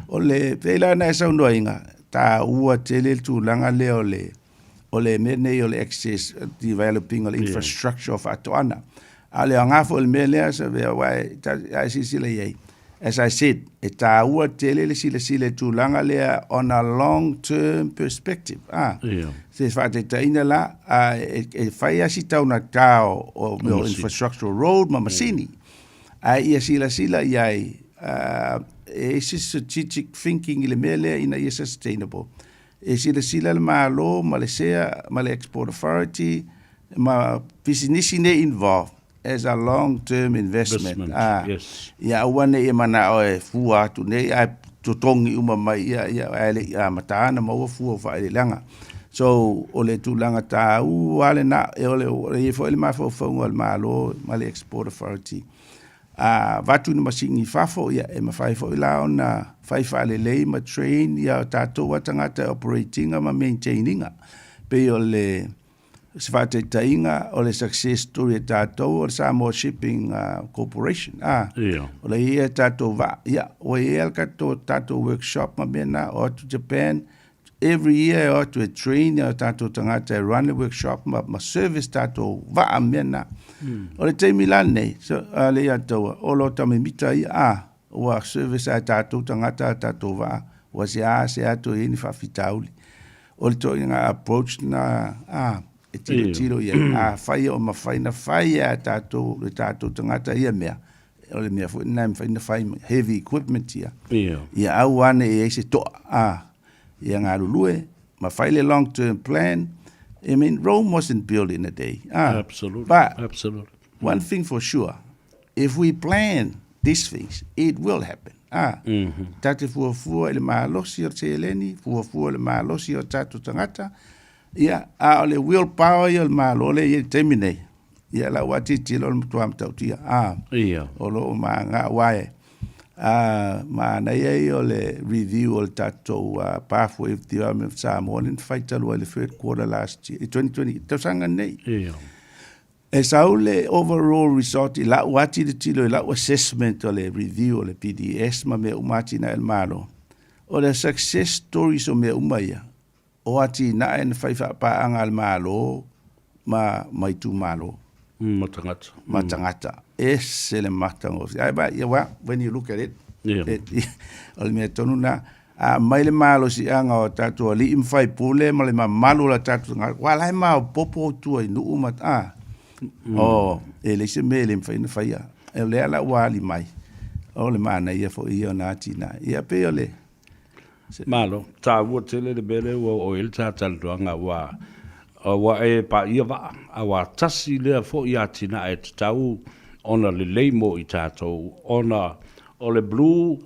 O le, pei la ona e saunoaina, taua tele le tulaga lea o le, o le mea nei o le access, developing o le infrastructure o faatoaga. A o le aoga foi o le mea lea, Savea, aua e, a e silasila i ai, As I said, e taua tele le silasila i tulaga lea on a long term perspective. Ah, yeah. Se faataitaiina la, ah, e, e fai lava si taunata o, o mea o infrastructural road ma masini. Yeah. Ae ia silasila i ai, uh, e isi strategic thinking i le mea lea ina ia sustainable. E silasila le Malo ma le SEA ma le Export Authority ma pisinisi nei involved as a long term investment, investment ah, yes. Ia aua ne i e manao e fua atu nei ae totogi uma mai ia, ia ae le i amata ana maua fua o faaeleeleaga. So, o le tulaga taua lava lena, e o le, e i ai foi le mafaufauga o le Malo ma le Export Authority, a avatu ni masini i fafo, ia, e mafai foi la ona fai faalelei ma train ia tatou lava tagata e operate ina ma maintain ina. Pei o le se faataitaiga o le success story a tatou o le Samoa Shipping Corporation, a, o la e i ai a tatou vaa, ia, ua i ai lava le tatou workshop ma mea na, o atu Japan, Every year e o atu e train o tatou tagata e run le workshop ma, ma service tatou vaa ma mea na. O le taimi la lenei, so, a le ia taua, o lo tamemita ia, a, ua service a e tatou tagata a tatou vaa, ua se a se a toe i ai ni faafitauli. O le ituaiga approach na, a, e tilotilo i ai, afai o mafai na fai e a tatou, le tatou tagata ia mea, o le mea foi lena e mafai ona fai heavy equipment ia. Ia aua ne i i ai se toa, a, ia galulue ma fai le long term plan. I mean, Rome wasn't built in a day. Ah, Absolutely. But Absolutely. one thing for sure, if we plan these things, it will happen. Ah, ta te fuafua i le malosi o le seleni, fuafua i le malosi o tatou tagata, ia, a o le will power ia o le Malo lea e i ai i le taimi nei, Ia lau lava tilotilo o le matua matautia, a, o lo o maga aua e, a, manaia ia o le review o le tatou Pathway of Development of Samoa lea na fai talu ai le third quarter last year, i 2020, tausaga nei. E sau le overall result i lau lava tilotilo i lau assessment o le review o le PDS ma mea uma atinae a le Malo, o le success stories o mea uma ia, O atinae na fai faapaaga a le Malo ma ma itumalo. Ma tagata. Ma tagata. Ese le matagofie. Ai ba, yeah, well, when you look at it, yeah. it o le mea tonu na, a aumai le malosiaga o tatou alii ma faipule ma le mamalu o la tatou tagata, aua la e maopoopo tua i nuu ma, a, oh, e leai se mea e le mafai ona faia. O lea la ua ali mai, o le manaia foi ia o na atinae. Ia pei o le, Malo, taua tele le mea lea ua oo i ai le ta talanoaga aua ua e paia vaa, aua tasi lea foi atinae e tatau ona lelei mo i tatou ona o le Blue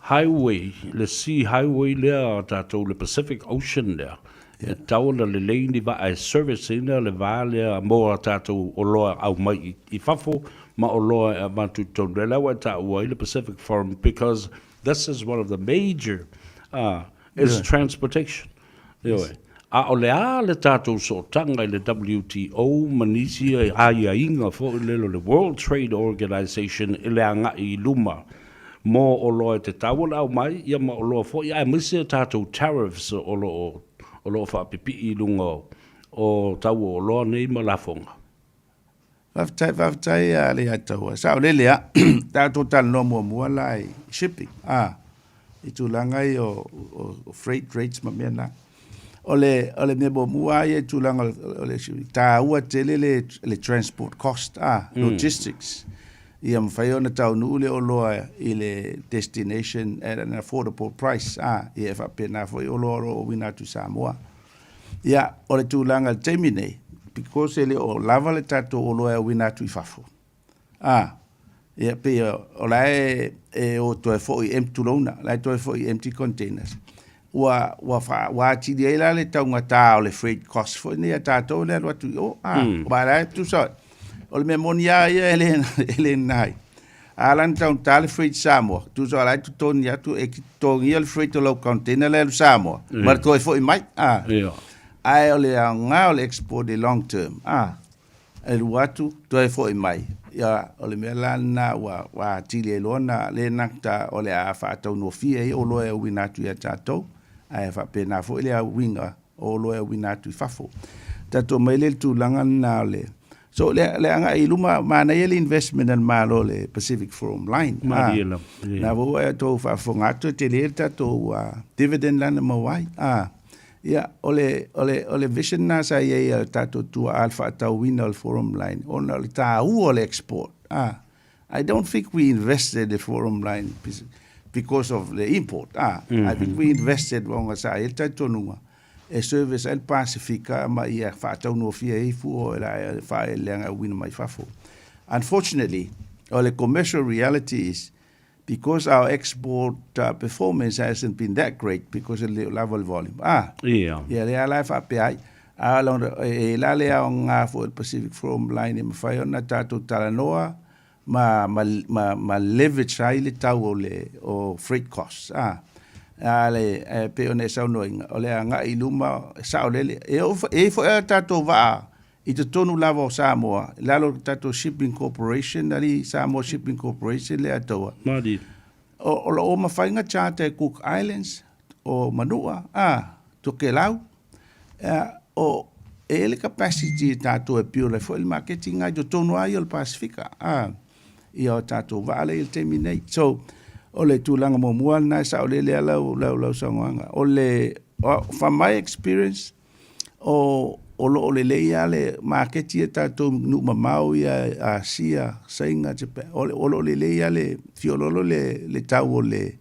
Highway, le Sea Highway lea a tatou le Pacific Ocean lea, e tatau ona lelei ni vaa e service ina le va lea mo a tatou oloa aumai i fafo ma oloa e avatu i totonu. Lea la ua e taua ai le Pacific Forum because This is one of the major is transportation. Ioe. A o le a le tatou sootaga i le WTO ma nisi aiaiga foi lele o le World Trade Organization i le agai i luma mo oloa e tatau ona aumai, ia ma oloa foi aemaise a tatou tariffs o lo o, o lo o faapipii i luga o tau o oloa nei ma lafoga. Faafetai, faafetai a Leiataua. Saolele a, tatou talanoa muamua la i shipping, a, i tulaga ia o, o, o freight rates ma mea na. O le, o le mea muamua lava ia i tulaga o le shipping, taua tele le, le transport cost, a, logistics. Ia mafai ona taunuu le oloa i le destination at an affordable price, a, ia e faapena foi oloa o lo o auina atu i Samoa. Ia, o le tulaga i le taimi nei, because e le o lava le tatou oloa e auina atu i fafo, a, ia, pei o la e, e o toe foi empty, tulouna, la e toe foi empty containers. Ua, ua, wha, ua atili ai la le taugata o le freight cost foi nei a tatou le alu atu i o, a, mm. la e tusa, o le mea moni a ia e le, e le nai. A la na taugata le freight Samoa, tusa o la e totogi atu, e totogia le freight o lau container la e alu Samoa, ma le toe foi mai. A. Ae o le aoga o le export i long term, a, e alu atu, toe foi mai. Ia, o le mea la lena ua, ua atili ai loa na le nagata o le a faataunofie ai oloa e auina atu ia tatou, ae faapena foi le auiga o oloa e auina atu i fafo. Tatou mai lea i le tulaga lena o le So le le agai i luma manaia le investment a le Malo i le Pacific Forum Line. Malie lava. Na foi ua outou faafofoga atu e tele le tatou dividend la na maua ai. Ia o le o le o le vision lena sa i ai a le tatou tuaa le faatauina o le Forum Line ona o le taua o le export. I don't think we invested the Forum Line because of the import. I think we invested ona sa i ai le talitonuga e service ai le Pasifika ma ia faataunofie ai fua o le faaeleeleaga e auina mai fafo. Unfortunately, o le commercial reality is, because our export performance hasn't been that great because e le o lava le volume. Ah, Ia, lea la e faapea ai. A e la le aoga foi o le Pacific Forum Line e mafai ona tatou talanoa ma, ma, ma, ma leverage ai le tau o le o freight costs. Ah, a le, e pei ona e saunoaina, o le agai i luma, e saolele. E, o, e i foi a tatou vaa i totonu lava o Samoa, i lalo o le tatou Shipping Corporation, ali Samoa Shipping Corporation lea taua. Mali. O, o lo o mafai ona charter e Cook Islands, o Manua, a, Tokelau, a, o, e i ai le capacity e tatou e build ai foi le maketi lena i totonu lava ia o le Pasefika, a, ia o tatou vaa lea i le taimi nei. So, o le tulaga muamua lena e saolele lava lau, lau, lau saunoaga. O le, from my experience, o o lo o lelei lava le maketi a tatou nuu mamao ia Asia, Saina, Japan, o lo o lelei lava le fiololo le le tau o le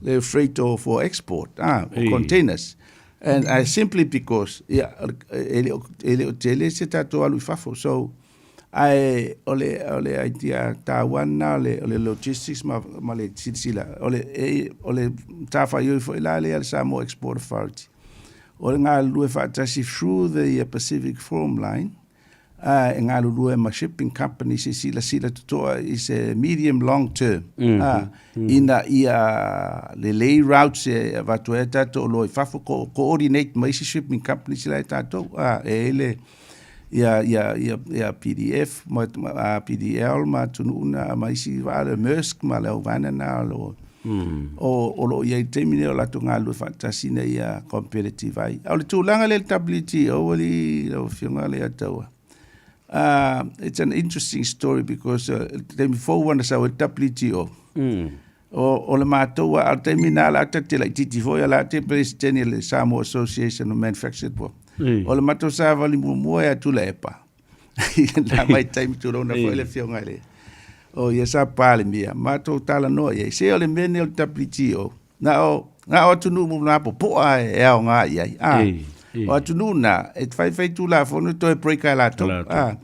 le freight o for export, ah, o containers. And I simply because ia e le o e le o tele se tatou alu i fafo. So ae o le o le idea taua lena o le o le logistics ma ma le silasila o le e o le matafaioi foi la lea a le Samoa Export Authority. O le galulue faatasi through the Pacific Forum Line, a e galulue ma shipping companies e silasila totoa i se medium long term, a ina ia lelei routes e avatu ai a tatou oloa i fafo, coordinate ma isi shipping companies la e tatou, a e i ai le ia ia ia ia PDF ma PDL ma atunuu na ma isi vaa le Maersk ma le auvaega na o lo o o lo o i ai i le taimi nei o latou galulue faatasi ina ia competitive ai. A o le tulaga lea i le WTO alii lau Afioga Leiataua, it's an interesting story because i le taimi fou lava na sau ai le WTO, O, o le matou a, o le taimi na la ta te laititi foi, a la te Peresetene le Samoa Association of Manufactured po. O le matou savali muamua ia Tuilaepa. I lena vaitaimi tulouna foi le afioga i le, o ia sa Palemia, matou talanoa i ai, se o le mea lenei o le WTO, na o, na o atunuu napopoa e aoga i ai. A, o atunuu na, e faifai Tulafono toe break ai latou. A,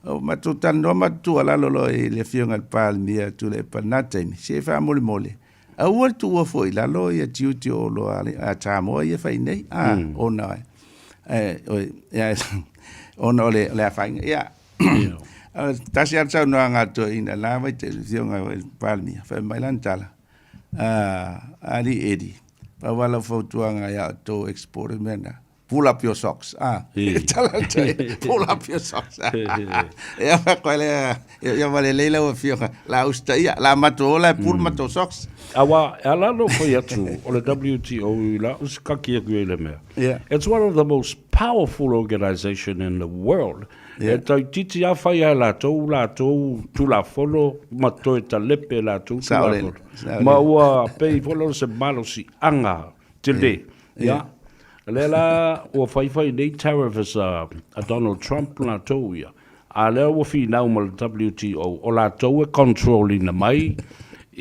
o matou talanoa matou tuualalo loa i le Afioga i le Palemia Tuilaepa i lena taimi, se faamolemole, aua le tuua foi i lalo ia tiute o oloa a Samoa ia e fai nei, a, ona, ona o le afaina. Ia, tasi lava le saunoaga a le toeaina i lena vaitaimi, le Afioga i le Palemia, fai mai lana tala, Alii Eddie, pau lava lau fautuaga ia outou exporters mea na, pull up your socks. Ah, pull up your socks. Ia fa le ia va le lau afioga, la usitaia, la matou ola e pull matou socks. Aua e ala ona fai atu o le WTO i la usikaki atu ai le mea. It's one of the most powerful organization in the world. E taititi a fai a e latou latou Tulafono ma toe talepe e latou Tulafono. Ma ua pei foi lea o se malosiaga tele. Ia. Lea la ua faifai nei tariffs a Donald Trump latou ia. A lea ua finau ma le WTO, o latou e control ina mai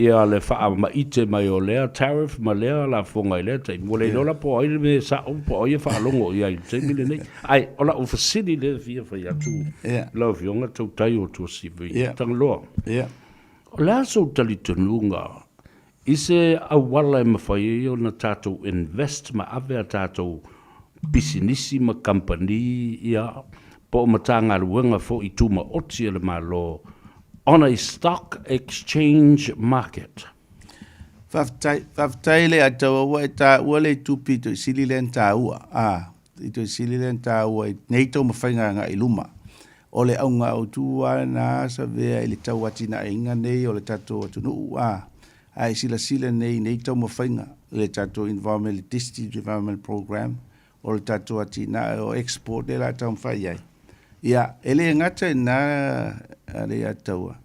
ia le faamaite mai o lea tariff ma lea lafoga i lea taimi. Ua le iloa la po o ai le mea e sao po o ai e faalogo i ai i le taimi lenei. Ae o lau fesili lea e fia fai atu i lau Afioga Tautai o Tuasivi Tagaloa. O le a sou talitonuga i se auala e mafai ai ona tatou invest ma ave a tatou pisinisi ma kamupani ia po o Matagaluega foi tumaoti a le Malo on a stock exchange market? Faafetai, faafetai Leiataua ua e taua le itu pito i sili lea na taua, a, pito i sili lea na taua i nei taumafaiga agai i luma. O le auga autu lava lena Savea i le tauatinaeina nei o le tatou atunuu, a, a e silasila nei i nei taumafaiga i le tatou environment, le District Development Programme, o le tatou atinae o export lea o le a taumafai ai. Ia, e le gata i lena Leiataua,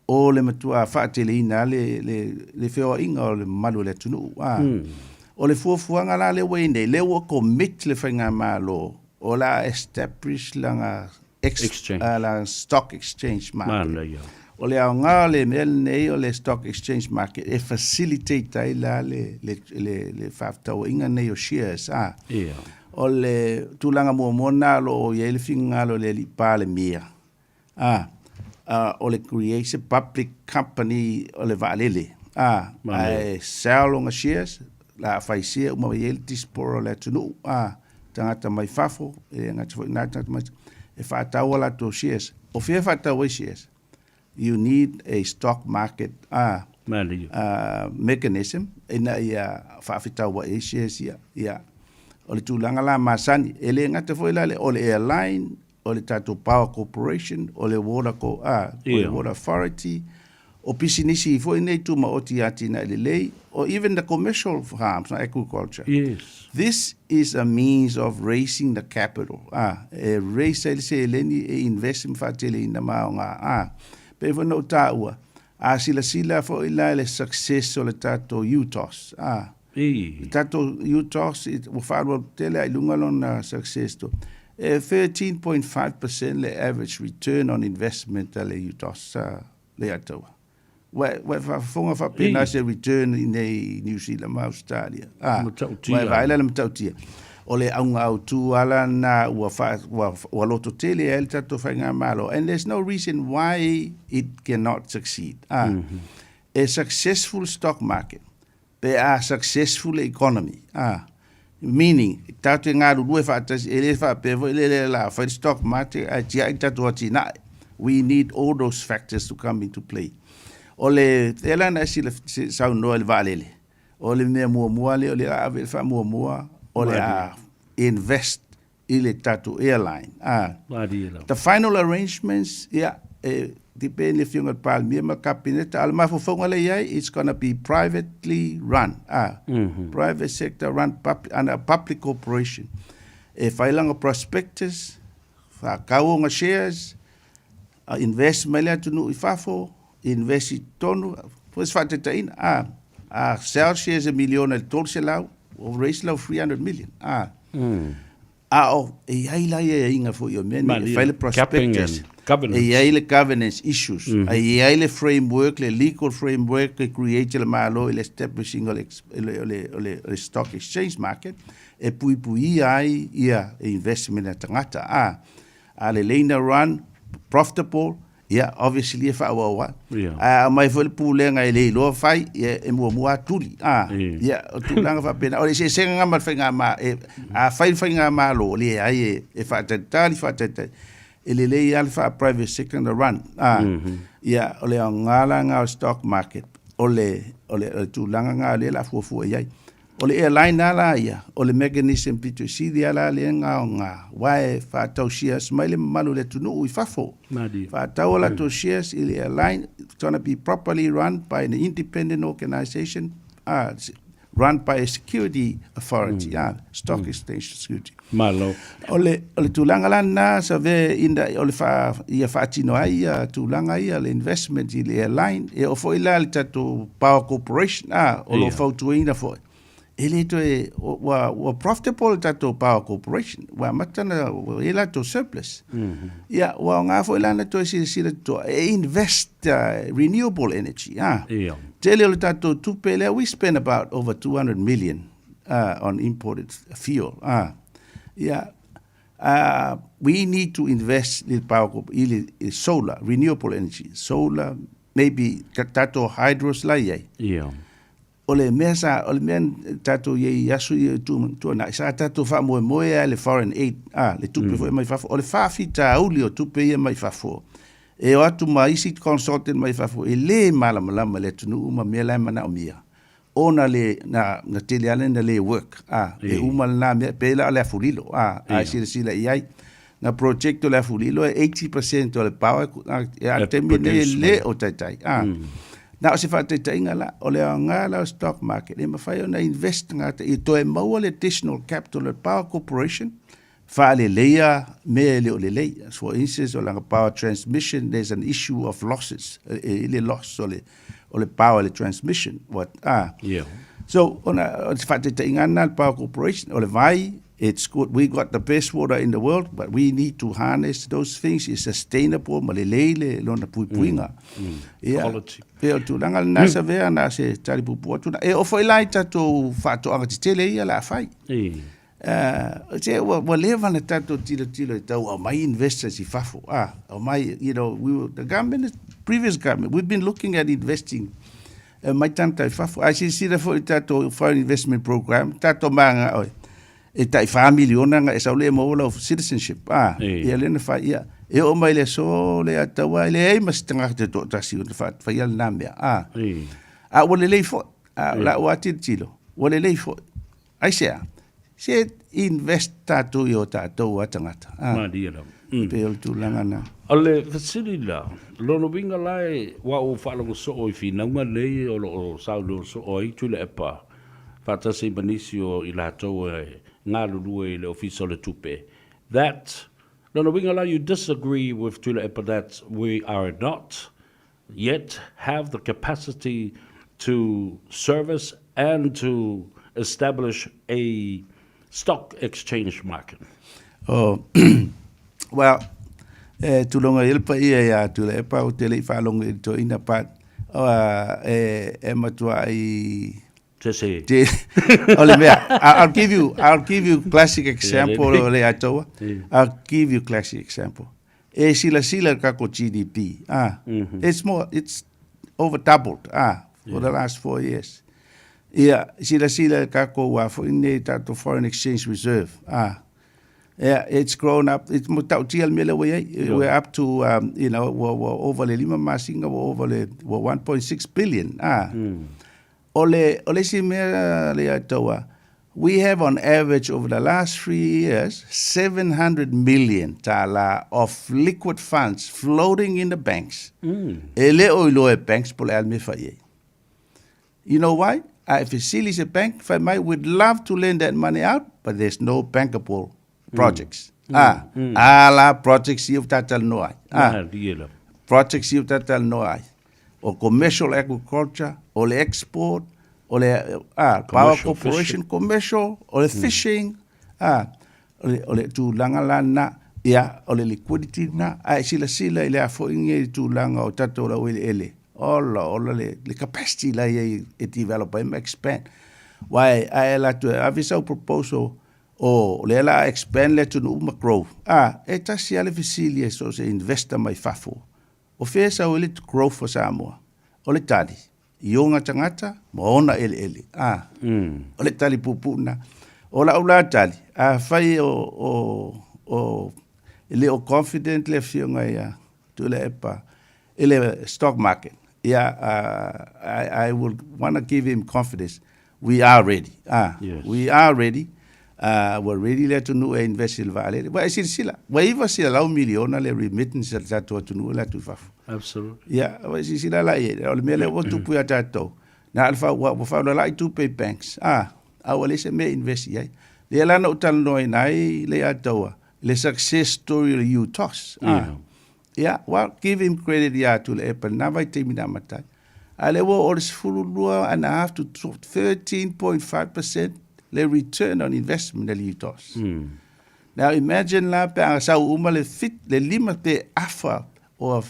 o le matua faateleina lava le, le, le feoaiga o le mamalu o le atunuu. A. O le fuafuaga la lea ua i ai nei, lea ua commit le faigamalo o le a establish lana Exchange. lana stock exchange market. Manaia. O le aoga o le mea lenei o le stock exchange market e facilitate ai la le, le, le, le faafetauaiga nei o shares. A. Ia. O le tulaga muamua lena o lo o i ai le finagalo o le alii Palemia, a, o le create se public company o le vaalele. A, ae sell ona shares, la fai share uma i ai le diaspora o le atunuu, a, tagata mai fafo, e le gata foi i na tagata mai, e faatau a latou shares. O fea e faatau ai shares? You need a stock market a, a mechanism ina ia faafetauai ai shares ia. Ia, o le tulaga la masani, e le gata foi la le, o le airline, o le tatou Power Corporation, o le Water, Co ah, o le Water Authority, o pisinisi foi nei tumaoti i atinae lelei, or even the commercial farms, agriculture. Yes. This is a means of raising the capital. Ah, e raise ai le seleni e invest ma faateleina maoga. Ah, pei foi na ou taua, a silasila foi la i le success o le tatou UTOS. Ah, Le tatou UTOS ua faalualu tele lava i luga lona success to. E 13.5% le average return on investment a le UTOS Leiataua. Ua ua e faafofoga faapena se return i nei i New Zealand ma Australia. Ah, ua e vaai la le matautia. O le auga autu lava la lena ua faa, ua, ua lototele ai le tatou faigamalo and there's no reason why it cannot succeed. Ah, a successful stock market Pe a successful le economy, a, meaning, tatou te galulue faatasi, e le faapea foi le le la fai le stock market ae tiai le tatou atinae. We need all those factors to come into play. O le, e ala ona e sila, saunoa i le vaalele, o le mea muamua lea o le a ave i le faamuamua, o le a invest i le tatou airline. A, the final arrangements, ia, e depend le Afioga i le Palemia ma le Kapeneta, a o le mafaufauga lea i ai, it's gonna be privately run, a, private sector run, public, under a public corporation. E fai lana prospectus, faatau ona shares, invest mai le atunuu i fafo, invest i totonu, foi se faataitaiga, a, a sell shares e miliona i le 300, ua raise lau 300 million, a. A o, e i ai la aiaiga foi o mea nei, e fai le prospectus, e i ai le governance issues, e i ai le framework, le legal framework e create e le Malo i le establishing o le, o le, o le, o le stock exchange market, e puipuia ai ia investment a tagata, a. A lelei na run, profitable, ia, obviously e faaauau lava. Ae a aumai foi le pulega e le iloa fai, ia, e muamua lava tuli. A, ia, o tulaga faapena. O le eseesega lena ma le faigamalo, e, a fai le faigamalo, leai, e, e faatalitali, faatalitali. E lelei lava le faa-private sector na run. A, ia, o le aoga la lena o le stock market, o le, o le, o le tulaga lena o lea o le a fuafua i ai. O le airline lava la ia, o le mechanism pito sili lava la lea gaoga, aua e faatau shares mai le mamalu o le atunuu i fafo. Faatau a latou shares i le airline, it's gonna be properly run by an independent organisation, run by a security authority, stock exchange security. Malo. O le, o le tulaga la lena, save ina, o le faa, ia faatino ai ia tulaga ia, le investment i le airline, e oo foi la le tatou Power Corporation, a, o lo o fautuaina foi, e le toe, ua, ua profitable le tatou Power Corporation, ua amata ona, ua i ai latou surplus. Ia, ua aoga foi la ona toe silasila totoa e invest renewable energy, a. Tele o le tatou tupe lea, we spend about over 200 million on imported fuel. Ia, we need to invest i le power corp, i le solar, renewable energy, solar, maybe tatou hydros la i ai. Ia. O le mea sa, o le mea tatou i ai i aso ia tuanai, sa tatou faamoemoe lava i le foreign aid, le tupe foi mai fafo. O le faafitauli o tupe ia mai fafo, e o atu ma isi consultant mai fafo e le malamalama i le atunuu ma mea la e manaomia. Ona le, na, na tele lava na le work, a, e uma lena mea, pei la o le afulilo, a, a silasila i ai. Na project o le afulilo e 80% o le power, e a le taimi lenei e le o taitai, a. Na o se faataitaiga la, o le aoga la o stock market, e mafai ona invest tagata ia toe maua le additional capital o le Power Corporation, faaleleia mea e le o lelei. For instance, o lana power transmission, there's an issue of losses, e i le loss o le, o le power le transmission. What, ah. Yeah. So, ona, o se faataitaiga lena le Power Corporation, o le vai, it's good, we got the best water in the world, but we need to harness those things, it's sustainable, ma lelei le lona puipuiga. Ia, Quality. pei o le tulaga lena, Savea, na o se tali puupuu atu lena. E oo foi la i tatou faatoaga tetele ia o le a fai. Se ua leva ona tatou tilotilo e tau aumai investors i fafo, aumai, you know, we were, the government, previous government, we've been looking at investing. E omai tagata i fafo. Ae silasila foi i le tatou Foreign Investment Programme, tatou mananao e, e tai 4 miliona na e sau lea e maua lau citizenship. Ah, ia lea na fai, ia, e oo mai le aso lea taua, e leai ma se tagata e toatasi ona faia lena mea. Ah, a ua lelei foi. Ah, o lau lava tilotilo, ua lelei foi. Aisea? Se invest tatou i o tatou lava tagata. Ah, Malie lava. Mm. Pei o le tulaga lena. O le fesili la, lona uiga la e, ua ou faalogo soo i finauga nei o lo o saunoa soo ai Tuilaepa faatasi ai ma nisi o i latou e galulue i le Ofisa o le Tupe, that, lona uiga la you disagree with Tuilaepa that we are not yet have the capacity to service and to establish a stock exchange market. Oh, well, e tuloga i ai le paia ia Tuilaepa, ou te le i faalogo i le toeaina, but uh, e, e matua i Se se. O le mea, I'll give you, I'll give you classic example o le atoa. I'll give you classic example. E silasila le kako GDP. Ah, mm -hmm. It's more, it's over doubled ah, for yeah. the last four years. Ia, silasila le kako ua foi nei tatou foreign exchange reserve. Ah, Yeah, it's grown up. It's matautia le mea lea ua i ai. Yeah. We're up to, um, you know, ua, ua over le lima masina, ua over le ua 1.6 billion. Ah. Mm. O le, o le isi mea le ia taua, we have on average over the last three years 700 million tālā of liquid funds floating in the banks. Mm. E le o iloa e banks po o le a le mea e fai ai. You know why? A e fesili se bank, fai mai, we'd love to lend that money out, but there's no bankable projects. Mm. Ah, mm. a la projects ia ua tatalanoa ai. Ah, projects ia ua tatalanoa ai. O commercial agriculture, o le export, o le ah, power corporation, fishing. commercial, o le mm. fishing, ah, o le, o le tulaga la na, ia, o le liquidity na, a e silasila i le afoingi i le tulaga o tatou laueleele. Ola, ola le, le capacity la i ai e develop ai ma expand. Wai, a e la tu e ave sau proposal, o lea la a expand le atunuu ma grow. A, e tasi a le fesili e so se investor mai fafo. O fea e sau ai le growth o Samoa? O le tali, i ona tagata ma ona eleele. A, mm. o le tali puupuu lena. O lau la tali, afai o, o, o, e le o confident le afioga ia Tuilaepa i le stock market, ia, uh, I, I will wanna give him confidence. We are ready. Ah, yes. We are ready. Uh, ua ready le atunuu e invest i le vaalele. Ua e silasila, ua 900 miliona le remittance a le tatou atunuu e alu atu i fafo. Absolutely. Ia, ua e silasila la i ai, o le mea lea ua tupu ia tatou. Na o le fa, ua, ua faaulala'i tupe i banks. Ah, a ua leai se mea e invest i ai. Lea la na ou talanoaina ai le ia taua, le success story o le UTOS. Ah, yeah. Yeah, well, give him credit ia Tuilaepa, lena vaitaimi na amata ai. A lea ua oo le 12 and a half to 13.5 percent le return on investment a le UTOS. Mm. Now imagine la pe a sau uma le fit, le lima pe afa o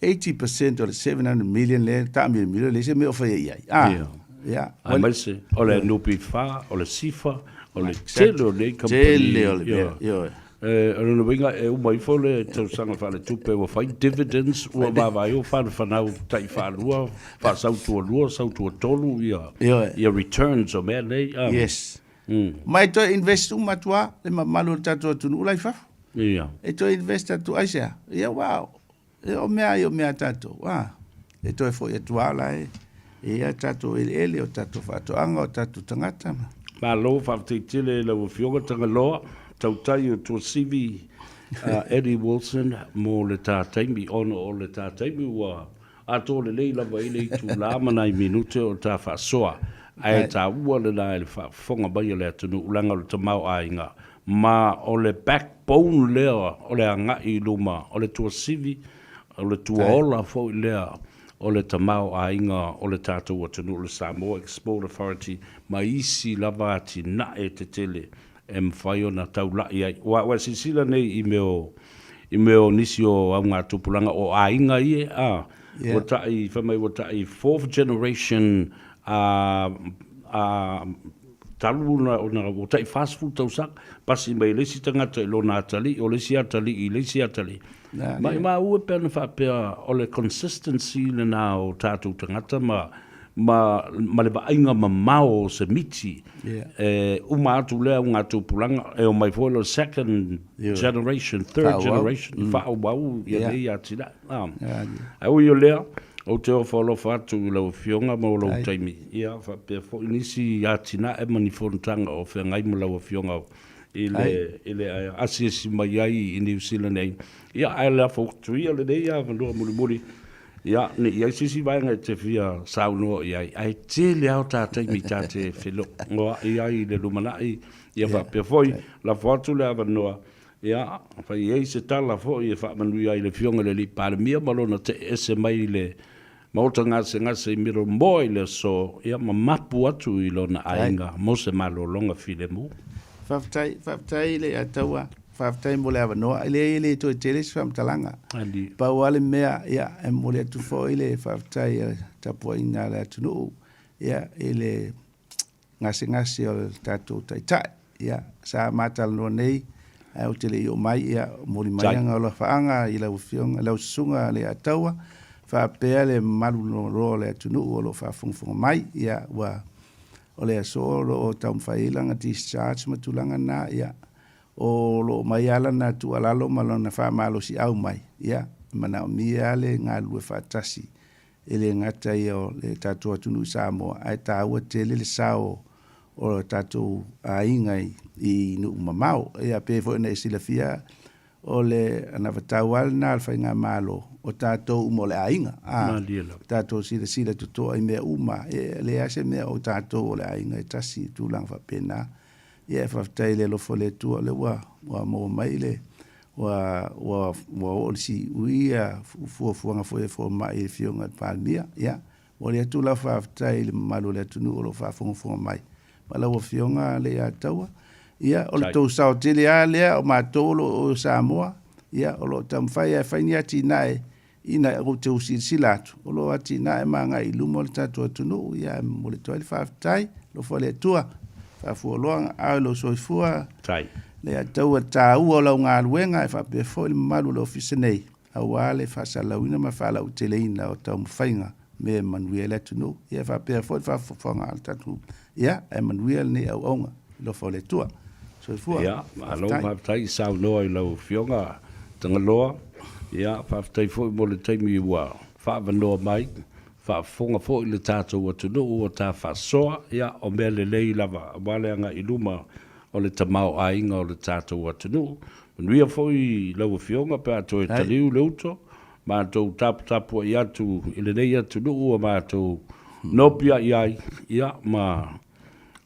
80% o le 700 million le taamilomilo le se mea o faia i ai. Ah, yeah. Yeah. Aemaise o le NPF, o le SIFA, o le tele o nei kamupani. Tele o le mea, ioe. O lona uiga e uma ifo le tausaga faaletupe ua fai dividends ua vaavaai o whanafanau tai whaalua, whaasau tualua, sau tuatolu ia, ia returns o mea nei. Um, yes. Mm. Ma e toe invest uma atu lava le mamalu o le tatou atunuu la i fafo. Ia. E toe invest atu aisea? Ia ua E o mea ai o mea a tatou, a, e toe foi atu lava la e, e i ai tatou eleele, o tatou faatoaga, o tatou tagata ma. Malo, faafetai tele i lau Afioga Tagaloa, tautai o Tuasivi, a Eddie Wilson mo le ta taimi, ona o le ta taimi ua atoa lelei lava i le itula ma nai minute o ta faasoa, ae taua lena i le faafofoga mai a le atunuu, leaga o le tamaoaiga Ma o le backbone lea o le agai i luma, o le tuasivi, o le tuaola foi lea o le tamaoaiga o le tatou atunuu, le Samoa Export Authority ma isi lava atinae tetele e mafai ona taulai ai. Aua ua e silasila nei i mea o, i mea o nisi o augatupulaga o aiga ia, a, ua tai, fai mai ua tai fourth generation a, a, Talu ona ona ua tai 40 tausaga, pasi mai le isi tagata i lona atalii, o le isi atalii i le isi atalii. Maimau e pe ana faapea o le consistency lena o tatou tagata ma ma, ma le vaaiga mamao o se miti. E uma atu lea augatupulaga, e omai foi le second generation, third generation, faaauau ia nei atinae. Ae ui o lea, ou te ofo alofa atu i lau Afioga mo lou taimi, ia faapea foi nisi atinae ma ni fonotaga o feagai ma lau Afioga i le, i le asiasi mai ai i Niu Sila nei. Ia, ae lafo atu ia lenei avanoa mulimuli, ia, ne i i ai se isi vaega e te fia saunoa i ai, ae tele lava o ta taimi ta te feloai ai i le lumanai, ia faapea foi, lafo atu le avanoa, ia, fai i ai se tala foi e faamanuia ai i le Afioga i le Alii Palemia ma lona tee ese mai i le Maota gasegase i Miromoa i le aso, ia ma mapu atu i lona aiga mo se malologa filemu. Faafetai, faafetai le Ataua, faafetai mo le avanoa. E leai e le toe tele se faamatalaga. Pau lava le mea, ia, e momoli atu foi le faafetai a le tapuaiga a le atunuu, ia, i le gasegase o le tatou Taitai. Ia, sa ma talanoa nei, ae ou te le i oo mai, ia, momoli mai alofaaga i lau Afioga, lau Susuga Leiataua, faapea le mamalu loa o le atunuu o lo o faafogafoga mai. Ia, ua, o le aso o lo o taumafai ai lana discharge ma tulaga na, ia, o lo o mai lava lana tuualalo ma lana faamalosiau mai, ia, e manaomia lava le galulue faatasi E le gata ia o le tatou atunuu i Samoa, ae taua tele le sao o tatou aiga i nuu mamao. Ia pei foi ona e silafia, o le anavatau lava lena a le Faigamalo, o tatou uma o le aiga. A, tatou silasila totoa i mea uma, e leai se mea o tatou o le aiga e tasi i tulaga faapena. Ia e faafetai i le alofa o le Atua o lea ua ua maua mai le ua ua ua oo i le siui ia fuafuaga foi a fomai i le Afioga i le Palemia. Ia, momoli atu lau faafetai i le mamalu o le atunuu o lo o faafogafoga mai ma lau Afioga Leiataua. Ia, o le tou sao tele lava lea o matou o lo o i Samoa, ia, o lo o taumafai lava e fai ni atinae Ina ou te silasila atu, o lo o atinae ma agai i luma le tatou atunuu, ia e momoli atu ai le faafetai, alofa le Atua, faafualoa aao i lou soifua, le ataua taua o lau galuega e faapea foi le mamalu o le ofisa nei, aua le faasalalauina ma faalauteleina o taumafaiga mea e manuia ai le atunuu, ia e faapea foi le faafofoga a le tatou, ia ae manuia lenei auaunga, alofa o le Atua. Soifua. Ia, malo faafetai saunoa i lau Afioga Tagaloa. Ia, faafetai foi mo le taimi ua faaavanoa mai, faafofoga foi le tatou atunuu ua ta faasoa. Ia, o mea lelei lava aua le agai i luma o le tamaoaiga o le tatou atunuu. Manuia foi lau Afioga pe a toe taliu le uto, matou taputapuai atu i lenei atunuu ua matou nopiai ai, ia, ma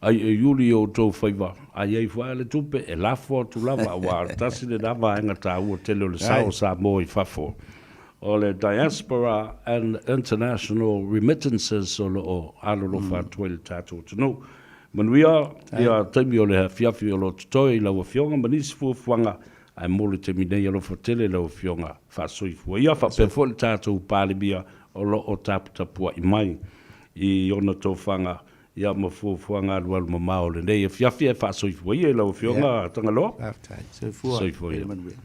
Ai e iuli i outou faiva, a i ai foi le tupe, e lafo atu lava, aua tasi lena vaega taua tele o le sao o Samoa i fafo, o le Diaspora and International Remittances o lo o alolofa atu ai le tatou atunuu. Manuia ia taimi o le afiafi o lo o totoe i lau Afioga ma nisi fuafuaga, ae mo le taimi nei alofa tele lau Afioga faasoifua ia, faapea foi le tatou Palemia o lo o taputapuai mai i ona tofaga Ia ma fuafuaga alualu mamao o lenei afiafi ae faasoifua ia i lau Afioga Tagaloa. Faafetai. Soifua. Soifua ia. Manuia.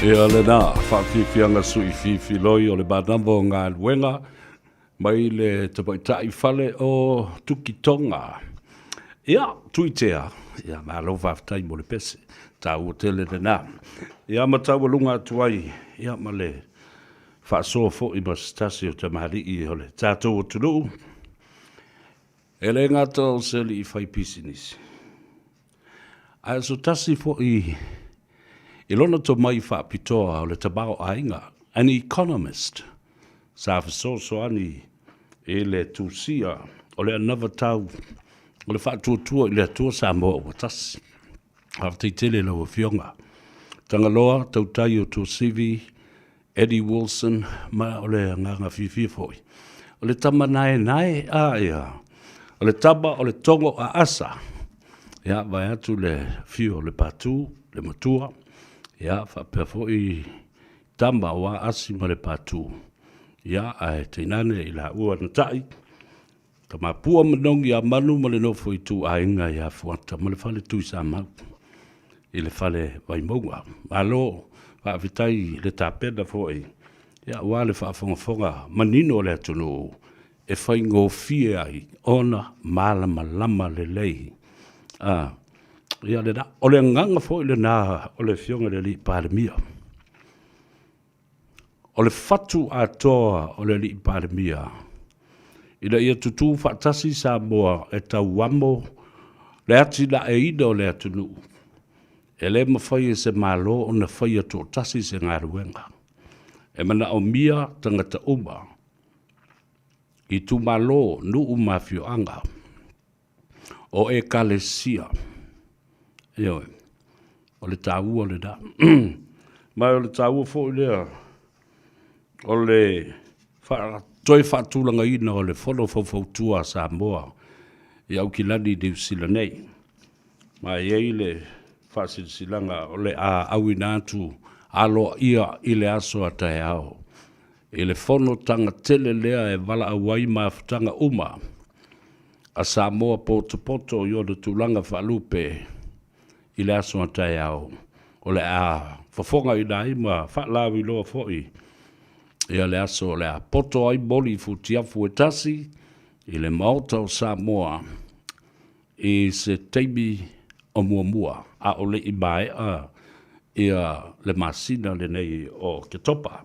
Ia lena faafiafiaga sui fifiloi o le manava o galuega mai le tamaitai fale o Tukitoga. Ia, Tuitea, ia malo faafetai mo le pese, taua tele lena. Ia ma taualuga atu ai, ia ma le faasoa foi ma se tasi o tamalii o le tatou atunuu, e le gata o se alii fai pisinisi, ae o se tasi foi i lona tomai faapitoa o le tamaoaiga, an economist, sa fesoasoani i le tusia o le anavatau o le Faatuatua i le Atua Samoa ua Tasi. Faafetai tele i lau Afioga. Tagaloa Tautai o Tuasivi, Eddie Wilson, ma o le agaga fiafia foi. O le tama naenae, a ia, o le tama o le togo a Asa. Ia, vae atu le afio o le Patu, le matua, ia, faapea foi tama o Aasi ma le Patu, ia, ae tainane i laua na tai, Tamapua Manogi ia Manu ma le nofo ituaiga ia Fuata ma le fale Tuisamau i le fale Vaimauga. Malo faafetai le tapena foi ia aua le faafogafoga manino a le atunuu e faigofie ai ona malamalama lelei. A, ia lena. O le agaga foi lena o le Afioga i le Alii Palemia. O le fatu atoa o le Alii Palemia ina ia tutū faatasi Samoa e tauamo le atinaeina o le atunuu, e le mafai e se Malo ona faia toatasi se galuega. E manaomia tagata uma, itumalo, nuu ma afioaga, o Ekalesia. Ioe, o le taua lena. Ma o le taua foi lea o le toe faatulagaina o le Fono Faufautua a Samoa i Aukilani, Niu Sila nei. Ma e i ai le faasilasilaga o le a auina atu aloaia i le aso a taeao i le fonotaga tele lea e valaau ai mafutaga uma a Samoa potopoto i ona tulaga faalupe i le aso a taeao, o le a fofogaina ai ma faalauiloa foi ia le aso o le a poto ai moli i futiafu e tasi i le Maota o Samoa i se taimi o muamua, a o le i maea ia le masina lenei o Oketopa.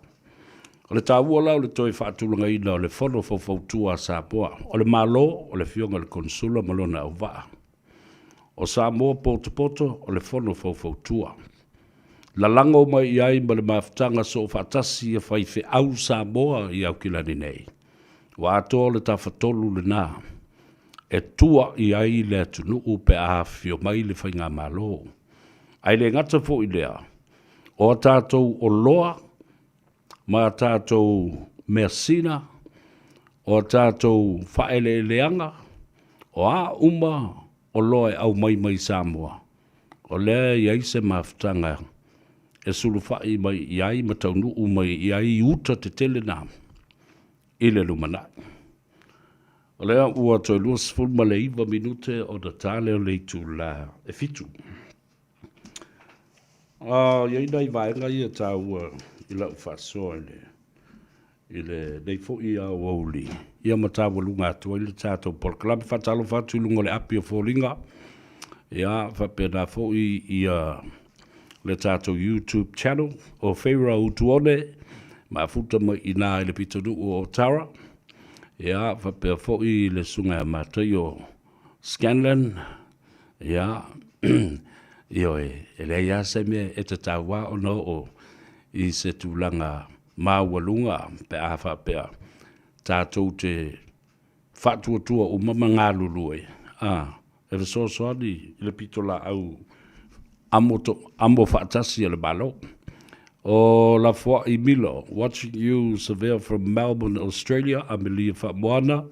O le taua la o le toe faatulagaina o le Fono Faufautua a Samoa, o le Malo, o le Afioga i le Konesula ma lona auvaa. O Samoa potopoto, o le Fono Faufautua. Lalago mai i ai ma le mafutaga soofaatasi a faifeau Samoa i Aukilani nei, ua atoa le tafatolu lena e tua i ai le atunuu pe a afifio mai le faigamalo. Ae le gata foi i lea, o a tatou oloa ma a tatou measina, o a tatou faaeleeleaga, o a uma oloa e aumai mai Samoa, o lea e i ai se mafutaga e sulufai mai i ai ma taunuu mai i ai uta tetele na i le lumanai. O lea ua toe 29 minute ona ta lea o le itula e 7. E i ai nai vaega ia taua i lau faasoa i le i lenei foi aoauli, ia ma taualuga atu ai le tatou polokalame. Faatalofa atu i luga o le api o foliga, ia faapena foi ia le tatou YouTube channel o Feira Utuone, mafuta mai i ina i le pitonuu o Otara, ia faapea foi le susuga ia Mataio Scanlan, ia, ioe, e leai lava se mea e tatau lava ona oo i se tulaga maualuga pe a faapea tatou te faatuatua uma ma galulue a, e fesoasoani i le pitolaau amo, to, amo faatasi a le Malo. O Lafoai Milo, watching you Savea from Melbourne, Australia, Amelia Faamoana,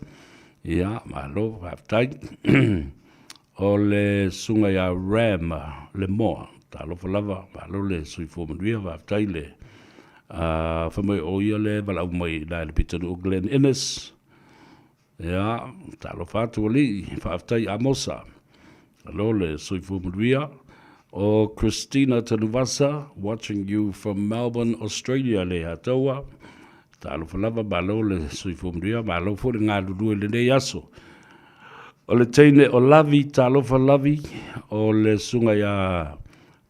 ia, malo, faafetai. O le susuga ia Ram Lemoa, talofa lava, malo le soifua manuia, faafetai le uh, fai mai o ia le valaau mai i le pitonuu Glen Innes. Ia, talofa atu alii, faafetai Amosa. Malo le soifua manuia. O Christina Tanuvasa, watching you from Melbourne, Australia, le Ataua. Talofa lava, malo le soifua manuia, malo foi le galulue i lenei aso. O le teine o Lavi, talofa Lavi, o le susuga ia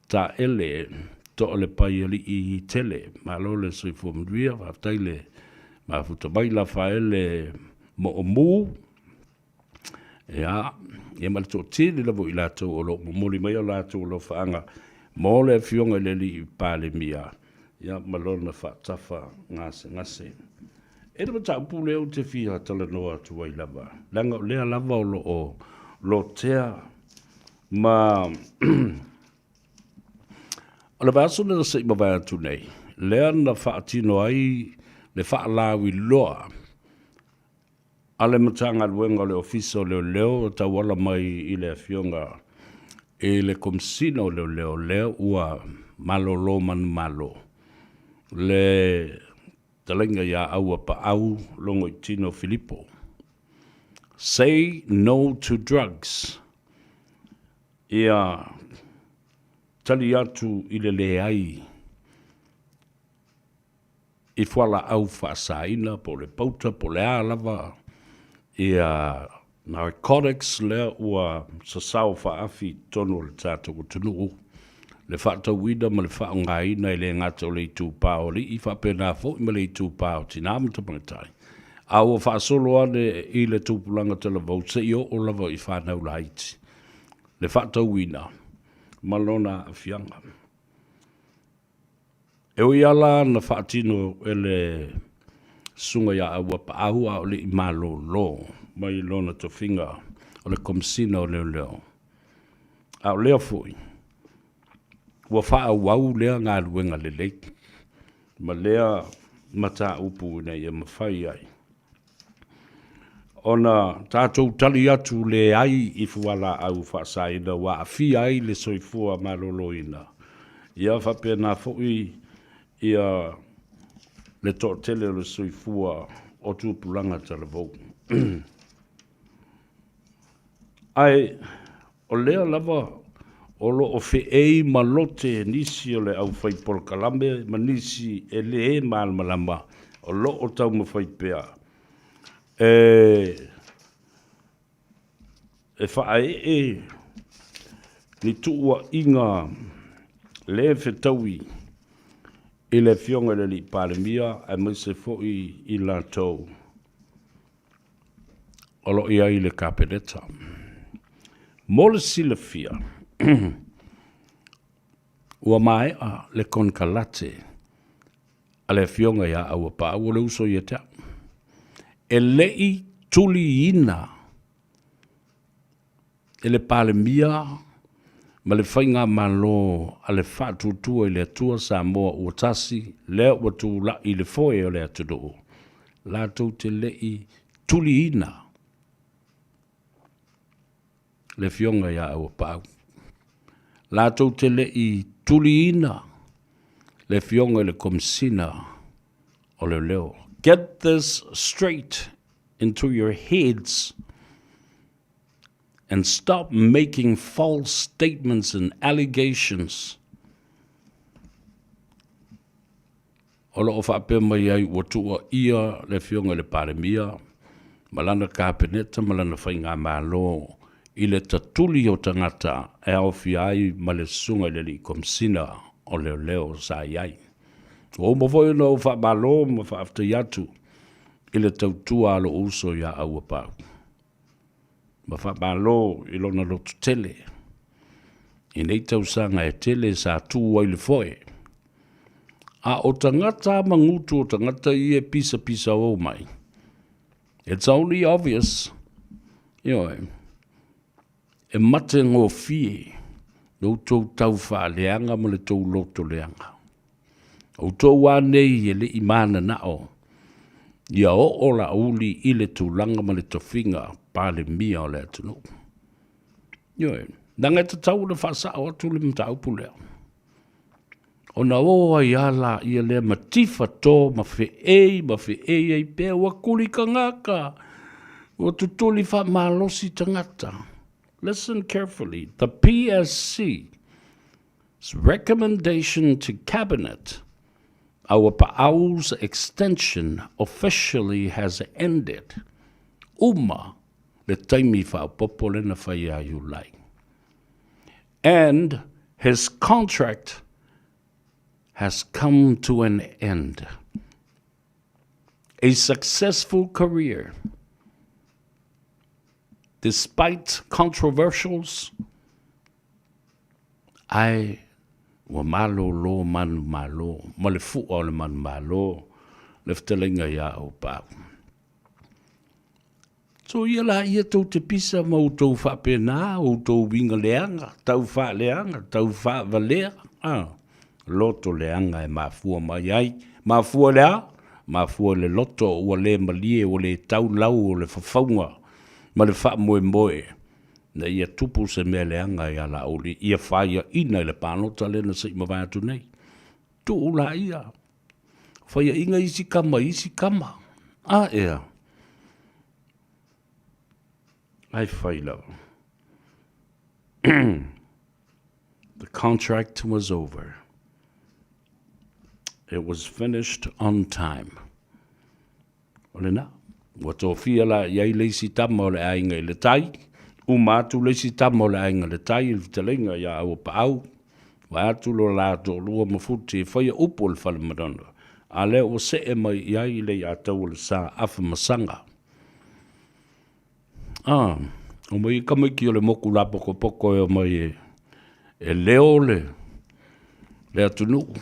Taele, Toalepaialii Tele, malo le soifua manuia, faafetai le mafuta mai Lafaele Moomu, Ia, ia ma le toatele lava o i latou o lo o momoli mai o latou alofaaga mo le Afioga i le Alii Palemia, ia ma lona faatafa gasegase. E le mataupu lea ou te fia talanoa atu ai lava, leaga o lea lava o lo o lotea ma o le vaiaso lea na se i mavae atu nei, lea na faatino ai le faalauiloa a le Matagaluega o le Ofisa o Leoleo e tauala mai i le Afioga i le Komesina o Leoleo lea ua malolo manumalo le Fetalaiga ia Auapaau Logoitino Filipo. Say no to drugs. Ia tali atu i le leai i fualaau faasaina po o le pauta po o le a lava ia narcotics lea ua sasao faaafi i totonu o le tatou atunuu, le faatauina ma le faaaogaina e le gata o le itupa o alii faapena foi ma le itupa o tina ma tamaitai, a ua faasolo ane i le tupulaga talavou seia oo lava i fanau laiti le faatauina ma lona aafiaga. E ui lava la na faatino e le Susuga ia Auapaau a o le i malolo mai lona tofiga o le Komesina o Leoleo, a o lea foi ua faaauau lea galuega lelei ma lea mataupu ina ia mafai ai ona tatou tali atu leai i fualaau faasaina ua aafia ai le soifua maloloina, ia faapena foi ia le toatele o le soifua o tupulaga talavou. Ae o lea lava o lo o feei ma lote nisi o le aufai polokalame ma nisi e le malamalama o lo o taumafai pea e faaee ni tuuaiga le fetaui i le Afioga i le Alii Palemia aemaise foi i latou o lo o i ai i le Kapeneta. Mo le silafia, ua maea le konekarate a le Afioga ia Auapaau, o le uso ia te au, e le i tuliina e le Palemia ma le Faigamalo a le Faatuatua i le Atua Samoa ua Tasi, lea ua tulai i le foe o le atunuu, latou te le i tuliina le Afioga ia Auapaau, latou te le i tuliina le Afioga i le Komesina o Leoleo. Get this straight into your heads and stop making false statements and allegations. O lo o faapea mai ai ua tuuaia le Afioga i le Palemia ma lana Kapeneta ma lana Faigamalo i le tatuli o tagata e aofia ai ma le Susuga i le Alii Komesina o Leoleo sa i ai. Ua uma foi ona ou faamalo ma faafetai atu i le tautua a lou uso ia Auapaau. Ma faamalo i lona lototele i nei tausaga e tele sa tu ai le foe. A o tagata magutu o tagata ia e pisapisa o mai. It's only obvious. Ioe. E mategofie lo outou tau faaleaga ma le tou loto leaga. Outou a nei e le i mananao ia oo Laauli i le tulaga ma le tofiga Palemia o le atunuu. Ioe, leaga e tatau ona faasao atu le mataupu lea. Ona o ai a laia lea ma tifa to ma feei ma feei ai pea ua kuli tagata, ua tutuli faamalosi tagata. Listen carefully, the PSC. recommendation to Cabinet, Auapaau's extension officially has ended. Uma le taimi faaopoopo lea na fai ia Iulai. And his contract has come to an end. A successful career, despite controversials, ae ua malōlō manumalo ma le fuʻa o le manumalo le fetalaiga iā Auapaau. So ia la ia tou te pisa ma outou faapena, outou uiga leaga, tau faaleaga, tau faavalea, a, loto leaga e mafua mai ai. Mafua i le a? Mafua i le loto ua le malie, ua le tau lau o le fafauga ma le faamoemoe ina ia tupu se mea leaga ia Laauli, ia faiaina i le palota lea na se i mavae atu nei. Tuu laia, faiaina isi kama i isi kama. A ea? Ai fai lava. The contract was over. It was finished on time. O lena, ua tofia la i ai le isi tama o le aiga i le tai, uma atu le isi tama o le aiga i le tai i le fetalaiga ia Auapaau, vae atu lo la toalua ma Futi e faia upu o le fale Manono, a lea ua see mai i ai le Iataua le Sa Afamasaga. A, omai e tamaiti o le moku lapokopoko e omai e, e leo le, le atunuu.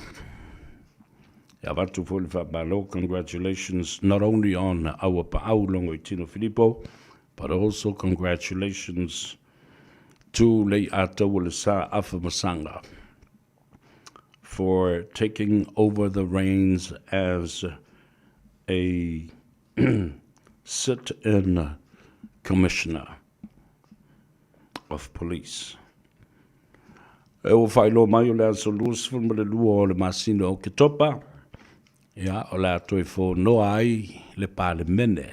E avatu foi le faamalo, congratulations not only on Auapaau Logoitino Filipo, but also congratulations to Lei'ataua Le Sa Afamasaga for taking over the reins as a sit-in commissioner of police. E ua faailoa mai o le aso 22 o le masina o Oketopa, ia, o le a toe fonoa ai le Palemene.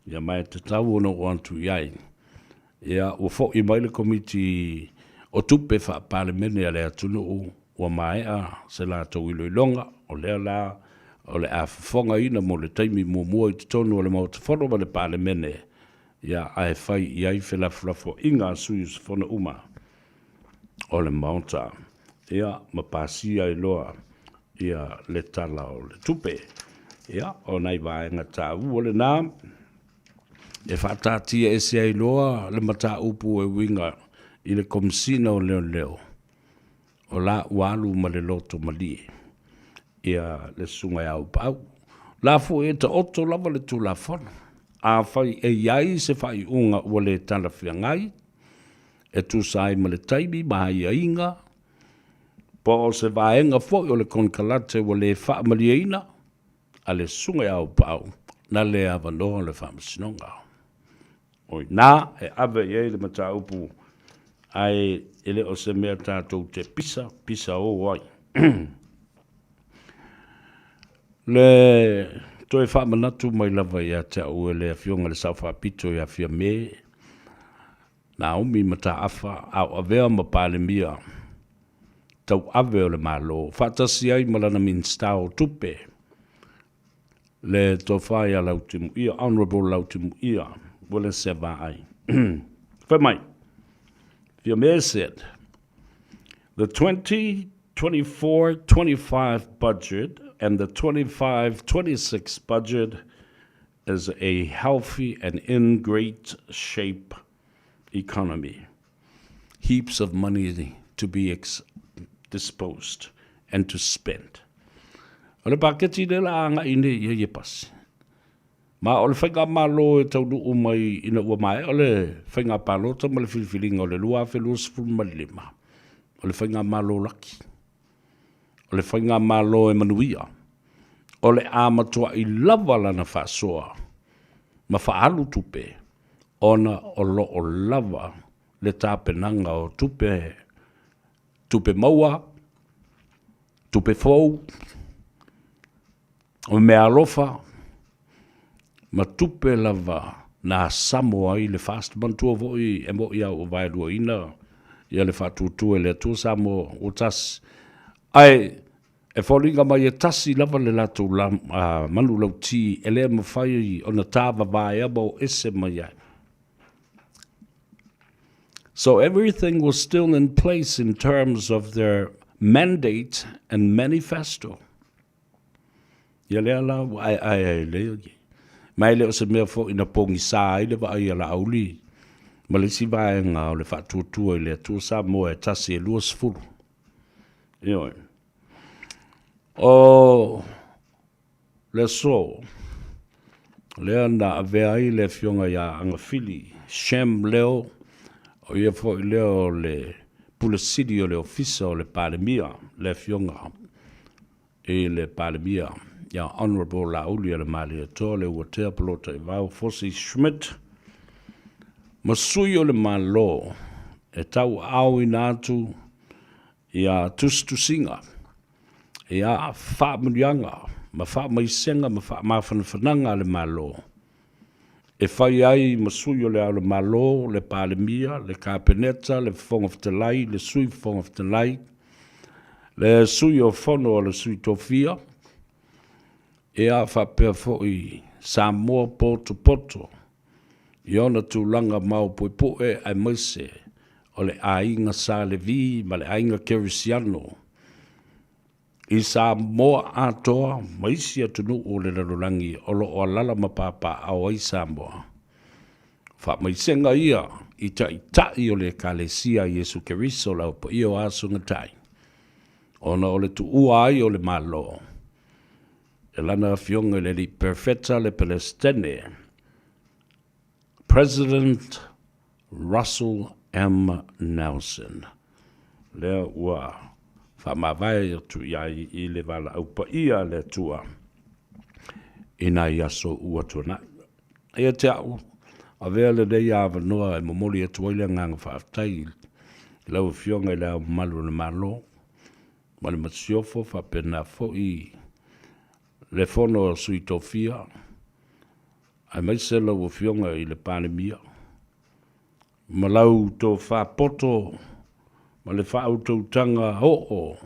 Ia ma e tatau ona oo atu i ai. Ia, ua fo'i mai le Komiti o Tupe Faa-Palemene a le atunuu, ua maea se latou iloiloga, o lea la o le a fofogaina mo le taimi muamua i totonu o le Maota Fono ma le Palemene, ia, ae fai i ai felafolafoaiga a sui usufono uma o le Maota, ia, ma pasia ai loa ia le Tala o le Tupe. Ia, o nai vaega taua lena. E faataatia ese ai loa le mataupu e uiga i le Komesina o Leoleo, o la ua alu ma le loto malie ia le Susuga ia Auapaau. La foi e taoto lava le Tulafono. Afai e i ai se faaiuga ua le talafeagai, e tusa ai ma le taimi ma aiaiga, po o se vaega foi o le konekarate ua le faamalieina, a le Susuga ia Auapaau, na le avanoa le Faamasinoga. O i ina e ave i ai le mataupu, ae e le o se mea tatou te pisa, pisa o ai. Le toe faamanatu mai lava ia te au e le Afioga i le Sao Faapito ia Fiame, Naomi Mataafa, a o avea ma Palemia tauave o le Malo, faatasi ai ma lana Minisita o Tupe, le Tofa ia Lautimuia, Honourable Lautimuia Uelese Vaai. Fai mai, Fiame said, The 2024-25 budget and the 25-26 budget is a healthy and in great shape economy. Heaps of money to be ex disposed and to spend. O le paketi lea la agai nei i ai e pasi. Ma o le faigamalo e taunuu mai ina ua maea o le faiga palota ma le filifiliga o le 2025, o le faigamalo laki. O le faigamalo e manuia, o le a matuai lava lana faasoa ma faaalu tupe ona o lo o lava le tapenaga o tupe, tupe maua, tupe fou, o meaalofa ma tupe lava na samo ai le FAST. Manatua foi e mo'i a ua vaeluaina Ia le Faatuatua i le Atua Samoa ua tasi. Ae e foliga mai e tasi lava le latou la, uh, manulauti e le mafai ona tāvavaea ma o ese mai ai. So everything was still in place in terms of their mandate and manifesto. Ia lea la ua aeae ai lea ia. Ma e le o se mea foi na pogisa ai le vaai a Laauli ma le isi vaega o le Faatuatua i le Atua Samoa e tasi e 20. Ioe. O le aso lea na avea ai le afioga ia Agafili Shem Leo, o ia foi lea o le Pule Sili o le Ofisa o le Palemia, le afioga i le Palemia ia Honourable Laaulialemalietoa Leuatea Polataivao Fosi Schmidt, ma sui o le Malo e tauaaoina atu ia tusitusiga, ia faamanuiaga ma faamaisega ma faamafanafanaga a le Malo e fai ai ma sui o Le Ao o le Malo, le Palemia, le Kapeneta, le Fofoga Fetalai, le Sui Fofoga Fetalai, le Sui o Fono a le Sui Tofia, ia faapea foi Samoa potopoto i ona tulaga maopuepue aemaise o le aiga Sa Levi ma le aiga Kerisiano i Samoa atoa ma isi atunuu o le lalolagi o lo o alala ma papaaao ai Samoa. Faamaisega ia i Taitai o le Ekalesia a Iesu Keriso le Ao Paia o Aso Gatai, ona o le tuua ai o le Malo e lana Afioga i le Alii Perofeta le Pelesitene, President Russell M. Nelson, lea ua faamavae atu i ai i le valaau paia a le Atua i nai aso ua tuanai. Ia te au, avea lenei avanoa e momoli atu ai le agaga faafetai i lau Afioga i Le Ao Mamalu o le Malo ma le Masiofo, faapena foi le Fono a Sui Tofia, aemaise lau Afioga i le Palemia, ma lau tofa poto ma le faautautaga oo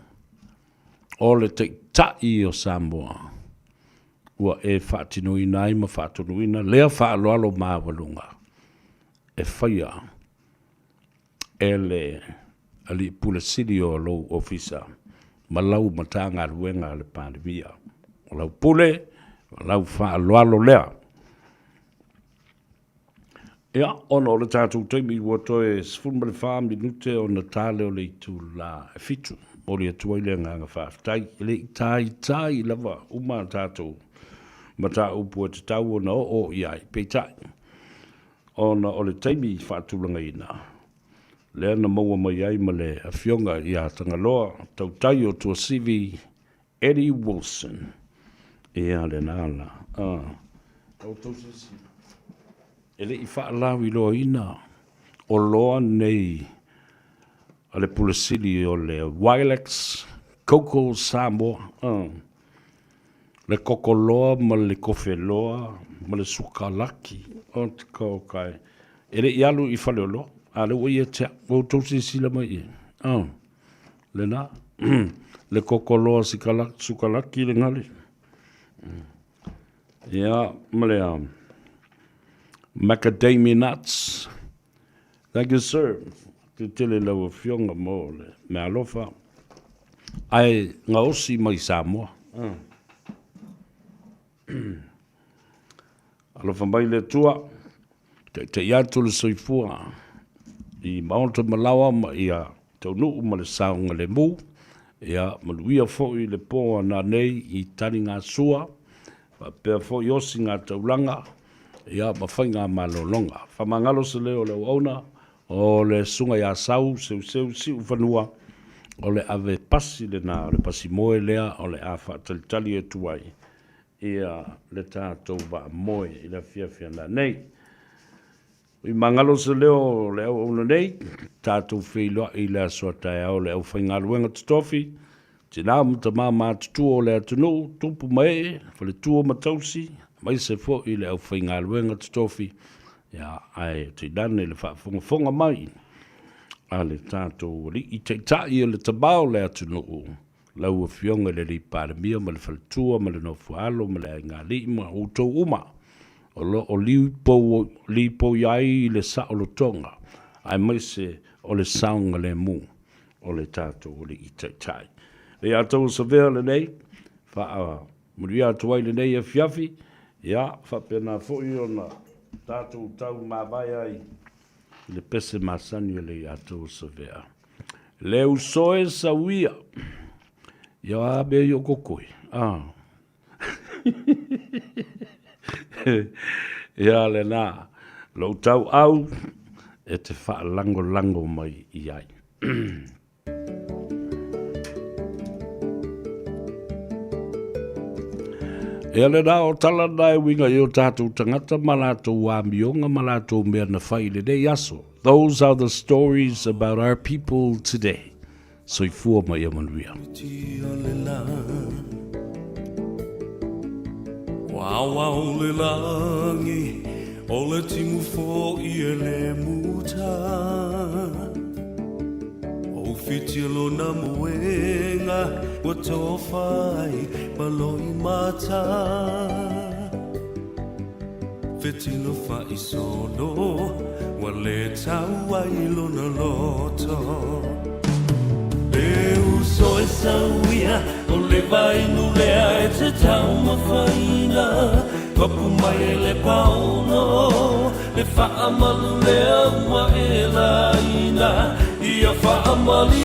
o le Taitai o Samoa ua e faatinoina ai ma faatonuina lea faaaloalo maualuga e faia e le Alii Pule Sili o lou Ofisa ma lau Matagaluega a le Palemia. O lau pule ma lau faaaloalo lea. Ia, ona o le tatou taimi ua toe 14 minute ona ta lea o le itula e 7, momoli atu ai le agaga faafetai. E le i taitai lava uma a tatou mataupu e tatau ona oo i ai, peitai, ona o le taimi faatulagaina, lea na maua mai ai ma le Afioga ia Tagaloa Tautai o Tuasivi Eddie Wilson. Ia lena la. Ah. Outou silasila. E le i faalauiloaina oloa nei a le Pule Sili o le Wilex Coco Samoa. Ah. Le koko loa ma le kofe loa ma le sukalaki. O te kaukai. E le i alu i faleoloa. A lea ua ia te au. Ua outou silasila mai i ai. Ah. Lena. Le koko loa sukalaki le gale. Ia, ma le macadamia nuts. Thank you, sir. Te tele lau afioga mo le meaalofa. Ae gaosi mai Samoa. Alofa mai le Atua, taitai atu le soifua i maota ma laoa ma ia taunuu ma le saogalemu. Ia manuia foi le po a nanei i taligasua, faapea foi osiga taulaga, ia ma faiga malologa. Faamagalo se leo o le auauna, o le Susuga ia Sau Seuseu Siufanua, o le ave pasi lena, o le pasi moe lea o le a faatalitali atu ai ia le tatou vaa moe i le afiafi a nanei. I magalo se leo o le auauna nei, tatou feiloai i le aso a taeao le aufaigaluega totofi, tina ma tama matutua o le atunuu, tupu ma ee, faletua ma tausi, aemaise foi le aufaigaluega totofi, ia, ae tainane le faafogafoga mai a le tatou Alii Taitai o le Tama o le atunuu, lau Afioga i le Alii Palemia ma le Faletua ma le Nofoaalo ma le Aigaalii ma outou uma o lo o lipoi ai le saolotoga aemaise o le saogalemu o le tatou Alii Taitai. Le Atau Savea lenei, faamanuia atu ai lenei afiafi, ia faapena foi ona tatou tau mavae ai i le pese masani o le Atau Savea. Le uso e sauia, ia a mea i o kokoi, a. Ia lena, lou tauau e te faalagolago mai i ai. Ia lena o tala na e uiga i o tātou tagata ma latou amioga ma latou mea na fai i lenei aso. Those are the stories about our people today. Soifua ma ia manuia. Wawao le lagi o le timu fo'i e le muta O whiti lona moenga ua tofa ai ma loi mata Fetilo fa'isolo ua lē tau ai lona loto Le uso e sauia o le vainu lea e te taumafaina Papu mai e le paono le fa'amalu lea ua e laina Ia fa'amali.